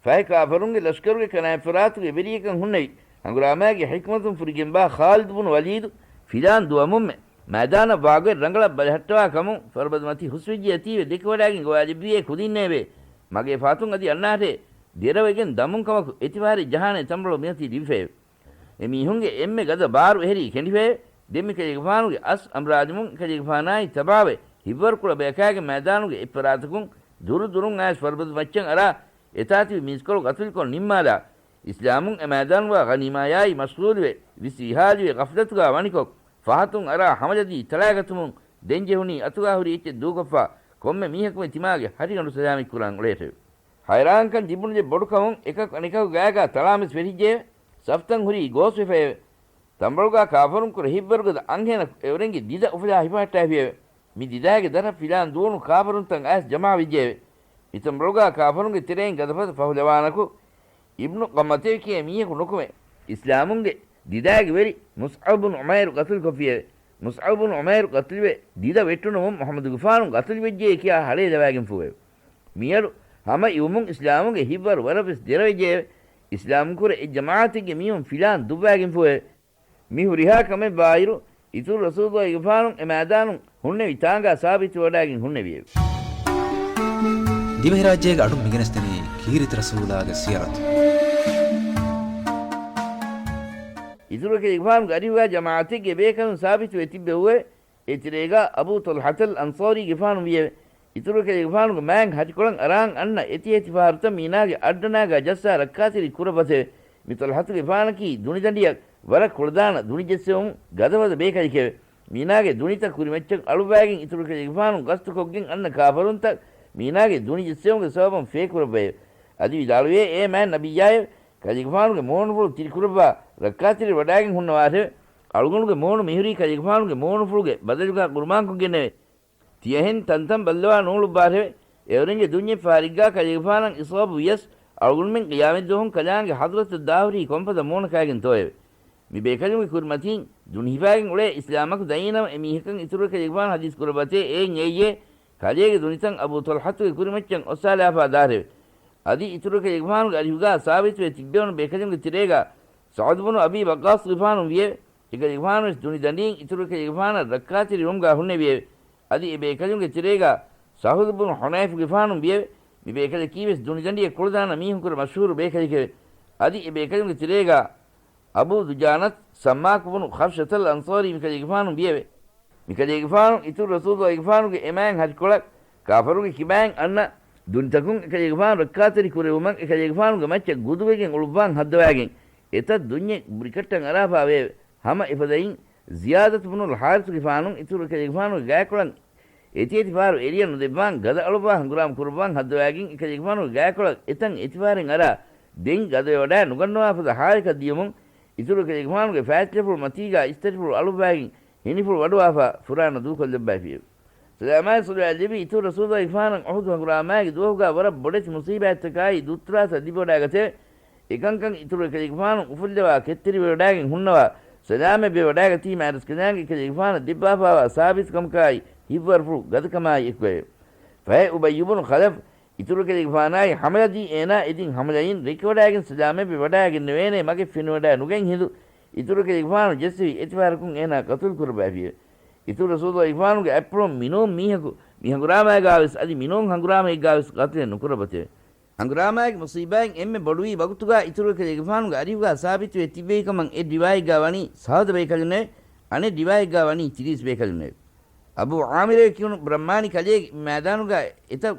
ފަހެ ކާފަރުންގެ ލަޝްކަރުގެ ކަނާތްފަރާތުގެ ވެރިޔަކަން ހުންނެވި ހަނގުރާމާގެ ޙިކްމަތުން ފުރިގެންވާ ޚާލިދު ބުނު ވަލީދު ފިލާން ދުވަމުންމެ މައިދާނަށް ވާގޮތް ރަނގަޅަށް ބަލަހައްޓަވާ ކަމުން ފަރުބަދުމަތީ ހުސްވެއްޖެއަތީވެ ދެކެވަޑާގެން ގޮވާލެއްވިއޭ ކުދިންނޭވެ. މަގޭ ފަހަތުން އަދި އަންނާށޭ ދެރަވެގެން ދަމުން ކަމަކު އެތިފަހަރެއް ޖަހާނޭ ތަނބަޅު މިއޮތީ ލިބިފައެވެ. އެ މީހުންގެ އެންމެ ގަދަ ބާރު އެހެރީ ކެނޑިފައެވެ. ދެން މި ކަލޭގެފާނުގެ އަސް އަމްރާލުމުން އެކަލޭގެފާނާއި ތަބާވެ ހިއްވަރުކުޅަ ބަޔަކާގެ މައިދާނުގެ އެއްފަރާތަކުން ދުރު ދުރުން އައިސް ފަރުބަދު މައްޗަށް އަރާ އެތާތިބި މީސްކޮޅު ގަތުލުކޮށް ނިންމާލާ، އިސްލާމުން އެ މައިދާނުގާ ޣަނީމާޔާއި މަޝްޣޫލުވެ، ވިސްވިހާލުވެ ޣަފްލަތުގާ ވަނިކޮށް، ފަހަތުން އަރާ ހަމަލަދީ ތަޅާގަތުމުން ދެން ޖެހުނީ އަތުގާ ހުރި އެއްޗެއް ދޫކޮށްފާ ކޮންމެ މީހަކުމެ ތިމާގެ ހަށިގަނޑު ސަލާމަތްކުރާން އުޅޭށެވެ. ހައިރާންކަން ލިބުނުލެއް ބޮޑުކަމުން އެކަކު އަނެކަކު ގާގާ ތަޅާމެސް ފެށިއްޖެއެވެ. ސަފްތަން ހުރީ ގޯސްވެފައެވެ. ތަނބަޅުގާ ކާފަރުން ކުރެ ހިއްވަރުގަދަ އަންހެނަކު އެއުރެންގެ ދިދަ އުފުލާ ހިފަހައްޓާފިއެވެ. މި ދިދާގެ ދަރަށް ފިލާން ދޫނު ކާފަރުންތައް އައިސް ޖަމާވެއްޖެއެވެ. މި ތަނބަޅުގާ ކާފަރުންގެ ތެރެއިން ގަދަފަދަ ފަހުލަވާނަކު އިބްނު ޤަމްޢަތޭ ކިޔޭ މީހަކު ނުކުމެ، އިސްލާމުންގެ ދިދާގެ ވެރި މުޞްޢަބް ބުނު ޢުމައިރު ޤަތުލުކޮށްފިއެވެ. މުޞްޢަބް ބުނު ޢުމައިރު ޤަތުލުވެ ދިދަ ވެއްޓުނުމުން މުޙައްމަދުގެފާނު ޤަތުލުވެއްޖެއޭ ކިޔާ ހަޅޭލަވާގެންފޫއެވެ. މިއަޑު ހަމަ އިވުމުން އިސްލާމުގެ ހިއްވަރު ވަރަށްވެސް ދެރަވެއްޖެއެވެ. އިސްލާމްކުރެ އެއް ޖަމާޢަތެއްގެ މީހުން ފިލާން ދުއްވާގެންފޫއެވެ. މި ހުރިހާ ކަމެއް ވާއިރު، އިތުރު ރަސޫލުއްލާހިގެފާނު އެ މައިދާނުން ހުންނެވި ތާނގާ ސާބިތުވެވަޑާގެން ހުންނެވިއެވެ. ދިވެހިރާއްޖޭގެ އަޑުން މިގެނެސްދެނީ ކީރިތި ރަސޫލާގެ ސިޔަރަތު. އިތުރު ކަލޭގެފާނުގެ އަރިހުގާ ޖަމާޢަތެއްގެ ބޭކަލުން ސާބިތުވެ ތިއްބެވުއެވެ. އެތެރޭގާ އަބޫ ޠަލްޙަތަލް އަންޞާރީގެފާނު ވިއެވެ. އިތުރު ކަލޭގެފާނުގެ މާތް ހަށިކޮޅަށް އަރާން އަންނަ އެތި އެތި ފަހަރުތައް މީނާގެ އައްޑަނާގާ ޖައްސާ ރައްކާތެރި ކުރައްވަތެވެ. މި ޠަލްޙަތުގެފާނަކީ ދުނިދަނޑިއަށް ވަރަށް ކުޅަދާނަ ދުނިޖެއްސެވުމުން ގަދަފަދަ ބޭކަލެކެވެ. މީނާގެ ދުނިތައް ކުރިމައްޗަށް އަޅުއްވާގެން އިތުރު ކަލޭގެފާނު ގަސްތުކޮށްގެން އަންނަ ކާފަރުންތައް މީނާގެ ދުނިޖެއްސެވުމުގެ ސަބަބުން ފޭކުރައްވައެވެ. އަދި ވިދާޅުވޭ އޭ މާތް ނަބިއްޔާއެވެ. ކަލޭގެފާނުގެ މޫނުފުޅު ތިރިކުރައްވާ ރައްކާތެރި ވަޑާގެން ހުންނަވާށެވެ. އަޅުގަނޑުގެ މޫނު މިހުރީ ކަލޭގެފާނުގެ މޫނުފުޅުގެ ބަދަލުގާ ގުރުމާންކޮށްގެންނެވެ. ތިޔަހެން ތަންތަން ބައްލަވާ ނޫޅުއްވާށެވެ. އެއުރެންގެ ދުންޏެއް ފަހަރެއްގާ ކަލޭގެފާނަށް އިޞާބު ވިޔަސް، އަޅުގަނޑުމެން ޤިޔާމަތްދުވަހުން ކަލާނގެ ޙަޟްރަތަށް ދާހުރީ ކޮންފަދަ މޫނަކާގެންތޯއެވެ؟ މި ބޭކަލުންގެ ކުރިމަތީން ދުނި ހިފާގެން އުޅޭ އިސްލާމަކު ދައީނަމަ އެމީހަކަށް އިތުރު ކަލޭގެފާނު ޙަދީޘް ކުރައްވަތޭ އެއިން އެއްޔޭ، ކަލޭގެ ދުނިތައް އަބޫ ޠަލްޙަތުގެ ކުރިމައްޗަށް އޮއްސާލާފާ ދާށެވެ. އަދި އިތުރު ކަލޭގެފާނުގެ އަރިހުގާ ސާބިތުވެ ތިއްބެވުނު ބޭކަލުންގެ ތެރޭގާ ސަޢުދު ބުނު އަބީ ވައްޤާޞްގެފާނު ވިއެވެ. އެކަލޭގެފާނުވެސް ދުނި ދަނޑިން އިތުރު ކަލޭގެފާނަށް ރައްކާތެރިވުމުގާ ހުންނެވިއެވެ. އަދި އެ ބޭކަލުންގެ ތެރޭގާ ސަހުލު ބުނު ޙުނައިފުގެފާނު ވިއެވެ. މި ބޭކަލަކީވެސް ދުނި ދަނޑިއަށް ކުޅަދާނަ މީހުންކުރެ މަޝްހޫރު ބޭކަލެކެވެ. އަދި އެ ބޭކަލުންގެ ތެރޭގާ އަބޫ ދުޖާނަތް ސައްމާކު ބުނު ޚަފްޝަތަލް އަންޞާރީ މިކަލޭގެފާނު ވިއެވެ. މިކަލޭގެފާނު އިތުރު ރަސޫލުއްލާހިގެފާނުގެ އެމާތް ހަށިކޮޅަށް ކާފަރުންގެ ކިބައިން އަންނަ ދުނިތަކުން އެކަލޭގެފާނު ރައްކާތެރި ކުރެވުމަށް އެކަލޭގެފާނުގެ މައްޗަށް ގުދުވެގެން އުޅުއްވާން ހައްދަވާގެން އެތައް ދުންޏެއް ބުރިކައްޓަން އަރާފާވެއެވެ. ހަމަ އެފަދައިން ޒިޔާދަތު ބުނުލް ޙާރިޘުގެފާނު އިތުރު އެކަލޭގެފާނުގެ ގާތްކޮޅަށް އެތިއެތި ފަހަރު އެރިޔަ ނުދެއްވާން ގަދަ އަޅުއްވާ ހަނގުރާމަ ކުރައްވާން ހައްދަވާގެން އެކަލޭގެފާނުގެ ގާތްކޮޅަށް އެތަން އެތިފަހަރެއް އަރާ ދެން ގަދަވެވަޑާ ނުގަންނަވާ ފަދަ ޙާލަކަށް ދިޔުމުން އިތުރު އެކަލޭގެފާނުގެ ފާތިލެފުޅު މަތީގާ އިސްތަށިފުޅު އަޅުއްވާގެން ހިނިފުޅު ވަޑުވާފާ ފުރާނަ ދޫކޮށްލައްވައިފިއެވެ. ސަލާމާއި ޞަލަވާތް ލެއްވި އިތުރު ރަސޫލުއްލާހިގެފާނަށް އުޙުދު ހަނގުރާމާގެ ދުވަހުގާ ވަރަށް ބޮޑެތި މުޞީބާތްތަކާއި ދުއްތުރާސް ލިބިވަޑާގަތެވެ. އެކަންކަން އިތުރު އެކަލޭގެފާނު އުފުއްލަވާ ކެތްތެރިވެވަޑާގެން ހުންނަވާ ސަލާމަތްވެވަޑާގަތީމާ ރަސްކަލާނގެ އެކަލޭގެފާނަށް ދެއްވާފާވާ ސާބިތުކަމަކާއި ހިއްވަރުފުޅު ގަދަކަމާއި އެކުއެވެ. ފަހެ އުބައްޔު ބުނު ޚަލަފް އިތުރު އެކަލޭގެފާނާއި ހަމަލަދީ އޭނާ އެދިން ހަމަލައިން ރެކިވަޑާގެން ސަލާމަތްވެވަޑާގެންނެވޭނޭ މަގެއް ފެނިވަޑާ ނުގެން ހިނދު އިތުރު އެކަލޭގެފާނު ޖެއްސެވި އެތިފަހަރަކުން އޭނާ ޤަތުލު ކުރައްވައިފިއެވެ. އިތުރު ރަސޫލުއްލާހިގެފާނުގެ އަތްޕުޅުން މިނޫން މީހަކު މި ހަނގުރާމައިގާވެސް އަދި މިނޫން ހަނގުރާމައެއްގާވެސް ޤަތުލެއް ނުކުރައްވަތެވެ. ހަނގުރާމައިގެ މުޞީބާއިން އެންމެ ބޮޑުވީ ވަގުތުގާ އިތުރު އެކަލޭގެފާނުގެ އަރިހުގާ ސާބިތުވެ ތިއްބެވިކަމަށް އެއް ރިވާޔަތްގާ ވަނީ ސަހަދަ ބޭކަލުންނެވެ. އަނެއް ރިވާޔަތްގާ ވަނީ ތިރީސް ބޭކަލުންނެވެ. އަބޫ ޢާމިރޭ ކިޔުނު ބްރަހްމާނި ކަލޭގެ މައިދާނުގަ އެތައް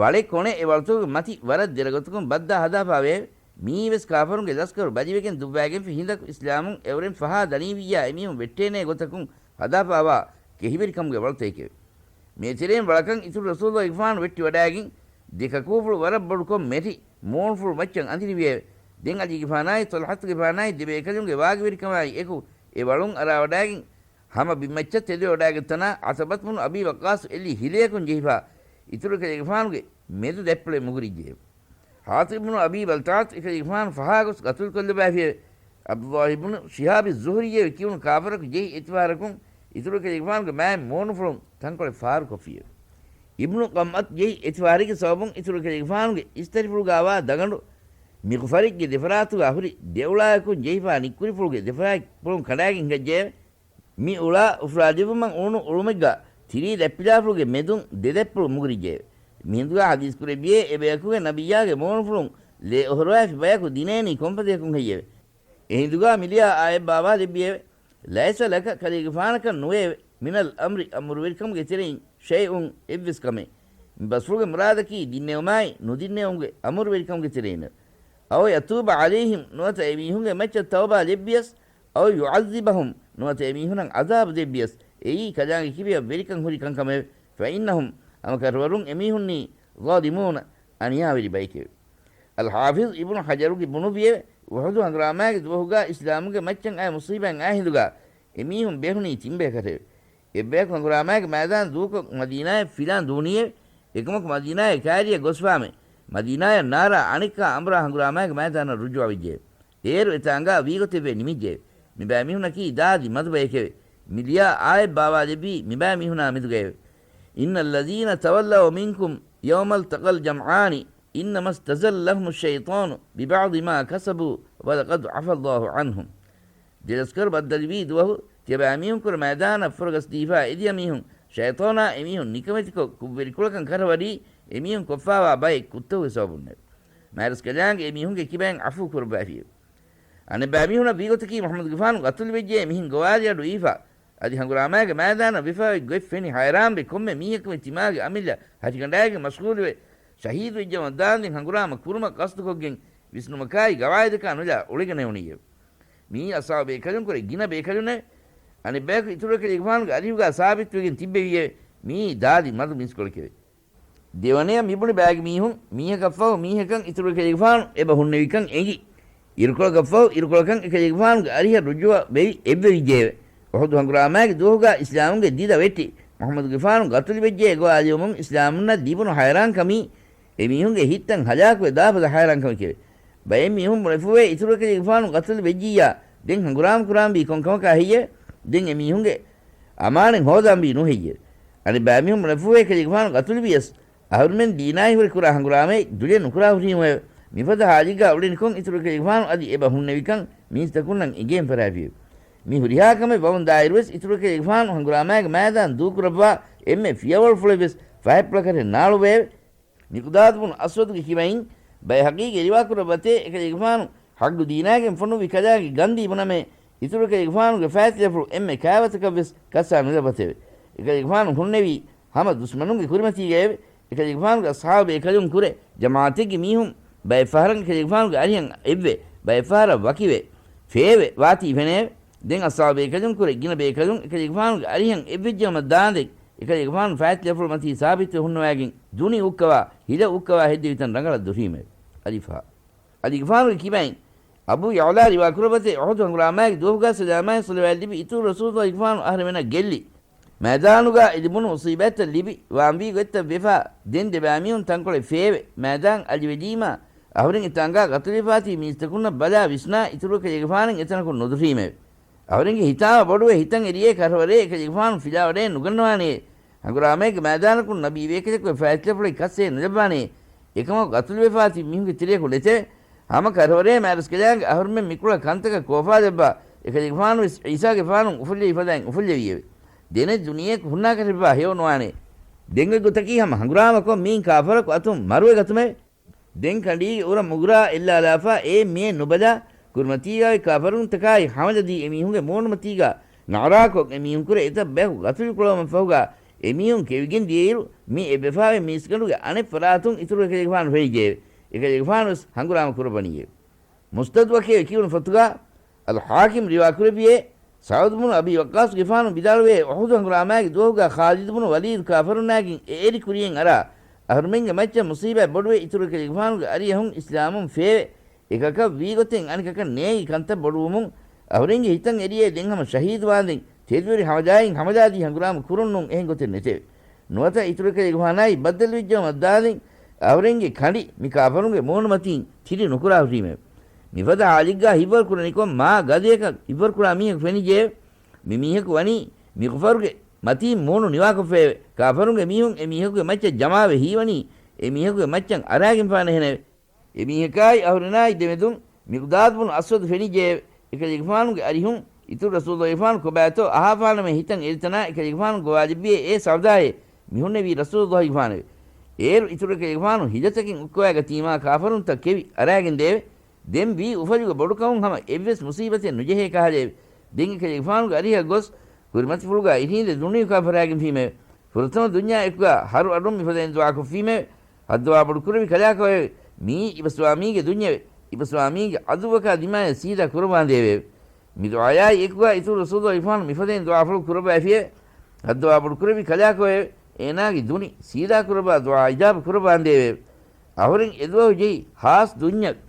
ވަޅެއް ކޮނެ އެ ވަޅުތަކުގެ މަތި ވަރަށް ދެރަ ގޮތަކުން ބައްދާ ހަދާފާވެއެވެ. މިއީވެސް ކާފަރުންގެ ލަސްކަރު ބަލިވެގެން ދުއްވައިގެންފި ހިނދަކު އިސްލާމުން އެއުރެން ފަހާ ދަނީވިއްޔާ އެމީހުން ވެއްޓޭނޭ ގޮތަކުން ހަދާފާވާ ކެހިވެރިކަމުގެ ވަޅުތަކެކެވެ. މޭތެރެއިން ވަޅަކަށް އިތުރު ރަސޫލު އިގްފާން ވެއްޓިވަޑައިގެން ދެކަކޫފުޅު ވަރަށް ބޮޑުކޮށް މެޓި މޫނުފުޅު މައްޗަށް އަނދިރިވިއެވެ. ދެން އަލީގެފާނާއި ޠަލްޙަތުގެފާނާއި ދެބޭކަލުންގެ ވާގިވެރިކަމާއި އެކު އެ ވަޅުން އަރާވަޑައިގެން ހަމަ ބިންމައްޗަށް ތެދުވެވަޑައިގަތްތަނާ ޢުތުބަތު ބުނު އަބީ ވައްޤާޞު އެއްލި ހިލަޔަކުން ޖެހިފާ އިތުރު އެކަލޭގެފާނުގެ މެދު ދެއްޕުޅެއް މުގުރިއްޖެއެވެ. ޙާޠިބު ބުނު އަބީ ބަލްތަޢަތު އެކަލޭގެފާނު ފަހާގޮސް ގަތުލުކޮށްލައްވައިފިއެވެ. ޢަބްދުﷲ ބުނު ޝިހާބި ޒުހުރީއެވެ ކިޔުނު ކާފަރަކު ޖެހި އެތިފަހަރަކުން އިތުރު އެކަލޭގެފާނުގެ މާތް މޫނުފުޅުން ތަންކޮޅެއް ފާރުކޮށްފިއެވެ. އިބްނު ޤަމްޢަތު ޖެހި އެތިފަހަރެއްގެ ސަބަބުން އިތުރު އެކަލޭގެފާނުގެ އިސްތަށިފުޅުގައިވާ ދަގަނޑު މިޣުފަރެއްގެ ދެފަރާތުގަ ހުރި ދެއުޅާއެކުން ޖެހިފާ ނިއްކުރިފުޅުގެ ދެފަރާތްޕުޅުން ކަނޑާގެން ހިނގައްޖެއެވެ. މި އުޅާ އުފުލާލެއްވުމަށް އުޅުނު އުޅުމެއްގަ ތިރީ ދަތްޕިލާފުޅުގެ މެދުން ދެ ދަތްޕުޅު މުގުރިއްޖެއެވެ. މިހިނދުގަ ޙަދީޘް ކުރެއްވިއޭ އެބަޔަކުގެ ނަބިއްޔާގެ މޫނުފުޅުން ލޭ އޮހޮރުވައިފި ބަޔަކު ދިނޭނީ ކޮންފަދަޔަކުން ހެއްޔެވެ؟ އެހިނދުގަ މިލިޔާ އާޔަތް ބާވާލެއްވިއެވެ. ލައިސަ ލަކަ ކަލޭގެފާނަކަށް ނުވެއެވެ. މިނަލް އަމްރި އަމުރުވެރިކަމުގެ ތެރެއިން ޝައިއުން އެއްވެސް ކަމެއް. މި ބަސްފުޅުގެ މުރާދަކީ ދިންނެވުމާއި ނުދިންނެވުމުގެ އަމުރުވެރިކަމުގެ ތެރެއިންނެވެ. އައު ޔަތޫބަ ޢަލައިހިމް ނުވަތަ އެމީހުންގެ މައްޗަށް ތައުބާ ލެއްވިޔަސް، އައު ޔުޢައްޒިބަހުމް ނުވަތަ އެމީހުނަށް ޢަޒާބު ދެއްވިޔަސް، އެއީ ކަލާނގެ ކިބަޔަށް ވެރިކަން ހުރި ކަންކަމެވެ. ފައިންނަހުމް ހަމަ ކަށަވަރުން އެމީހުންނީ ޡާލިމޫނަ އަނިޔާވެރި ބައެކެވެ. އަލްޙާފިޡް އިބްނު ޙަޖަރުގެ ބުނުއްވިއެވެ. އުޙުދު ހަނގުރާމާގެ ދުވަހުގަ އިސްލާމުގެ މައްޗަށް އައި މުޞީބާތް އައި ހިނދުގަ އެމީހުން ބެހުނީ ތިން ބަޔަކަށެވެ. އެއްބަޔަކު ހަނގުރާމާގެ މައިދާން ދޫކޮށް މަދީނާއަށް ފިލާން ދޫނީއެވެ. އެކަމަކު މަދީނާއަށް ކައިރިއަށް ގޮސްފާމެ، މަދީނާއަށް ނާރާ އަނެއްކާ އަނބުރާ ހަނގުރާމާގެ މައިދާނަށް ރުޖޫޢަވެއްޖެއެވެ. އޭރު އެތާނގާ ވީގޮތެއްވެ ނިމިއްޖެއެވެ. މިބައިމީހުންނަކީ ދާދި މަދު ބަޔެކެވެ. މިލިޔާ އާޔަތް ބާވާލެއްވީ މިބައިމީހުނާ މެދުގައެވެ. إن الذين تولوا منكم يوم التقى الجمعان إنما استزلهم الشيطان ببعض ما كسبوا ولقد عفا الله عنهم. ދެލަސްކަރު ބައްދަލުވީ ދުވަހު ތިޔަބައިމީހުންކުރެ މައިދާނަށް ފުރަގަސްދީފާ އެދިޔަމީހުން ޝައިޠާނާ އެމީހުން ނިކަމެތިކޮށް ކުށްވެރިކުޅަކަން ކަށަވަރީ އެމީހުން ކޮށްފާވާ ބައެއް ކުށްތަކުގެ ސަބަބުންނެވެ. މާތްރަސްކަލާނގެ އެމީހުންގެ ކިބައިން ޢަފޫ ކުރައްވައިފިއެވެ. އަނެއްބައިމީހުނަށް ވީގޮތަކީ މުޙައްމަދުގެފާނު ގަތުލުވެއްޖެ މިހެން ގޮވާލި އަޑު އީފާ އަދި ހަނގުރާމާގެ މައިދާނަށް ވެފާވެ ގޮތް ފެނި ހައިރާންވެ ކޮންމެ މީހަކުވެ ތިމާގެ އަމިއްލަ ހަށިގަނޑާގެ މަޝްޣޫލުވެ ޝަހީދުވެއްޖަމަށް ދާންދެން ހަނގުރާމަ ކުރުމަށް ޤަޞްދުކޮށްގެން ވިސްނުމަކާއި ގަވާއިދަކާ ނުލާ އުޅެގެނެވުނީއެވެ. މިއީ އަޞްޙާބު ބޭކަލުންކުރެ ގިނަ ބޭކަލުންނެވެ. އަނެއްބަޔަކު އިތުރު އެކަލޭގެފާނުގެ އަރިހުގާ ސާބިތުވެގެން ތިއްބެވިއެވެ. މިއީ ދާދި މަދު މީސްކޮޅެކެވެ. ދެވަނަޔަށް މިބުނި ބައިގެ މީހުން މީހަކަށްފަހު މީހަކަށް އިތުރު އެކަލޭގެފާނު އެބަ ހުންނެވިކަން އެނގި، އިރުކޮޅަކަށްފަހު އިރުކޮޅަކަށް އެކަލޭގެފާނުގެ އަރިހަށް ރުޖޫޢަ ވެވި އެއްވެވިއްޖެއެވެ. އުޙުދު ހަނގުރާމާގެ ދުވަހުގާ އިސްލާމުގެ ދިދަ ވެއްޓި މުޙައްމަދުގެފާނު ގަތުލުވެއްޖެ ގޮވާލެވުމުން އިސްލާމުންނަށް ލިބުނު ހައިރާންކަމީ އެމީހުންގެ ހިތްތައް ހަލާކުވެ ދާފަދަ ހައިރާންކަމެކެވެ. ބައެއް މީހުން ބުނެފޫވޭ އިތުރު އެކަލޭގެފާނު ގަތުލުވެއްޖިއްޔާ ދެން ހަނގުރާމަ ކުރާންވީ ކޮން ކަމަކާ ހެއްޔެވެ؟ ދެން އެމީހުންގެ އަމާނެއް ހޯދާންވީ ނޫހެއްޔެވެ؟ އަނެއް ބައިމީހުން ބުނެފޫވޭ އެކަލޭގެފާނު ގަތުލުވިޔަސް އަހަރުމެން ދީނާއި ހުރެ ކުރާ ހަނގުރާމައެއް ދުލެއް ނުކުރާ ހުރީމެވެ. މިފަދަ ހާލެއްގާ އުޅެނިކޮށް އިތުރު އެކަލޭގެފާނު އަދި އެބަ ހުންނެވިކަން މީސްތަކުންނަށް އެނގޭން ފަރާފިއެވެ. މި ހުރިހާ ކަމެއް ވަމުން ދާއިރުވެސް އިތުރު އެކަލޭގެފާނު ހަނގުރާމާގެ މައިދާން ދޫކުރައްވާ އެންމެ ފިޔަވަޅުފުޅެއްވެސް ފަހެއްޕުޅަކަށެއް ނާޅުވެއެވެ. މިޤްދާދު ބުނު އަސްވަދުގެ ކިބައިން ބައިހަޤީގެ ރިވާކުރައްވަތޭ އެކަލޭގެފާނު ޙައްޤު ދީނާގެން ފޮނުއްވި ކަލާނގެ ގަންދީ ބުނަމޭ އިތުރު އެކަލޭގެފާނުގެ ފާތިލަފުޅު އެންމެ ކާވަތަކަށްވެސް ކައްސާ ނުލައްވަތެވެ. އެކަލޭގެފާނު ހުންނެވީ ހަމަ ދުސްމަނުންގެ ކުރިމަތީގައެވެ. އެކަލޭގެފާނުގެ އަޞްޙާބު ބޭކަލުން ކުރެ ޖަމާޢަތެއްގެ މީހުން ބައެއް ފަހަރަށް އެކަލޭގެފާނުގެ އަރިހަށް އެއްވެ، ބައެއް ފަހަރަށް ވަކިވެ، ފޭވެ ވާތީ ފެނެއެވެ. ދެން އަޞްޙާބު ބޭކަލުން ކުރެ ގިނަ ބޭކަލުން އެކަލޭގެފާނުގެ އަރިހަށް އެއްވެއްޖަމަށް ދާނދެން އެކަލޭގެފާނު ފާތިލަފުޅު މަތީ ސާބިތުވެ ހުންނަވައިގެން ދުނި އުއްކަވާ، ހިލަ އުއްކަވާ ހެއްދެވިތަން ރަނގަޅަށް ދުށީމެވެ. އަލިފާ. އަލިގެފާނުގެ ކިބައިން އަބޫ ޔަޢުލާ ރިވާކުރައްވަތޭ އުޙުދު ހަނގުރާމާގެ ދުވަހުގާ ސަލާމާތް ޞަލަވާތް ލިބި އިތުރު ރަސޫލު އަލިގެފާނު އަހަރެމެނަށް ގެއްލި މައިދާނުގާ އެ ލިބުނު މުޞީބާތްތައް ލިބި ވާންވީ ގޮތްތައް ވެފާ ދެން ދެބައިމީހުން ތަންކޮޅެއް ފޭވެ މައިދާން އަލިވެލީމާ އަހުރެން އެތާނގާ ގަތުލިފާތީ މީސްތަކުންނަށް ބަލާ ވިސްނާ އިތުރު އެކަލޭގެފާނެއް އެތަނަކުން ނުދުށީމެވެ. އަހުރެންގެ ހިތާމަ ބޮޑުވެ ހިތަށް އެރިއޭ ކަށަވަރޭ އެކަލޭގެފާނު ފިލާވަޑައެއް ނުގަންނަވާނެ. ހަނގުރާމައިގެ މައިދާނަކުން ނަބީ ބޭކަލަކު ފާތިލަފުޅެއް ކައްސޭ ނުލައްވާނެ. އެކަމަކު ގަތުލުވެފާތީ މީހުންގެ ތެރެއަކު ނެތެވެ. ހަމަ ކަށަވަރޭ މާރަސްކަލާނގެ އަހުރުމެން މިކުޅަ ކަންތަކަށް ކޯފާލައްވާ އެކަލޭގެފާނުވެސް ޢީސާގެފާނު އުފުއްލެވި ފަދައިން އުފުއްލެވިއެވެ. ދެނެއް ދުނިޔެއަކު ހުންނާކަށެއްވާ ހެޔޮނުވާނެ. ދެން އޮތް ގޮތަކީ ހަމަ ހަނގުރާމަކޮށް މީން ކާފަރަކު އަތުން މަރުވެގަތުމެވެ. ދެން ކަނޑީގެ އުރަ މުގުރާ އެއްލާލާފާ އޭ މޭ ނުބަލާ ކުރިމަތީގާ އޮތް ކާފަރުންތަކާއި ހަމަލަދީ އެމީހުންގެ މޫނުމަތީގާ ނާރާކޮށް އެ މީހުންކުރެ އެތައް ބަޔަކު ގަތުލުކުރައްވަމުން ފަހުގަ އެ މީހުން ކެވިގެން ދިޔައިރު، މި އެއްބަފާވެ މީސްގަނޑުގެ އަނެއް ފަރާތުން އިތުރު އެކަލޭގެފާނު ފެނިއްޖެއެވެ. އެކަލޭގެފާނުވެސް ހަނގުރާމަ ކުރައްވަނީއެވެ. މުސްނަދުއަކީ ކިޔުނު ފޮތުގަ އަލްޙާކިމް ރިވާކުރެއްވިއޭ، ސަޢުދު ބުނު އަބީ ވައްޤާޞްގެފާނު ވިދާޅުވޭ، އުޙުދު ހަނގުރާމާގެ ދުވަހުގަ ޚާލިދު ބުނު ވަލީދު ކާފަރުންނާގެން އެ އެރި ކުރިޔަށް އަރާ، އަހުރުމެންގެ މައްޗަށް މުޞީބާތް ބޮޑުވެ، އިތުރު އެކަލޭގެފާނުގެ އަރިއަހުން އިސްލާމުން ފޭވެ، އެކަކަށް ވީގޮތެއް އަނެކަކަށް ނޭނގި ކަންތައް ބޮޑުވުމުން، އަހުރެންގެ ހިތަށް އެރިއޭ ދެން ހަމަ ޝަހީދުވާނދެން ތެދުވެރި ހަމަޖާއިން ހަމަޖާދީ ހަނގުރާމަ ކުރުންނޫން އެހެން ގޮތެއް ނެތެވެ. ނުވަތަ އިތުރު އެކަލޭގެފާނާއި ބައްދަލުވެއްޖައުމަށްދާނދެން އަހުރެންގެ ކަނޑި މި ކާފަރުންގެ މޫނުމަތީން ތިރި ނުކުރާ ހުށީމެވެ. މިފަދަ ހާލެއްގާ ހިތްވަރު ކުރަނިކޮށް މާ ގަދަޔަކަށް ހިތްވަރު ކުރާ މީހަކު ފެނިއްޖެއެވެ. މި މީހަކު ވަނީ މި ކުފަރުގެ މަތީން މޫނު ނިވާކޮށްފައެވެ. ކާފަރުންގެ މީހުން އެ މީހަކުގެ މައްޗަށް ޖަމާވެ ހީވަނީ އެ މީހަކުގެ މައްޗަށް އަރާގެންފާނެހެނެވެ. އެ މީހަކާއި އަހުރެނާއި ދެމެދުން މިޤްދާދު ބުނު އަސްވަދު ފެނިއްޖެއެވެ. އެކަލޭގެފާނުގެ އަރިހުން އިތުރު ރަސޫލުﷲގެފާނު ކޮބާތޯ އަހާފާނަމޭ ހިތަށް އެރިތަނާ އެކަލޭގެފާނު ގޮވާލެއްވިއޭ އޭ ސަޢުދާއޭ، މި ހުންނެވީ ރަސޫލުﷲގެފާނެވެ. އޭރު އިތުރު އެކަލޭގެފާނު ހިލަތަކެއް އުއްކަވައިގަތީމާ ކާފަރުންތައް ކެވި އަރާގެން ދެއެވެ. ދެން ވީ އުފަލުގެ ބޮޑުކަމުން ހަމަ އެއްވެސް މުޞީބަތެއް ނުޖެހޭ ކަހަލައެވެ. ދެން އެކަލޭގެފާނުގެ އަރިހަށް ގޮސް ކުރިމަތިފުޅުގާ އިށީނދެ ދުނިޔެ ކާފަރާގެންފީމެވެ. ފުރަތަމަ ދުންޏާ އެކުގާ ހަރު އަޑުން މިފަދައިން ދުޢާކޮށްފީމެވެ. ހައްދަވާ ބޮޑުކުރެއްވި ކަލާކޮއެވެ. މިއީ އިބަސްވާމީގެ ދުންޏެވެ. އިބަސްވާމީގެ ޢަދުއްވަކާ ދިމާޔަށް ސީދާ ކުރައްވާނދޭވެއެވެ. މި ދުޢާޔާއި އެކުގާ އިތުރު ރަސޫލުﷲގެފާނު މިފަދައިން ދުޢާފުޅު ކުރައްވައިފިއެވެ. ހައްދަވާ ބޮޑުކުރެއްވި ކަލާކޮއެވެ. އޭނާގެ ދުނި ސީދާ ކުރައްވާ ދުޢާ އިޖާބަ ކުރައްވާނދޭވެއެވެ. އަހުރެން އެދުވަހު ޖެހި ހާސް ދުންޏަށް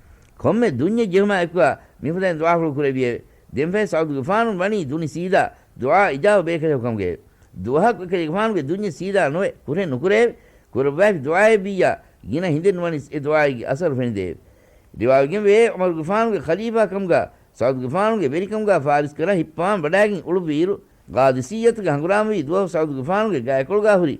ކޮންމެ ދުންޏެއް ޖެހުމާ އެކުގާ މިފަދައިން ދުޢާފުޅު ކުރެއްވިއެވެ. ދެންފަހެ ސަޢުދުގެފާނު ވަނީ ދުނި ސީދާ ދުޢާ އިޖާބަ ބޭކަލަކު ކަމުގައެވެ. ދުވަހަކު އެކަލޭގެފާނުގެ ދުންޏެއް ސީދާ ނުވެ ކުރެ ނުކުރެއެވެ. ކުރައްވައިފި ދުޢާއެއްވިއްޔާ ގިނަ ހިނދެއް ނުވަނީސް އެ ދުޢާއެއްގެ އަސަރު ފެނިދެއެވެ. ރިވާވެގެންވޭ ޢުމަރުގެފާނުގެ ޚަލީފާ ކަމުގާ ސަޢުދުގެފާނުގެ ވެރިކަމުގާ ފާރިސްކަރަށް ހިއްޕަވާން ވަޑާގެން އުޅުއްވިއިރު، ޤާދިސިއްޔަތުގެ ހަނގުރާމަވީ ދުވަހު ސަޢުދުގެފާނުގެ ގާތްކޮޅުގާ ހުރި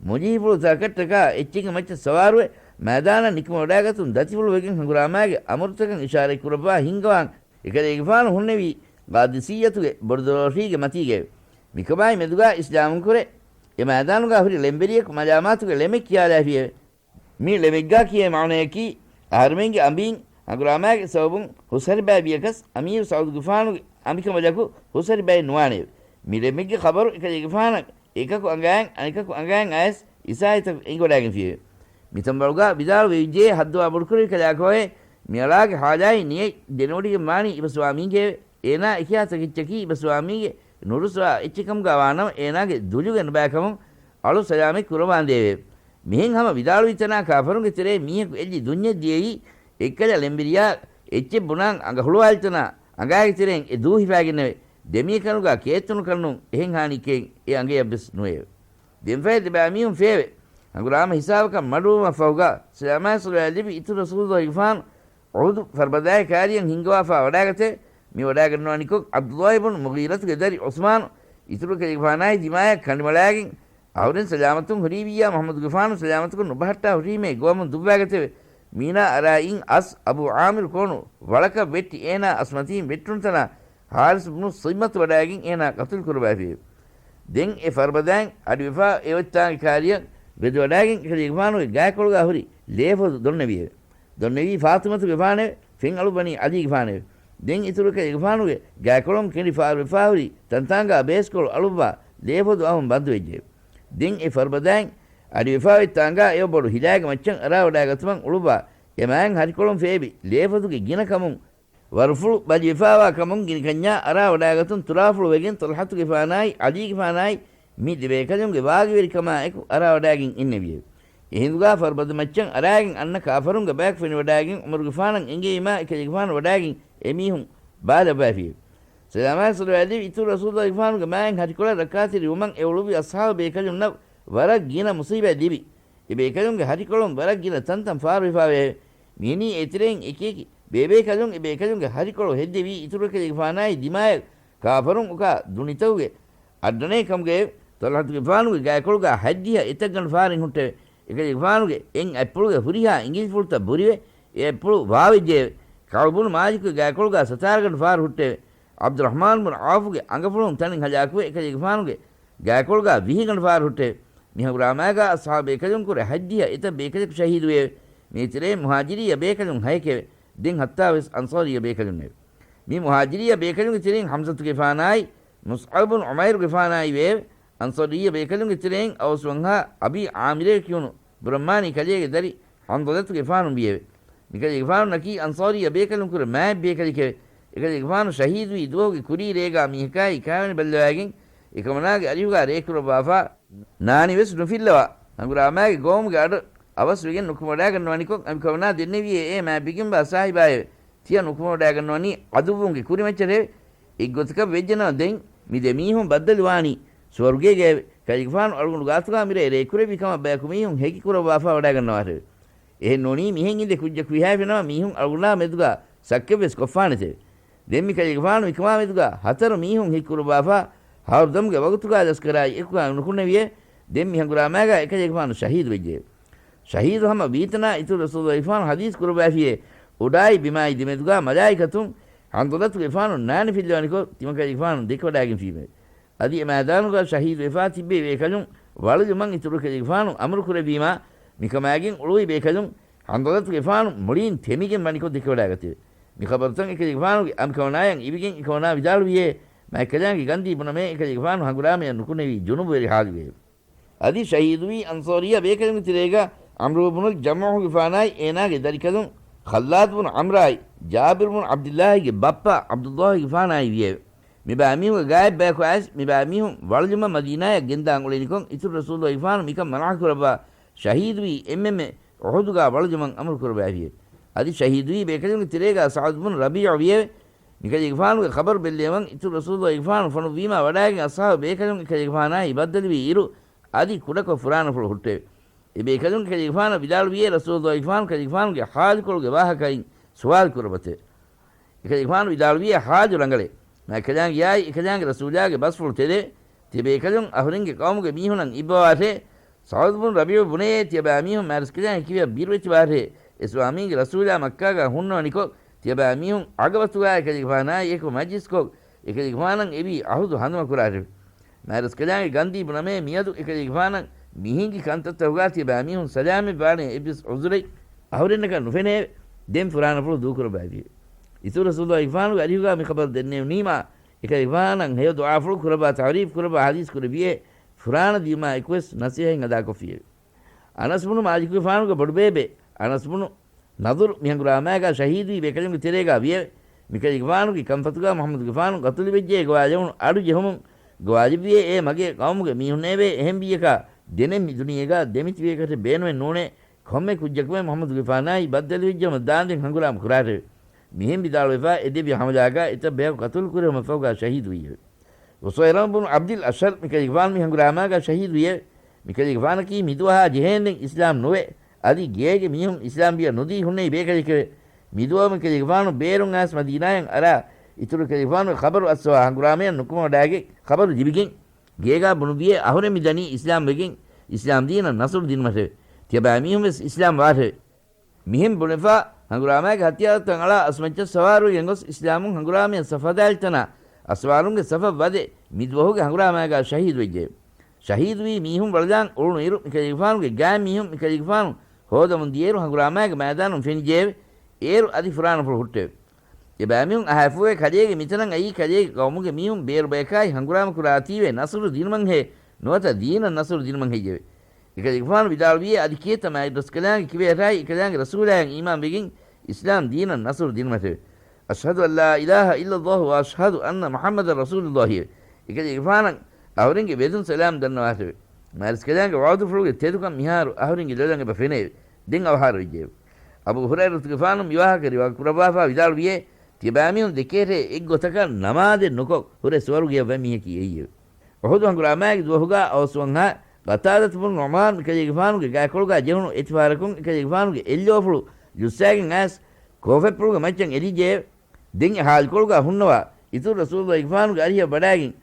މުޖިހިފުޅު ތަކަށްޓަކާ އެއްޗެއްގެ މައްޗަށް ސަވާރުވެ، މައިދާނަށް ނިކުމެވަޑާގަތުން ދަތިފުޅުވެގެން ހަނގުރާމާގެ އަމުރުތަކަށް އިޝާރަތްކުރައްވާ ހިންގަވާން އެކަލޭގެފާނު ހުންނެވީ ޤާދިސިއްޔަތުގެ ބޮޑުދޮރޯށީގެ މަތީގައެވެ. މިކަމާއި މެދުގާ އިސްލާމުންކުރެ، އެ މައިދާނުގާ ހުރި ޅެންވެރިޔަކު މަލާމާތުގެ ޅެމެއް ކިޔާލާފިއެވެ. މި ޅެމެއްގާ ކިޔޭ މާނަޔަކީ، އަހަރުމެންގެ އަނބީން ހަނގުރާމާގެ ސަބަބުން ހުސްހަރިބައި ވިޔަކަސް، އަމީރު ސަޢުދުގެފާނުގެ އަނބިކަނބަލަކު ހުސްހަރިބައެއް ނުވާނެއެވެ. މި ޅެމެއްގެ ޚަބަރު އެކަލޭގެފާނަށް އެކަކު އަނގައިން އަނެކަކު އަނގައިން އައިސް އިސާހިތަކު އެނގިވަޑާގެންފިއެވެ. މިތަންބަޅުގާ ވިދާޅުވެވިއްޖެ، ހައްދަވާ ބޮޑުކުރެއްވި ކަލާކޯއޭ، މިއަޅާގެ ޙާލާއި ނިޔަތް ދެނެވޮޑިގެން ވާނީ އިބަސްވާމީގެއެވެ. އޭނާ އެކިހާ ތަކެއްޗަކީ އިބަސްވާމީގެ ނުރުއްސުވާ އެއްޗެއްކަމުގާ ވާނަމަ، އޭނާގެ ދުލުގެ ނުބައިކަމުން އަޅު ސަލާމަތް ކުރައްވާނދޭވެ. މިހެން ހަމަ ވިދާޅުވިތަނާ ކާފަރުންގެ ތެރޭ މީހަކު އެއްލި ދުންޏެއް ދިޔައީ، އެއްކަލަ ޅެންވެރިޔާ އެއްޗެއް ބުނާން އަނގަ ހުޅުވާލިތަނާ އަނގާގެ ތެރެއިން އެ ދޫ ހިފާގެންނެވެ. ދެމީހަކަނުގާ ކޭތުނުކަންނޫން އެހެން ހާނީއްކައެއް އެ އަނގަޔަށްވެސް ނުވެއެވެ. ދެންފަހެ ދެބައިމީހުން ފޭވެ، ހަނގުރާމަ ހިސާބަކަށް މަޑުވުމަށްފަހުގާ، ސަލާމާއި ޞަލަވާތް ލިބި އިތުރު ރަސޫލުﷲގެފާނު އުޙުދު ފަރުބަދާއި ކާރިޔަށް ހިންގަވާފާ ވަޑާގަތެވެ. މި ވަޑާގަންނަވަނިކޮށް، ޢަބްދުﷲ ބުނު މުޣީރަތުގެ ދަރި ޢުސްމާނު އިތުރު އެކަލޭގެފާނާއި ދިމާޔަށް ކަނޑިމަޅާގެން، އަހުރެން ސަލާމަތުން ހުރީވިއްޔާ މުޙައްމަދުގެފާނު ސަލާމަތުކޮށް ނުބަހައްޓާ ހުރީމޭ ގޮވަމުން ދުއްވާގަތެވެ. މީނާ އަރާ އިން އަސް އަބޫ ޢާމިރު ކޯނު ވަޅަކަށް ވެއްޓި އޭނާ އަސްމަތީން ވެއްޓުނުތަނާ ޙާރިސް ބުނު ޞިއްމަތު ވަޑާގެން އޭނާ ޤަތުލު ކުރައްވައިފިއެވެ. ދެން އެ ފަރުބަދައިން އަޑިވެފާ އެ އޮތްތާނގެ ކާރިޔަށް ވެދެވަޑާގެން އެކަލޭގެފާނުގެ ގާތްކޮޅުގާ ހުރި ލޭފޮދު ދޮންނެވިއެވެ. ދޮންނެވީ ފާޠިމަތުގެފާނެވެ. ފެން އަޅުއްވަނީ ޢަލީގެފާނެވެ. ދެން އިތުރު އެކަލޭގެފާނުގެ ގާތްކޮޅުން ކެނޑި ފާރުވެފާ ހުރި ތަންތާނގާ ބޭސްކޮޅު އަޅުއްވާ ލޭފޮދު އައުން ބަންދުވެއްޖެއެވެ. ދެން އެ ފަރުބަދައިން އަޑިވެފާ އޮތް ތާނގާ އެއޮއް ބޮޑު ހިލާގެ މައްޗަށް އަރާވަޑާގަތުމަށް އުޅުއްވާ، އެ މާތް ހަށިކޮޅުން ފޭބި ލޭފޮދުގެ ގިނަ ކަމުން ވަރުފުޅު ބަލިވެފާވާ ކަމުން ގިނިކަންޏާ އަރާވަޑާގަތުން ތުރާފުޅު ވެގެން ޠަލްޙަތުގެފާނާއި ޢަލީގެފާނާއި މި ދެބޭކަލުންގެ ވާގިވެރިކަމާ އެކު އަރާވަޑާގެން އިންނެވިއެވެ. އެހިނދުގާ ފަރުބަދަ މައްޗަށް އަރާގެން އަންނަ ކާފަރުންގެ ބަޔަކު ފެނިވަޑާގެން ޢުމަރުގެފާނަށް އެނގެވީމާ އެކަލޭގެފާނު ވަޑާގެން އެމީހުން ބާލައްވައިފިއެވެ. ސަލާމާއި ޞަލަވާތް ލިބި އިތުރު ރަސޫލުﷲގެފާނުގެ މާތް ހަށިކޮޅަށް ރައްކާތެރިވުމަށް އެ އުޅުއްވި އަޞްޙާބު ބޭކަލުންނަށް ވަރަށް ގިނަ މުޞީބާތް ލިބި، އެ ބޭކަލުންގެ ހަށިކޮޅުން ވަރަށް ގިނަ ތަންތަން ފާރުވެފާވެއެވެ. މިހެނީ އޭތެރެއިން އެކިއެކި ބޭބޭކަލުން އެ ބޭކަލުންގެ ހަށިކޮޅު ހެއްދެވީ އިތުރު އެކަލޭގެފާނާއި ދިމާޔަށް ކާފަރުން އުކާ ދުނިތަކުގެ އައްޑަނޭ ކަމުގައެވެ. ޠަލްޙަތުގެފާނުގެ ގާތްކޮޅުގާ ހަތްދިހަ އެތައްގަނޑު ފާރެއް ހުއްޓެވެ. އެކަލޭގެފާނުގެ އެއް އަތްޕުޅުގެ ހުރިހާ އިނގިލިފުޅުތައް ބުރިވެ، އެ އަތްޕުޅު ވާވެއްޖެއެވެ. ކަޢުބު ބުނު މާލިކުގެ ގާތްކޮޅުގާ ސަތާރަގަނޑު ފާރު ހުއްޓެވެ. ޢަބްދުއްރަޙްމާން ބުނު ޢައުފުގެ އަނގަފުޅުން ތަނެއް ހަލާކުވެ، އެކަލޭގެފާނުގެ ގާތްކޮޅުގާ ވިހިގަނޑު ފާރު ހުއްޓެވެ. މި ހަނގުރާމާގާ އަޞްޙާބު ބޭކަލުންކުރެ ހަތްދިހަ އެތައް ބޭކަލަކު ޝަހީދުވެއެވެ. މީތެރޭ މުހާޖިރިއްޔަ ބޭކަލުން ހަޔެކެވެ. ދެން ހައްތާވެސް އަންޞާރިއްޔަ ބޭކަލުންނެވެ. މި މުހާޖިރިއްޔަ ބޭކަލުންގެ ތެރެއިން ޙަމްޒަތުގެފާނާއި މުޞްޢަބު ބުނު ޢުމައިރުގެފާނާއި ވެއެވެ. އަންޞާރިއްޔަ ބޭކަލުންގެ ތެރެއިން އައުސް ވަންހާ އަބީ ޢާމިރޭ ކިޔުނު ބުރައްމާނީ ކަލޭގެ ދަރި ޙަންޟަލަތުގެފާނު ވިއެވެ. މިކަލޭގެފާނުންނަކީ އަންޞާރިއްޔަ ބޭކަލުންކުރެ މާތް ބޭކަލެކެވެ. އެކަލޭގެފާނު ޝަހީދުވީ ދުވަހުގެ ކުރީ ރޭގާ މީހަކާއި ކާވެނި ބައްލަވާގެން އެކަމަނާގެ އަރިހުގާ ރޭ ކުރައްވާފާ، ނާނިވެސް ނުފިއްލަވާ، ހަނގުރާމާގެ ގައުމުގެ އަޑު އަވަސްވެގެން ނުކުމެވަޑާގަންނަވަނިކޮށް، އެކަމަނާ ދެންނެވިއޭ އޭ މާތް ބިގިންވާ ސާހިބާއެވެ. ތިޔަ ނުކުމެވަޑާގަންނަވަނީ ޢަދުއްވުންގެ ކުރިމައްޗަށެވެ. އެއްގޮތަކަށް ވެއްޖެނަމަ ދެން މި ދެ މީހުން ބައްދަލުވާނީ ސުވަރުގޭގައެވެ. ކަލޭގެފާނު އަޅުގަނޑު ގާތުގާ މިރޭ ރޭ ކުރެއްވި ކަމަށް ބަޔަކު މީހުން ހެކި ކުރައްވާފާ ވަޑާގަންނަވާށެވެ. އެހެން ނޫނީ މިހެން އިނދެ ކުއްޖަކު ވިހާފިނަމަ މީހުން އަޅުގަނޑާ މެދުގާ ސައްކެއްވެސް ކޮށްފާނެތެވެ. ދެން މި ކަލޭގެފާނު މިކަމާ މެދުގާ ހަތަރު މީހުން ހެކި ކުރައްވާފާ، ހަރުދަމުގެ ވަގުތުގާ ލަސްކަރާއި އެކުގާ ނުކުންނެވިއޭ. ދެން މި ހަނގުރާމާގާ އެކަލޭގެފާނު ޝަހީދު ވެއްޖެ. ޝަހީދު ހަމަ ވީތަނާ އިތުރު ރަސޫލުގެފާނު ޙަދީޘް ކުރައްވާފިއޭ، އުޑާއި ބިމާއި ދެމެދުގާ މަލާއިކަތުން ޙަންޟަލަތުގެފާނު ނާނިފިއްލަވަނިކޮށް، ތިމަކަލޭގެފާނު ދެކެވަޑާގެންފީމެވެ. އަދި އެ މައިދާނުގާ ޝަހީދުވެފާ ތިއްބެވި ބޭކަލުން ވަޅުލުމަށް އިތުރު ކަލޭގެފާނު އަމުރު ކުރެއްވީމާ، މިކަމާގެން އުޅުވި ބޭކަލުން ޙަންޟަލަތުގެފާނު މުޅީން ތެމިގެން ވަނިކޮށް ދެކެވަޑާގަތެވެ. މި ޚަބަރުތައް އެކަލޭގެފާނުގެ އަނބިކަމަނާޔަށް އިވިގެން އެކަމަނާ ވިދާޅުވިއޭ، މާތްކަލާނގެ ގަންދީ ބުނަމޭ އެކަލޭގެފާނު ހަނގުރާމަޔަށް ނުކުންނެވީ ޖުނުބުވެރި ޙާލުގައެވެ. އަދި ޝަހީދުވީ އަންޞާރިއްޔާ ބޭކަލުންގެ ތެރޭގާ ޢަމްރު ބުނުލް ޖަމޫޙުގެފާނާއި އޭނާގެ ދަރިކަލުން ޚައްލާދު ބުނު ޢަމްރާއި ޖާބިރު ބުނު ޢަބްދިއްލާހިގެ ބައްޕަ ޢަބްދުއްލާހިގެފާނާއި ވިއެވެ. މި ބައިމީހުންގެ ގާތް ބަޔަކު އައިސް، މި ބައިމީހުން ވަޅުލުމަށް މަދީނާޔަށް ގެންދާން އުޅެނިކޮށް، އިތުރު ރަސޫލުގެފާނު މިކަން މަނާ ކުރައްވާ، ޝަހީދުވީ އެންމެންމެ އުޙުދުގާ ވަޅުލުމަށް އަމުރު ކުރައްވާފިއެވެ. އަދި ޝަހީދުވީ ބޭކަލުންގެ ތެރޭގާ ސަޢުދު ބުނު ރަބީޢު ވިއެވެ. މިކަލޭގެފާނުގެ ޚަބަރު ބެއްލެވުމަށް އިތުރު ރަސޫލުގެފާނު ފޮނުއްވީމާ ވަޑާގެން އަޞްޙާބު ބޭކަލުން އެކަލޭގެފާނާއި ބައްދަލުވީ އިރު، އަދި ކުޑަކޮށް ފުރާނަފުޅު ހުއްޓެވެ. އެ ބޭކަލުން އެކަލޭގެފާނަށް ވިދާޅުވިއޭ ރަސޫލުގެފާނު ކަލޭގެފާނުގެ ޙާލުކޮޅުގެ ވާހަކައިން ސުވާލު ކުރައްވަތެވެ. އެކަލޭގެފާނު ވިދާޅުވިއޭ ޙާލު ރަނގަޅޭ. މާތްކަލާނގެއާއި އެކަލާނގެ ރަސޫލާގެ ބަސްފުޅު ތެދެވެ. ތިޔަބޭކަލުން އަހުރެންގެ ޤައުމުގެ މީހުނަށް އިއްބަވާށޭ. ސަޢުދު ބުނު ރަބީޢު ބުނެޔޭ، ތިޔަބައިމީހުން މާތްރަސްކަލާނގެ ކިބަޔަށް ބިރުވެތިވާށޭ. އެ ސުވާމީންގެ ރަސޫލާ މައްކާގާ ހުންނަވަނިކޮށް، ތިޔަބައިމީހުން ޢަގަބަތުގާ އެކަލޭގެފާނާއި އެކު މަޖްލިސްކޮށް، އެކަލޭގެފާނަށް އެވީ އަހުދު ހަނދުމަކުރާށެވެ. މާތްރަސްކަލާނގެ ގަންދީ ބުނަމޭ މިއަދު އެކަލޭގެފާނަށް މިހިނގި ކަންތައްތަކުގާ ތިޔަބައިމީހުން ސަލާމަތްވާނޭ އެއްވެސް ޢުޛުރެއް އަހުރެންނަކަށް ނުފެނެއެވެ. ދެން ފުރާނަފުޅު ދޫކުރައްވައިފިއެވެ. އިތުރު ރަސޫލުގެފާނުގެ އަރިހުގާ މި ޚަބަރު ދެންނެވުނީމާ، އެކަލޭގެފާނަށް ހެޔޮ ދުޢާފުޅު ކުރައްވާ، ތަޢުރީފު ކުރައްވާ، ޙަދީޘް ކުރެއްވިއޭ، ފުރާނަ ދިޔުމާ އެކުވެސް ނަޞޭޙަތް އަދާކޮށްފިއެވެ. އަނަސް ބުނު މާލިކުގެފާނުގެ ބޮޑުބޭބެ އަނަސް ބުނު ނަޟުރު މި ހަނގުރާމާގާ ޝަހީދުވި ބޭކަލުންގެ ތެރޭގާ ވިއެވެ. މިކަލޭގެފާނުގެ ކަންފަތުގާ މުޙައްމަދުގެފާނު ޤަތުލުވެއްޖެ ގޮވާލެވުނު އަޑު ޖެހުމުން ގޮވާލެއްވިއޭ އޭ މަގޭ ޤައުމުގެ މީހުންނޭވެ! އެހެން ވިއްޔަކާ ދެނެއް މި ދުނިޔޭގާ ދެމިތިބޭކަށެއް ބޭނުމެއް ނޫނޭ. ކޮންމެ ކުއްޖަކުމެ މުޙައްމަދުގެފާނާއި ބައްދަލުވެއްޖަމަ ދާންދެން ހަނގުރާމަ ކުރާށެވެ. މިހެން ވިދާޅުވެފާ އެދެއްވި ހަމަލާގާ އެތައް ބަޔަކު ޤަތުލު ކުރެވުމަށްފަހުގާ ޝަހީދުވިއެވެ. ޤުޞައިރަމް ބުނު ޢަބްދިލް އަޝްހަލް މިކަލޭގެފާނު މި ހަނގުރާމާގާ ޝަހީދުވިއެވެ. މިކަލޭގެފާނަކީ މިދުވަހާ ޖެހޭންދެން އިސްލާމް ނުވެ، އަދި ގޭގެ މީހުން އިސްލާމްވިޔަ ނުދީ ހުންނެވި ބޭކަލެކެވެ. މިދުވަހު މިކަލޭގެފާނު ބޭރުން އައިސް މަދީނާޔަށް އަރާ، އިތުރު ކަލޭގެފާނުގެ ޚަބަރު އައްސަވާ ހަނގުރާމަޔަށް ނުކުމެވަޑާގެ ޚަބަރު ލިބިގެން، ގޭގާ ބުނުއްވިއޭ އަހުރެން މި ދަނީ އިސްލާމްވެގެން، އިސްލާމް ދީނަށް ނަޞްރު ދިނުމަށެވެ. ތިޔަބައިމީހުންވެސް އިސްލާމް ވާށެވެ. މިހެން ބުނެފާ، ހަނގުރާމާގެ ހަތިޔާރުތައް އަޅާ އަސްމައްޗަށް ސަވާރުވެގެން ގޮސް އިސްލާމުން ހަނގުރާމަޔަށް ސަފް ހަދާލި ތަނާ، އަސްވާރުންގެ ސަފަށް ވަދެ މިދުވަހުގެ ހަނގުރާމާގާ ޝަހީދުވެއްޖެ. ޝަހީދުވީ މީހުން ވަޅުލާން އުޅުނު އިރު، މިކަލޭގެފާނުގެ ގާތް މީހުން މިކަލޭގެފާނު ހޯދަމުން ދިޔައިރު ހަނގުރާމާގެ މައިދާނުން ފެނިއްޖެއެވެ. އޭރު އަދި ފުރާނަފުޅު ހުއްޓެވެ. އެބައިމީހުން އަހާފުވެ ކަލޭގެ މިތަނަށް އައީ ކަލޭގެ ޤައުމުގެ މީހުން ބޭރު ބަޔަކާއި ހަނގުރާމަ ކުރާތީވެ ނަޞްރު ދިނުމަށްހޭ ނުވަތަ ދީނަށް ނަޞްރު ދިނުމަށް ހެއްޔެވެ؟ އެކަލޭގެފާނު ވިދާޅުވިއޭ އަދި ކިއެއްތަ މާތްރަސްކަލާނގެ ކިބަޔަށާއި އެކަލާނގެ ރަސޫލާޔަށް އީމާންވެގެން އިސްލާމް ދީނަށް ނަޞްރު ދިނުމަށެވެ. أشهد أن لا إله إلا الله وأشهد أن محمدا رسول الله އެވެ. އެކަލޭގެފާނަށް އަހުރެންގެ ވެދުން ސަލާމް ދަންނަވާށެވެ. މާތްރަސްކަލާނގެ ވަޢުދުފުޅުގެ ތެދުކަން މިހާރު އަހުރެންގެ ލޮލަށް އެބަ ފެނެއެވެ. ދެން އަވަހާރަވެއްޖެއެވެ. އަބޫ ހުރައިރަތުގެފާނު މިވާހަކަ ރިވާ ކުރައްވާފާ ވިދާޅުވިއޭ، ތިޔަބައިމީހުން ދެކޭޓޭ އެއްގޮތަކަށް ނަމާދެއް ނުކޮށް ހުރެ ސުވަރުގެޔަށް ވަން މީހަކީ އެއީއެވެ. އުޙުދު ހަނގުރާމާގެ ދުވަހުގާ އައުސް ވަންހާ ޤަތާދަތު ބުނު ނުޢުމާން މިކަލޭގެފާނުގެ ގާކޮޅުގާ ޖެހުނު އެތިފާރަކުން އެކަލޭގެފާނުގެ އެއްލޯފުޅު ޖުއްސާގެން އައިސް ކޯފެއްޕުޅުގެ މައްޗަށް އެލިއްޖެއެވެ. ދެން އެ ހާލުކޮޅުގާ ހުންނަވާ އިތުރު ރަސޫލުގެފާނުގެ އަރިހަށް ވަޑާގެން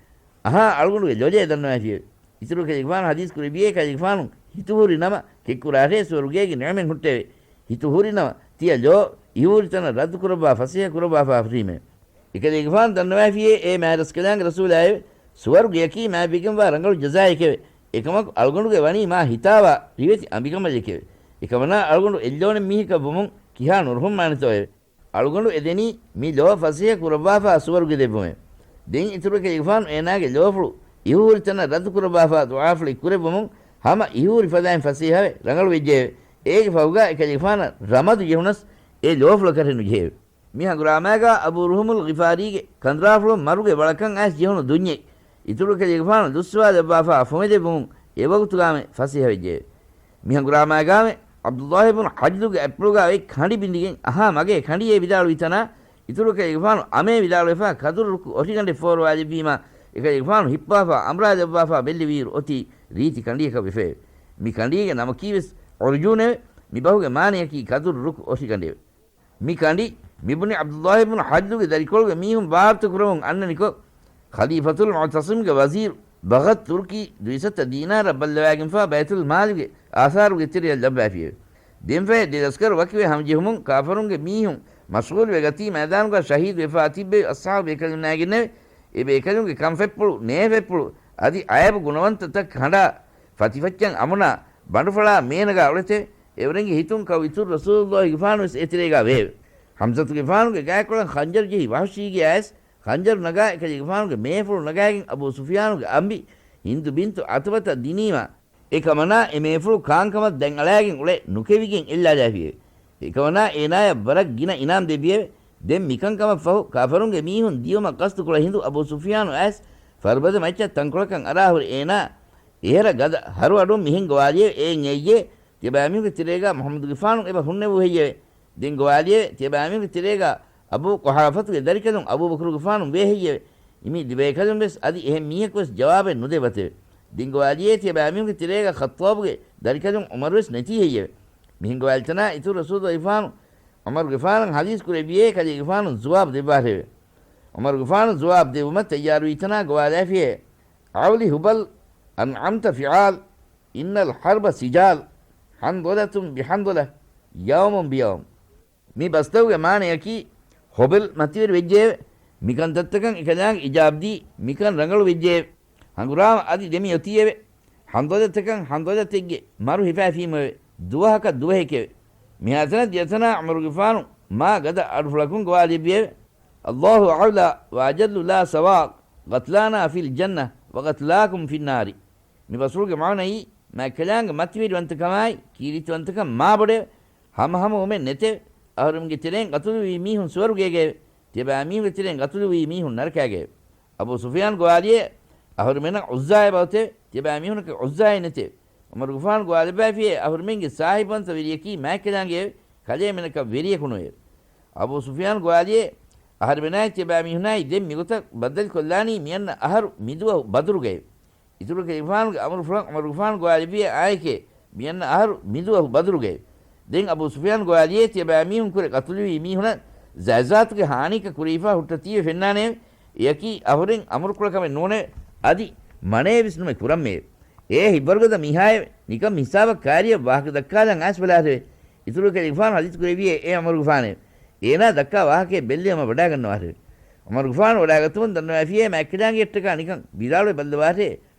އަހާ އަޅުގަނޑުގެ ލޮލޭ ދަންނަވައިފިއެވެ. އިތުރު ކަލޭގެފާނު ޙަދީޘް ކުރެއްވިއޭ ކަލޭގެފާނު ހިތުހުރި ނަމަ ކެއްކުރާށޭ ސުވަރުގޭގެ ނިޢުމަތް ހުއްޓެވެ. ހިތުހުރި ނަމަ ތިޔަ ލޯ އިހުހުރި ތަނަށް ރައްދު ކުރައްވާ ފަސޭހަ ކުރައްވާފާ ހުރީމެވެ. އެކަލޭގެފާނު ދަންނަވައިފިއޭ އޭ މާތްރަސްކަލާނގެ ރަސޫލާއެވެ. ސުވަރުގެޔަކީ މާތްވެގެންވާ ރަނގަޅު ޖަޒާއެކެވެ. އެކަމަކު އަޅުގަނޑުގެ ވަނީ މާ ހިތާވާ ރިވެތި އަނބިކަނބަލެކެވެ. އެކަމަނާ އަޅުގަނޑު އެއްލޯނެތް މީހަކަށް ވުމުން ކިހާ ނުރުހުންމާނެތޯއެވެ. އަޅުގަނޑު އެދެނީ މި ލޯ ފަސޭހަ ކުރައްވާފާ ސުވަރުގެ ދެއްވުމެވެ. ދެން އިތުރު އެކަލޭގެފާނު އޭނާގެ ލޯފުޅު އިހުހުރި ތަނަށް ރައްދު ކުރައްވާފާ ދުޢާފުޅެއް ކުރެއްވުމުން ހަމަ އިހުހުރި ފަދައިން ފަސޭހަވެ ރަނގަޅު ވެއްޖެއެވެ. އޭގެ ފަހުގާ އެކަލޭގެފާނަށް ރަމަދު ޖެހުނަސް އެ ލޯފުޅަކަށެއް ނުޖެހެއެވެ. މި ހަނގުރާމާގާ އަބޫ ރުހުމުލް ޣިފާރީގެ ކަނދުރާފުޅުން މަރުގެ ވަޅަކަށް އައިސް ޖެހުނު ދުންޏެއް އިތުރު އެކަލޭގެފާނު ދުއްސަވާލައްވާފާ ފުމެދެއްވުމުން އެވަގުތުގާމެ ފަސޭހަވެއްޖެއެވެ. މި ހަނގުރާމާގާމެ ޢަބްދުﷲ ބުނު ޙަޖްލުގެ އަތްޕުޅުގާ އޮތް ކަނޑި ބިނދިގެން އަހާ މަގޭ ކަނޑިއޭ ވިދާޅުވި ތަނާ އިތުރު އެކަލޭގެފާނު އަމޭ ވިދާޅުވެފާ ކަދުރު ރުކު އޮށިގަނޑެއް ފޯރުވާލެއްވީމާ އެކަލޭގެފާނު ހިއްޕާފާ އަނބުރާލައްވާފާ ބެއްލެވިއިރު އޮތީ ރީތި ކަނޑިއަކަށް ވެފައެވެ. މި ކަނޑީގެ ނަމަކީވެސް ޢުރްޖޫނެވެ. މި ބަހުގެ މާނަޔަކީ ކަދުރު ރުކު އޮށިގަނޑެވެ. މި ކަނޑި މިބުނި ޢަބްދުﷲ ބުނު ޙަޖްލުގެ ދަރިކޮޅުގެ މީހުން ބާރުތަކުރަމުން އަންނަނިކޮށް، ޚަލީފަތުލް މުޢުތަޞިމްގެ ވަޒީރު ބަޣަތް ތުރުކީ ދުއިސައްތަ ދީނާރަށް ބައްލަވާގެންފާ ބައިތުލް މާލުގެ އާސާރުގެ ތެރެއަށް ލައްވާފިއެވެ. ދެންފަހެ ދެ ލަސްކަރު ވަކިވެ ހަމަޖެހުމުން ކާފަރުންގެ މީހުން މަޝްޣޫލުވެ ގަތީ މައިދާނުގަ ޝަހީދުވެފާ ތިއްބެވި އަޞްޙާބު ބޭކަލުންނާގެންނެވެ. އެ ބޭކަލުންގެ ކަންފަތްޕުޅު، ނޭފަތްޕުޅު އަދި އައިބު ގުނަވަންތަތައް ކަނޑާ ފަތިފައްޗަށް އަމުނާ ބަނޑުފަޅާ މޭނަގާ އުޅެތެވެ. އެވަރެންގެ ހިތުން ކައު އިތުރު ރަސޫލުﷲ ގެފާނުވެސް އެތެރޭގާ ވެއެވެ. ޙަމްޒަތު ގެފާނުގެ ގާތްކޮޅަށް ޚަންޖަރު ޖެހި ވަހުޝީގެ އައިސް ޚަންޖަރު ނަގާ އެކަލޭގެފާނުގެ މޭފުޅު ނަގާގެން އަބޫ ސުފިޔާނުގެ އަނބި ހިންދު ބިންތު ޢުތުބަތަށް ދިނީމާ، އެކަމަނާ އެ މޭފުޅު ކާންކަމަށް ދަތް އަޅާގެން އުޅެ ނުކެވިގެން އެއްލާލާފިއެވެ. އެކަމަނާ އޭނާޔަށް ވަރަށް ގިނަ އިނާމް ދެއްވިއެވެ. ދެން މިކަންކަމަށްފަހު ކާފަރުންގެ މީހުން ދިޔުމަށް ޤަޞްދުކުޅަ ހިނދު އަބޫ ސުފިޔާނު އައިސް ފަރުބަދަ މައްޗަށް ތަންކޮޅަކަށް އަރާހުރި އޭނާ އެހެރަ ގަދަ ހަރުއަޑުން މިހެން ގޮވާލިއެވެ. އޭން އެއްޔޭ ތިޔަބައިމީހުންގެ ތެރޭގާ މުޙައްމަދުގެފާނު އެބަ ހުންނެވޫ ހެއްޔެވެ؟ ދެން ގޮވާލިއެވެ. ތިޔަބައިމީހުންގެ ތެރޭގާ އަބޫ ޤުޙާފަތުގެ ދަރިކަލުން އަބޫބަކުރުގެފާނު ވޭ ހެއްޔެވެ؟ އިމީ ދެބޭކަލުން ވެސް އަދި އެހެން މީހަކު ވެސް ޖަވާބެއް ނުދެއްވަތެވެ. ދެން ގޮވާލިއޭ ތިޔަބައިމީހުންގެ ތެރޭގާ ޚައްޠާބުގެ ދަރިކަލުން ޢުމަރު ވެސް ނެތީ ހެއްޔެވެ؟ މިހެން ގޮވާލިތަނާ އިތުރު ރަސޫލުގެފާނު ޢުމަރުގެފާނަށް ޙަދީޘް ކުރެއްވިއޭ ކަލޭގެފާނު ޒުވާބު ދެއްވާށެވެ. ޢުމަރުގެފާނު ޒުވާބު ދެއްވުމަށް ތައްޔާރުވީތަނާ ގޮވާލާފިއޭ، އަވްލި ހުބަލް، އަންޢަމްތަ ފިޢާލް، އިންނަލް ޙަރްބަ ސިޖާލް، ޙަންޟަލަތުން ބިޙަންޟަލަ، ޔައުމުން ބިޔައުމް. މި ބަސްތަކުގެ މާނަޔަކީ، ހުބަލް މަތިވެރި ވެއްޖެއެވެ. މިކަންތައްތަކަށް އެކަލާނގެ އިޖާބަދީ، މިކަން ރަނގަޅު ވެއްޖެއެވެ. ހަނގުރާމަ އަދި ދެމި އޮތީއެވެ. ޙަންޟަލަތަކަށް ޙަންޟަލަތެއްގެ މަރު ހިފާފީމެވެ. ދުވަހަކަށް ދުވަހެކެވެ. މިހާތަނަށް ދިޔަތަނާ ޢުމަރުގެފާނު މާ ގަދަ އަޑުފުޅަކުން ގޮވާލެއްވިއެވެ. ﷲ أعلى وأجل لا سواء، قتلانا في الجنة وقتلاكم في النار. މި ބަސްފުޅުގެ މާނައީ، މާތްކަލާނގެ މަތިވެރިވަންތަކަމާއި ކީރިތިވަންތަކަން މާބޮޑެވެ. ހަމަހަމަވުމެއް ނެތެވެ. އަހުރެމެންގެ ތެރެއިން ޤަތުލުވީ މީހުން ސުވަރުގޭގައެވެ. ތިޔަބައިމީހުންގެ ތެރެއިން ޤަތުލުވީ މީހުން ނަރަކާގައެވެ. އަބޫ ސުފިޔާން ގޮވާލިއޭ، އަހުރެމެނަށް ޢުއްޒާއެއް އޮތެވެ. ތިޔަބައިމީހުންނަކަށް ޢުއްޒާއެއް ނެތެވެ. ޢުމަރުގެފާނު ގޮވާލައްވާފިއޭ، އަހުރެމެންގެ ސާހިބުވަންތަ ވެރިޔަކީ މާތްކަލާނގެއެވެ. ކަލޭމެނަކަށް ވެރިޔަކު ނުވެއެވެ. އަބޫ ސުފިޔާން ގޮވާލިއޭ، އަހަރެމެނާއި ތިޔަބައިމީހުނާއި ދެން މިގޮތަށް ބައްދަލުކޮށްލާނީ މިއަންނަ އަހަރު މިދުވަހު ބަދުރުގައެވެ. އިތުރު ކަލޭގެފާނުގެ އަމުރުފުޅަށް ޢުމަރުގެފާނު ގޮވާލެއްވިއޭ އާއެކޭ، މިއަންނަ އަހަރު މިދުވަހު ބަދުރުގައެވެ. ދެން އަބޫ ސުފިޔާން ގޮވާލިއޭ ތިޔަބައިމީހުންކުރެ ޤަތުލުވީ މީހުނަށް ޒާތްޒާތުގެ ހާނީއަކަށް ކުރެވިފާ ހުއްޓަތީވެ ފެންނާނެއެވެ. އެއަކީ އަހުރެން އަމުރުކުޅަކަމެއް ނޫނެވެ. އަދި މަނައެއްވެސް ނުމެ ކުރަންމެއެވެ. އޭ ހިތްވަރުގަދަ މީހާއެވެ. ނިކަން މިހިސާބަށް ކާރިއަށް ވާހަކަ ދައްކާލަން އައިސް ބަލާށެވެ. އިތުރު ކަލޭގެފާނު ޙަދީޘް ކުރެއްވިއޭ އޭ ޢުމަރުގެފާނެވެ. އޭނާ ދައްކާ ވާހަކައެއް ބެއްލެވުމަށް ވަޑާގަންނަވާށެވެ. ޢުމަރުގެފާނު ވަޑާގަތުމުން ދަންނަވާފިއޭ މާތްކަލާނގެއަށްޓަކާ ނިކަން ވިދާޅުވެ ބައްލަވާށޭ.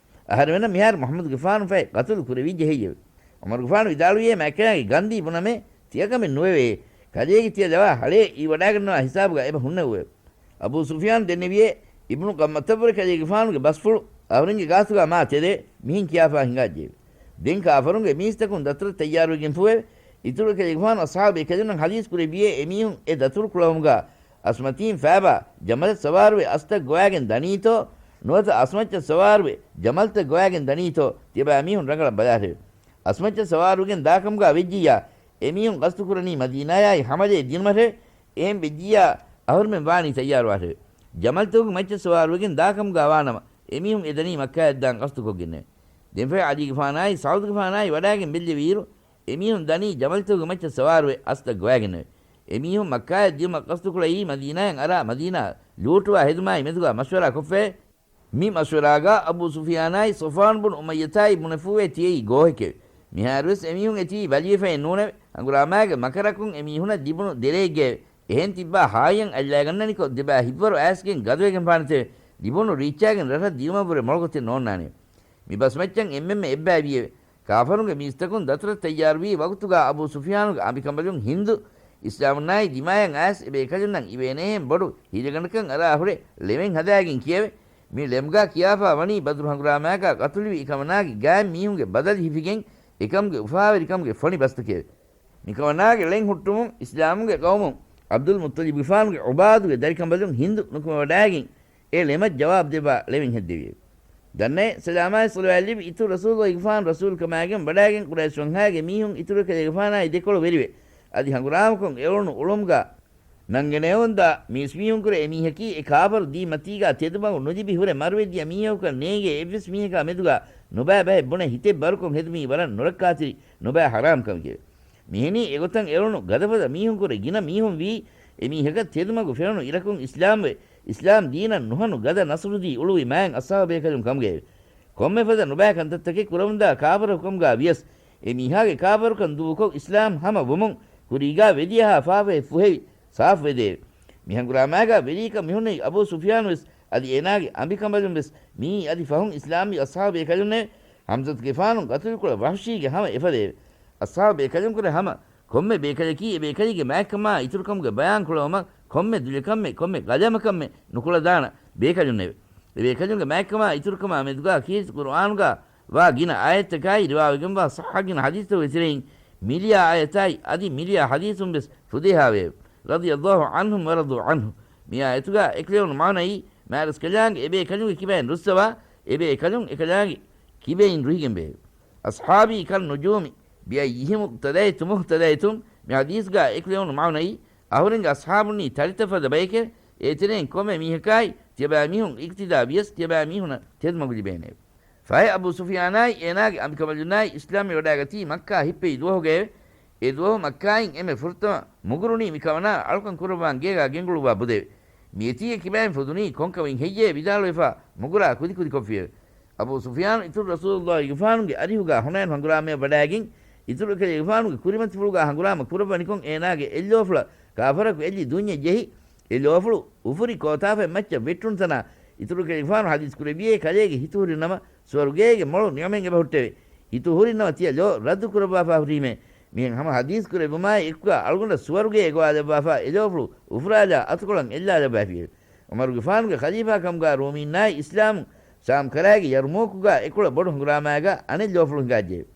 އަހަރެމެނަށް މިހާރު މުޙައްމަދުގެފާނު ފަހެ ޤަތުލު ކުރެވިއްޖެ ހެއްޔެވެ؟ ޢުމަރުގެފާނު ވިދާޅުވިއޭ މާތްކަލާނގެ ގަންދީ ބުނަމޭ ތިޔަކަމެއް ނުވެވޭ. ކަލޭގެ ތިޔަ ލަވާ ހަޅޭ އިވަޑާގަންނަވާ ހިސާބުގަ އެބަ ހުންނެވުއެވެ. އަބޫ ސުފިޔާން ދެންނެވިއޭ އިބްނު ޤަމްޢަތަށްވުރެ ކަލޭގެފާނުގެ ބަސްފުޅު އަހުރެންގެ ގާތުގަ މާ ތެދެވެ. މިހެން ކިޔާފާ ހިނގާއްޖެއެވެ. ދެން ކާފަރުންގެ މީސްތަކުން ދަތުރަށް ތައްޔާރުވެގެންފޫއެވެ. އިތުރު ކަލޭގެފާނު އަޞްޙާބު ބޭކަލުންނަށް ޙަދީޘް ކުރެއްވިއޭ އެމީހުން އެ ދަތުރު ކުޅަވުމުގަ އަސްމަތީން ފާބާ ޖަމަލަށް ސަވާރުވެ އަސްތަށް ގޮވާގެން ދަނީތޯ، ނުވަތަ އަސްމައްޗަށް ސަވާރުވެ ޖަމަލްތައް ގޮވާގެން ދަނީތޯ، ތިޔަބައިމީހުން ރަނގަޅަށް ބަލާށެވެ. އަސްމައްޗަށް ސަވާރުވެގެން ދާކަމުގަ ވެއްޖިއްޔާ، އެމީހުން ގަސްތުކުރަނީ މަދީނާޔާއި ޙަމަލޭ ދިނުމަށެވެ. އެހެން ވެއްޖިއްޔާ، އަހުރުމެން ވާނީ ތައްޔާރުވާށެވެ. ޖަމަލްތަކުގެ މައްޗަށް ސަވާރުވެގެން ދާކަމުގަ ވާނަމަ، އެމީހުން އެދަނީ މައްކާއަށް ދާން ގަސްތުކޮށްގެންނެވެ. ދެންފަހެ ޢަލީގެފާނާއި ސަޢުދުގެފާނާއި ވަޑާގެން ބެއްލެވިއިރު، އެމީހުން ދަނީ ޖަމަލްތަކުގެ މައްޗަށް ސަވާރުވެ އަސްތައް ގޮވާގެންނެވެ. އެމީހުން މައްކާއަށް ދިޔުމަށް ގަސްތުކުޅައީ މަދީނާއަށް އަރާ މަދީނާ ލޫޓުވާ ހެދުމާއި މެދުގަ މަޝްވަރާ ކޮށްފައެވެ. މި މަޝްވަރާގަ އަބޫ ސުފިޔާނާއި ޞަފްވާން ބުނު އުމައްޔަތާއި ބުނެފޫވެ ތިޔައީ ގޯހެކެވެ. މިހާރުވެސް އެމީހުން އެތިއީ ބަލިވެފައެއް ނޫނެވެ. ހަނގުރާމާގެ މަކަރަކުން އެމީހުނަށް ލިބުނު ދެރައެއްގައެވެ. އެހެން ތިއްބާ ހާއްޔަށް އަތްލާގަންނަނިކޮށް ދެބާ ހިތްވަރު އައިސްގެން ގަދަވެގެންފާނެތެވެ. ލިބުނު ރީއްޗާގެން ރަށަށް ދިޔުމަށްވުރެ މޮޅުގޮތެއް ނޯންނާނެވެ. މި ބަސްމައްޗަށް އެންމެންމެ އެއްބައިވިއެވެ. ކާފަރުންގެ މީސްތަކުން ދަތުރަށް ތައްޔާރުވީ ވަގުތުގަ އަބޫ ސުފިޔާނުގެ އަނބިކަނބަލުން ހިންދު އިސްލާމުންނާއި ދިމާޔަށް އައިސް އެބޭކަލުންނަށް އިވޭނޭހެން ބޮޑު ހިލަގަނޑަކަށް އަރާ ހުރެ ޅެމެއް ހަދާގެން ކިޔަވެ. މި ޅެމުގާ ކިޔާފާ ވަނީ ބަދުރު ހަނގުރާމާގާ ގަތުލުވި އެކަމަނާގެ ގާތް މީހުންގެ ބަދަލު ހިފިގެން އެކަމުގެ އުފާވެރިކަމުގެ ފޮނި ބަސްތަކެވެ. މިކަމަނާގެ ޅެން ހުއްޓުމުން އިސްލާމުގެ ގައުމުން ޢަބްދުލް މުއްޠަލިބުގެފާނުގެ ޢުބާދުގެ ދަރިކަނބަލުން ހިންދު ނުކުމެވަޑައިގެން އެ ޅެމަށް ޖަވާބު ދެއްވާ ޅެމެއް ހެއްދެވިއެވެ. ދަންނައޭ، ސަލާމާއި ޞަލަވާތް ލިބި އިތުރު ރަސޫލުގެފާނު ރަސޫލުކަމާގެން ވަޑައިގެން ޤުރައިޝް ވަންހާގެ މީހުން އިތުރު އެކަލޭގެފާނާއި ދެކޮޅު ވެރިވެ، އަދި ހަނގުރާމަކޮށް އެޅުނު އުޅުމުގާ ނަންގަނެވުންދާ މީސްމީހުންކުރެ އެމީހަކީ އެ ކާފަރު ދީން މަތީގާ ތެދުމަގު ނުލިބި ހުރެ މަރުވެދިޔަ މީހަކުކަން ނޭނގޭ އެއްވެސް މީހަކާ މެދުގާ ނުބައި ބަހެއް ބުނެ ހިތެއް ބަރުކޮށް ހެދުމީ ވަރަށް ނުރައްކާތެރި ނުބައި ޙަރާމް ކަމެކެވެ. މިހެނީ އެގޮތަށް އެޅުނު ގަދަފަދަ މީހުންކުރެ ގިނަ މީހުން ވީ އެމީހަކަށް ތެދުމަގު ފެނުނު އިރަކުން އިސްލާމްވެ، އިސްލާމް ދީނަށް ނުހަނު ގަދަ ނަޞްރުދީ އުޅުވި މާތް އަޞްޙާބު ބޭކަލުން ކަމުގައެވެ. ކޮންމެ ފަދަ ނުބައި ކަންތައްތަކެއް ކުރަމުންދާ ކާފަރަކު ކަމުގާ ވިޔަސް، އެ މީހާގެ ކާފަރުކަން ދޫކޮށް އިސްލާމް ހަމަ ވުމުން ކުރީގާ ވެދިޔަހާ ފާފައެއް ފުހެވި ސާފުވެދެއެވެ. މި ހަނގުރާމާގާ ވެރިއަކަށް މިހުންނެވި އަބޫ ސުފްޔާނު ވެސް އަދި އޭނާގެ އަނބިކަނބަލުން ވެސް މިއީ އަދި ފަހުން އިސްލާމްވި އަޞްޙާބު ބޭކަލުންނެވެ. ޙަމްޒަތުގެފާނު ގަތުލުކުޅަ ވަޙްޝީގެ ހަމަ އެފަދައެވެ. އަޞްޙާބު ބޭކަލުންކުރެ ހަމަ ކޮންމެ ބޭކަލަކީ އެ ބޭކަލީގެ މާތްކަމާ އިތުރުކަމުގެ ބަޔާންކުޅަވުމަށް ކޮންމެ ދުލެކަންމެ ކޮންމެ ގަލަމަކަންމެ ނުކުޅަދާނަ ބޭކަލުންނެވެ. އެ ބޭކަލުންގެ މާތްކަމާ އިތުރުކަމާ މެދުގާ ކީރިތި ޤުރުއާނުގާ ވާ ގިނަ އާޔަތްތަކާއި ރިވާވެގެންވާ ޞައްޙަ ގިނަ ޙަދީޘްތަކުގެ ތެރެއިން މިލިޔާ އާޔަތާއި އަދި މިލިޔާ ޙަދީޘުން ވެސް ފުދޭހާވެއެވެ. ރަޟިޔަﷲ ޢަންހުމް ވަރަޟޫ ޢަންހު. މި އާޔަތުގާ އެކުލެވުނު މާނައީ މާރަސްކަލާނގެ އެބޭކަލުންގެ ކިބައިން ރުއްސަވާ، އެބޭކަލުން އެކަލާނގެ ކިބައިން ރުހިގެން ބެހެވެ. އަޞްޙާބީ ކަން ނުޖޫމި ބިއައްޔިހިމު އިޤްތަދައިތުމު އިޤްތަދައިތުމް. މި ޙަދީޘްގާ އެކުލެވުނު މާނައީ، އަހުރެންގެ އަޞްޙާބުންނީ ތަޅިތައް ފަދަ ބައެކެވެ. އޭތެރެއިން ކޮންމެ މީހަކާއި ތިޔަބައިމީހުން އިޤްތިދާ ވިޔަސް ތިޔަބައިމީހުނަށް ތެދުމަގު ލިބޭނެއެވެ. ފަހެ އަބޫ ސުފިޔާނާއި އޭނާގެ އަނބިކަނބަލުންނާއި އިސްލާމްވެވަޑައިގަތީ މައްކާ ހިއްޕެވި ދުވަހުގައެވެ. އެ ދުވަހު މައްކާއިން އެންމެ ފުރަތަމަ މުގުރުނީ މިކަމަނާ އަޅުކަން ކުރައްވާން ގޭގާ ގެންގުޅުއްވާ ބުދެވެ. މިއެތީގެ ކިބައިން ފުދުނީ ކޮންކަމެއް ހެއްޔޭ ވިދާޅުވެފާ މުގުރާ ކުދިކުދިކޮށްފިއެވެ. އަބޫ ސުފިޔާނު އިތުރު ރަސޫލުﷲގެފާނުގެ އަރިހުގާ ހުނައިން ހަނގުރާމަޔަށް ވަޑައިގެން، އިތުރު އެކަލޭގެފާނުގެ ކުރިމަތިފުޅުގާ ހަނގުރާމަ ކުރައްވަނިކޮށް އޭނާގެ އެއްލޯފުޅަށް ކާފަރަކު އެއްލި ދޫންޏެއް ޖެހި، އެ ލޯފުޅު އުފުރި ކޯތާފަތް މައްޗަށް ވެއްޓުނުތަނާ، އިތުރު އެކަލޭގެފާނު ޙަދީޘް ކުރެއްވިއޭ ކަލޭގެ ހިތު ހުރިނަމަ ސުވަރުގޭގެ މޮޅު ނިޢުމަތް އެބަ ހުއްޓެވެ. ހިތު ހުރިނަމަ ތިޔަ ލޯ ރައްދު ކުރައްވާފާ ހުރީމޭ. މިހެން ހަމަ ޙަދީޘް ކުރެއްވުމާއި އެކުގާ އަޅުގަނޑަށް ސުވަރުގޭ އެގޮވާލައްވާފާ އެ ލޯފުޅު އުފުރާލާ އަތުކޮޅަށް އެއްލާލައްވާފިއެވެ. ޢުމަރުގެފާނުގެ ޚަލީފާ ކަމުގާ ރޫމީންނާއި އިސްލާމް ޝާމް ކަރައިގެ ޔަރްމޫކުގާ އެކުޅަ ބޮޑު ހަނގުރާމާގާ އަނެއް ލޯފުޅު ހިނގާއްޖެއެވެ.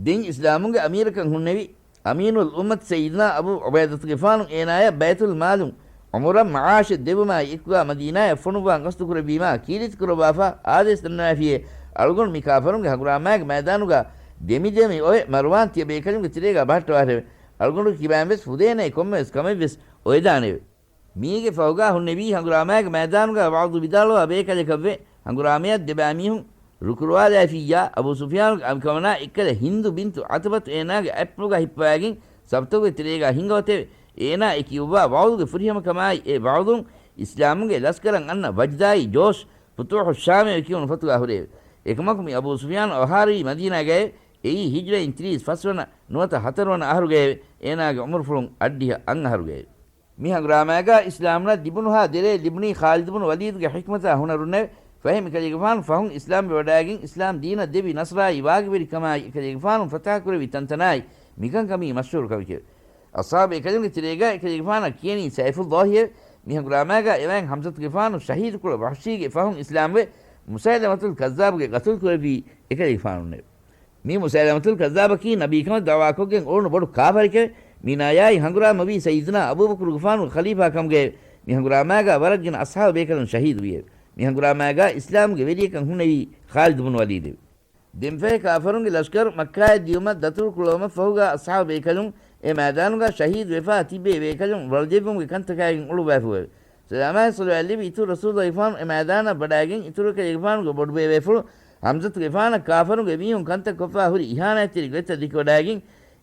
ދެން އިސްލާމުގެ އަމީރަކަން ހުންނެވި އަމީނުލް އުއްމަތު ސައްޔިދުނާ އަބޫ ޢުބައިދަތުގެފާނު އޭނާޔަށް ބައިތުލް މާލުން ޢުމުރަށް މަޢާޝެއް ދެއްވުމާއި އެކުގާ މަދީނާޔަށް ފޮނުއްވާން ގަސްތުކުރެއްވީމާ ކީރިތިކުރައްވާފާ އާދޭސް ދަންނަވާފިއޭ. އަޅުގަނޑު މި ކާފަރުންގެ ހަނގުރާމާގެ މައިދާނުގާ ދެމިދެމި އޮވެ މަރުވާން ތިޔަ ބޭކަލުންގެ ތެރޭގާ ބަހައްޓަވާށެވެ. އަޅުގަނޑުގެ ކިބައިން ވެސް ފުދޭނޭ ކޮންމެވެސް ކަމެއްވެސް އޮވެދާނެއެވެ. މީގެ ފަހުގާ ހުންނެވީ ހަނގުރާމާގެ މައިދާނުގާ ވަޢުޡު ވިދާޅުވާ ބޭކަލަކަށްވެ، ހަނގުރާމަޔަށް ދެބައިމީހުން ރުކުރުވާލައިފިއްޔާ، އަބޫ ސުފިޔާނުގެ އަނބިކަމަނާ އެއްކަލަ ހިންދު ބިންތު ޢުތުބަތު އޭނާގެ އަތްޕުޅުގާ ހިއްޕަވައިގެން ސަފުތަކުގެ ތެރޭގާ ހިންގައޮތެވެ. އޭނާ އެ ކިޔުއްވާ ވަޢުޡުގެ ފުރިހަމަކަމާއި އެ ވަޢުޡުން އިސްލާމުގެ ލަސްކަރަށް އަންނަ ވަޖްދާއި ޖޯޝް ފުތޫޙު ޝާމޭ ކިޔުނު ފޮތުގާ ހުރެއެވެ. އެކަމަކު މި އަބޫ ސުފިޔާނު އަވަހާރަވީ މަދީނާގައެވެ. އެއީ ހިޖްރައިން ތިރީސް ފަސްވަނަ ނުވަތަ ހަތަރުވަނަ އަހަރުގައެވެ. އޭނާގެ ޢުމުރުފުޅުން އަށްޑިހަ އަށް އަހަރުގައެވެ. މި ހަނގުރާމާގާ އިސްލާމުންނަށް ލިބުނުހާ ދެރޭ ލިބުނީ ޚާލިދު ބުނު ވަލީދުގެ ޙިކްމަތާ ހުނަރުންނެވެ. ފަހެ މިކަލޭގެފާނު ފަހުން އިސްލާމްވެވަޑައިގެން އިސްލާމް ދީނަށް ދެއްވި ނަޞްރާއި ވާގިވެރިކަމާއި އެކަލޭގެފާނު ފަތާކުރެއްވި ތަންތަނާއި މިކަންކަމީ މަޝްހޫރު ކަމެކެވެ. އަޞްޙާބު ބޭކަލުންގެ ތެރޭގާ އެކަލޭގެފާނަށް ކިޔަނީ ސައިފުﷲއެވެ. މި ހަނގުރާމާގާ އެވައިން ޙަމްޒަތުގެފާނު ޝަހީދުކުޅަ ވަޙްޝީގެ ފަހުން އިސްލާމްވެ، މުސައިލަމަތުލް ކައްޒާބުގެ ގަތުލުކުރެއްވީ އެކަލޭގެފާނުންނެވެ. މި މުސައިލަމަތުލް ކައްޒާބަކީ ނަބީކަމަށް ދަޢުވާކޮށްގެން އުޅުނު ބޮޑު ކާފަރެކެވެ. މީނާޔާއި ހަނގުރާމަވީ ސައްޔިދުނާ އަބޫބަކުރުގެފާނުގެ ޚަލީފާ ކަމުގައެވެ. މި ހަނގުރާމާގާ ވަރަށް ގިނަ އަޞްޙާބު ބޭކަލުން ޝަހީދުވިއެވެ. މި ހަނގުރާމާގާ އިސްލާމުގެ ވެރިޔަކަށް ހުންނެވީ ޚާލިދު ބުނު ވަލީދެވެ. ދެންފަހެ ކާފަރުންގެ ލަޝްކަރު މައްކާއަށް ދިޔުމަށް ދަތުރުކުޅަވުމަށް ފަހުގާ އަޞްޙާބު ބޭކަލުން އެ މައިދާނުގާ ޝަހީދުވެފާ ތިއްބެވި ބޭކަލުން ވަޅުދެއްވުމުގެ ކަންތަކާގެން އުޅުއްވާފައެވެ. ސަލާމާއި ޞަލަވާތް ލިބި އިތުރު ރަސޫލުގެފާނު އެ މައިދާނަށް ވަޑައިގެން އިތުރު ކަލޭގެފާނުގެ ބޮޑުބޭބޭފުޅު ޙަމްޒަތުގެފާނަށް ކާފަރުންގެ މީހުން ކަންތައް ކޮށްފާ ހުރި އިހާނާތްތެރި ގޮތްތައް ދެކިވަޑައިގެން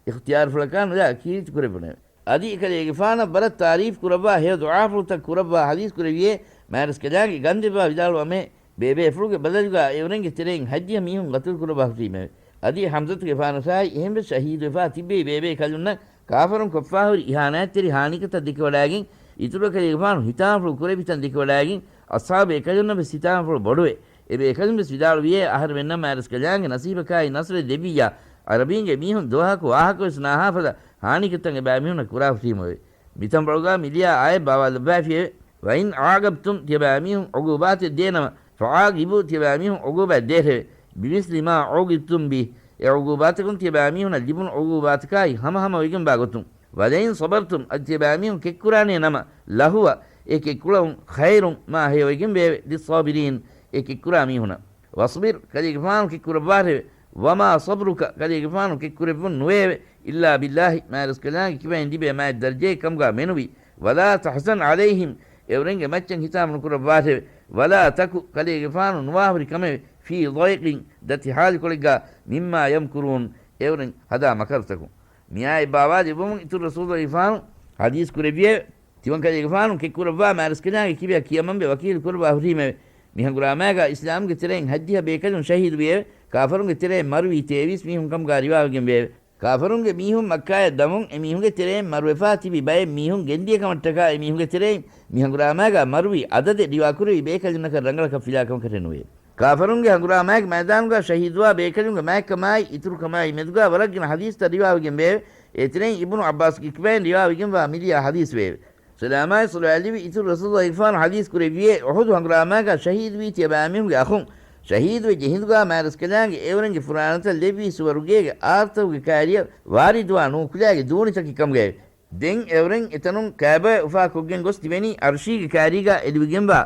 އިޚްތިޔާރުފުޅަކާ ނުލާ ކީރިތި ކުރެއްވުނެވެ. އަދި އެކަލޭގެފާނަށް ވަރަށް ތާރީފް ކުރައްވާ ހެޔޮ ދުޢާފުޅުތައް ކުރައްވާ ޙަދީޘް ކުރެއްވިއޭ މާރަސްކަލާނގެ ގަންދެއްވާ ވިދާޅުވަމޭ ބޭބޭފުޅުގެ ބަދަލުގާ އެއުރެންގެ ތެރެއިން ހައްޖިހަ މީހުން ގަތުލު ކުރައްވާ ހުށީމެވެ. އަދި ޙަމްޒަތުގެފާނަށާއި އެހެންވެސް ޝަހީދުވެފާ ތިއްބެވި ބޭބޭ ކަލުންނަށް ކާފަރުން ކޮށްފާހުރި އިހާނާތްތެރި ހާނިކަތައް ދެކެވަޑައިގެން، އިތުރު ކަލޭގެފާނު ހިތާމަފުޅު ކުރެއްވިތަން ދެކެވަޑައިގެން، އަޞްޙާބު ބޭކަލުންނަށް ވެސް ހިތާމަފުޅު ބޮޑުވެ، އެބޭކަލުން ވެސް ވިދާޅުވިއޭ، އަހަރެމެންނަށް މާރަސްކަލާނގެ ނަސީބަކާއި ނަޞްރެއް ދެއްވިއްޔާ، ޢަރަބީންގެ މީހުން ދުވަހަކު ވާހަކަ ވެސް ނާހާފަދަ ހާނިކަތައް އެބައިމީހުންނަށް ކުރާ ހުށީމެވެ. މިތަނބަޅުގާ މިލިޔާ އާޔަތް ބާވާލައްވައިފިއެވެ. وإن عاقبتم، ތިޔަބައިމީހުން ޢުޤޫބާތެއް ދޭނަމަ، فعاقبوا، ތިޔަބައިމީހުން ޢުޤޫބާތް ދޭށެވެ. بمثل ما عوقبتم به، އެ ޢުޤޫބާތަކުން ތިޔަބައިމީހުނަށް ލިބުނު ޢުޤޫބާތަކާއި ހަމަހަމަވެގެންވާ ގޮތުން. ولئن صبرتم، އަދި ތިޔަބައިމީހުން ކެތްކުރާނޭ ނަމަ، لهو، އެ ކެތްކުޅަވުން، خير، މާ ހެޔޮވެގެންވެއެވެ. للصابرين، އެ ކެތްކުރާ މީހުނަށް. واصبر، ކަލޭގެފާނު ކެތްކުރައްވާށެވެ. وما صبرك، ކަލޭގެފާނު ކެތްކުރެއްވުން ނުވެއެވެ. إلا بالله، މާތްރަސްކަލާނގެ ކިބައިން ލިބޭ މާތް ދަރަޖައެއް ކަމުގާ މެނުވީ. ولا تحزن عليهم، އެއުރެންގެ މައްޗަށް ހިތާމަ ނުކުރައްވާށެވެ. ولا تك، ކަލޭގެފާނު ނުވާހުރި ކަމެވެ. في ضيق، ދަތި ހާލުކޮޅެއްގާ، مما يمكرون، އެއުރެން ހަދާ މަކަރުތަކުން. މިއާޔަތް ބާވާލެއްވުމުން އިތުރު ރަސޫލުގެފާނު ޙަދީޘް ކުރެއްވިއެވެ. ތިމަންކަލޭގެފާނު ކެތްކުރައްވާ މާތްރަސްކަލާނގެ ކިބަޔަށް ކިޔަމަންބެ ވަކީލު ކުރައްވާ ހުރީމެވެ. މި ހަނގުރާމާގާ އިސްލާމްގެ ތެރެއިން ހައްދިހަ ބޭކަލުން ޝަހީދުވިއެވެ. ކާފަރުންގެ ތެރެއިން މަރުވީ ތޭވީސް މީހުން ކަމުގާ ރިވާވެގެންވެއެވެ. ކާފަރުންގެ މީހުން މައްކާޔަށް ދަމުން އެ މީހުންގެ ތެރެއިން މަރުވެފާ ތިބި ބައެއް މީހުން ގެންދިޔަ ކަމަށްޓަކާ އެ މީހުންގެ ތެރެއިން މި ހަނގުރާމާގާ މަރުވި އަދަދެއް ރިވާކުރެވި ބޭކަލުންނަކަށް ރަނގަޅަކަށް ފިލާކަމަކަށެއް ނުވެއެވެ. ކާފަރުންގެ ހަނގުރާމާގެ މައިދާނުގާ ޝަހީދުވާ ބޭކަލުންގެ މާތްކަމާއި އިތުރުކަމާއި މެދުގާ ވަރަށްގިނަ ޙަދީޘްތައް ރިވާވެގެން ވެއެވެ. އޭތެރެއިން އިބްނު ޢައްބާސްގެ ކިބައިން ރިވާވެގެންވާ މިލިޔާ ޙަދީޘް ވެއެވެ. ސަލާމާއި ޞަލަވާތް ލިބި އިތުރު ރަސޫލުގެފާނު ޙަދީޘް ކުރެއްވިއޭ، އުޙުދު ހަނގުރާމާގާ ޝަހީދުވީ ތިޔަބައިމީހުންގެ އަޚުން ޝަހީދުވެއްޖެ ހިނދުގާ މާތްރަސްކަލާނގެ އެއުރެންގެ ފުރާނަތައް ލެއްވީ ސުވަރުގޭގެ އާރްތަކުގެ ކާރިޔަށް ވާރިދުވާ ނޫކުލައިގެ ދޫނިތަކެއް ކަމުގައެވެ. ދެން އެއުރެން އެތަނުން ކައިބާއެއް އުފާކޮށްގެން ގޮސް ތިބެނީ އަރްޝީގެ ކާރީގާ އެލުވިގެންވާ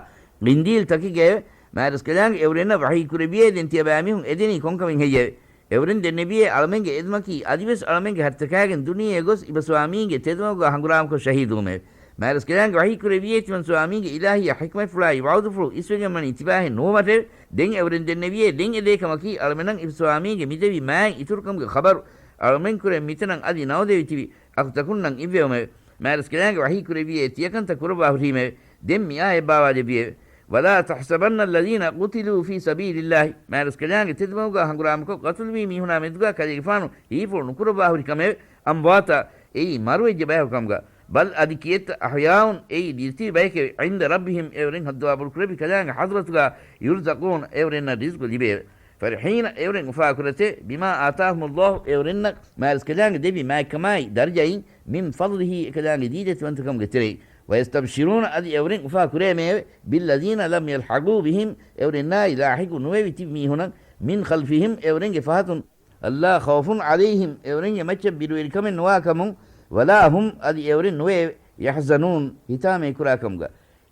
ގިންދީލް ތަކެއްގައެވެ. މާތްރަސްކަލާނގެ އެއުރެންނަށް ވަޙީ ކުރެއްވިއޭ ދެން ތިޔަބައިމީހުން އެދެނީ ކޮންކަމެއް ހެއްޔެވެ؟ އެއުރެން ދެންނެވިއޭ އަޅަމެންގެ އެދުމަކީ އަދިވެސް އަޅަމެންގެ ހައްތަކާގެން ދުނިޔެއަށް ގޮސް އިބަ ސުވާމީގެ ތެދުމަގުގާ ހަނގުރާމަކޮށް ޝަހީދުވުމެވެ. މާތްރަސްކަލާނގެ ވަޙީ ކުރެއްވިއޭ ތިމަން ސުވާމީގެ އިލާހިއްޔާ ޙިކްމަތްފުޅާއި ވަޢުދުފުޅު އިސްވެގެންވަނީ ތިބާހެއް ނުވުމަށެވެ. ދެން އެއުރެން ދެންނެވިއޭ ދެން އެދޭ ކަމަކީ އަޅަމެނަށް އިބަ ސުވާމީގެ މިދެވި މާތް އިތުރުކަމުގެ ޚަބަރު އަޅަމެންކުރެން މިތަނަށް އަދި ނައުދެވި ތިބި އަޚުތަކުންނަށް އިއްވެވުމެވެ. މާތްރަސްކަލާނގެ ވަޙީ ކުރެއްވިއޭ ތިޔަކަންތައް ކުރައްވާ ހުރީމެވެ. ދެން މިއާޔަތް ބާވާލެއްވިއެވެ. ولا تحسبن الذين قتلوا في سبيل الله، މާތްރަސްކަލާނގެ ތެދުމަގުގާ ހަނގުރާމަކޮށް ޤަތުލުވި މީހުނާ މެދުގާ ކަލޭގެފާނު ހީފުޅު ނުކުރައްވާ ހުރި ކަމެވެ. أمواتا، އެއީ މަރުވެއްޖެ ބަޔަކު ކަމުގާ. بل، އަދި ކިއެއްތަ، أحياء، އެއީ ދިރިތިބި ބަޔެކެވެ. عند ربهم، އެއުރެން ހައްދަވާ ބޮޑުކުރެއްވި ކަލާނގެ ޙަޟްރަތުގާ. يرزقون، އެއުރެންނަށް ރިޒްޤު ލިބެއެވެ. فرحين، އެއުރެން އުފާކުރެތެވެ. بما آتاهم الله، އެއުރެންނަށް މާތްރަސްކަލާނގެ ދެއްވި މާތްކަމާއި ދަރަޖައިން. من فضله، އެކަލާނގެ ދީދެތިވަންތަކަމުގެ ތެރެއިން. ويستبشرون، އަދި އެއުރެން އުފާ ކުރޭމެއެވެ. بالذين لم يلحقوا بهم، އެއުރެންނާއި ލާޙިޤު ނުވެވި ތިބި މީހުނަށް. من خلفهم، އެއުރެންގެ ފަހަތުން. ألا خوف عليهم، އެއުރެންގެ މައްޗަށް ބިރުވެރިކަމެއް ނުވާކަމުން. ولا هم، އަދި އެއުރެން ނުވެއެވެ. يحزنون، ހިތާމައެއް ކުރާކަމުގަ.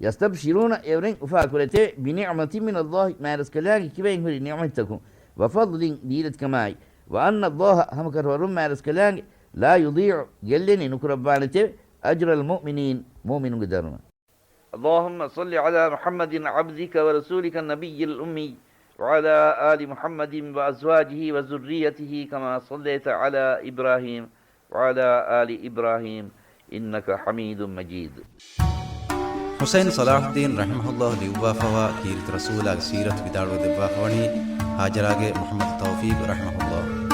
يستبشرون، އެއުރެން އުފާކުރެތެވެ. بنعمة من الله، މާތްރަސްކަލާނގެ ކިބައިން ހުރި ނިޢުމަތްތަކުން. وفضل، ދީލަތިކަމާއި. وأن الله، ހަމަކަށަވަރުން މާތްރަސްކަލާނގެ. لا يضيع، ގެއްލެނި ނުކުރައްވާނެތެވެ. أجر المؤمنين، މުއުމިނުންގެ ދަރުމަ. اللهم صل على محمد عبدك ورسولك النبي الأمي وعلى آل محمد وأزواجه وذريته كما صليت على إبراهيم وعلى آل إبراهيم إنك حميد مجيد. ޙުސައިން ޞަލާޙުއްދީން ރަޙިމަހުﷲ ލިޔުއްވާފަވާ ކީރިތި ރަސޫލާގެ ސީރަތު ވިދާޅުވެ ދެއްވާފަވަނީ ހާޖަރާގެ މުޙައްމަދު ތައުފީޤު ރަޙިމަހުﷲ.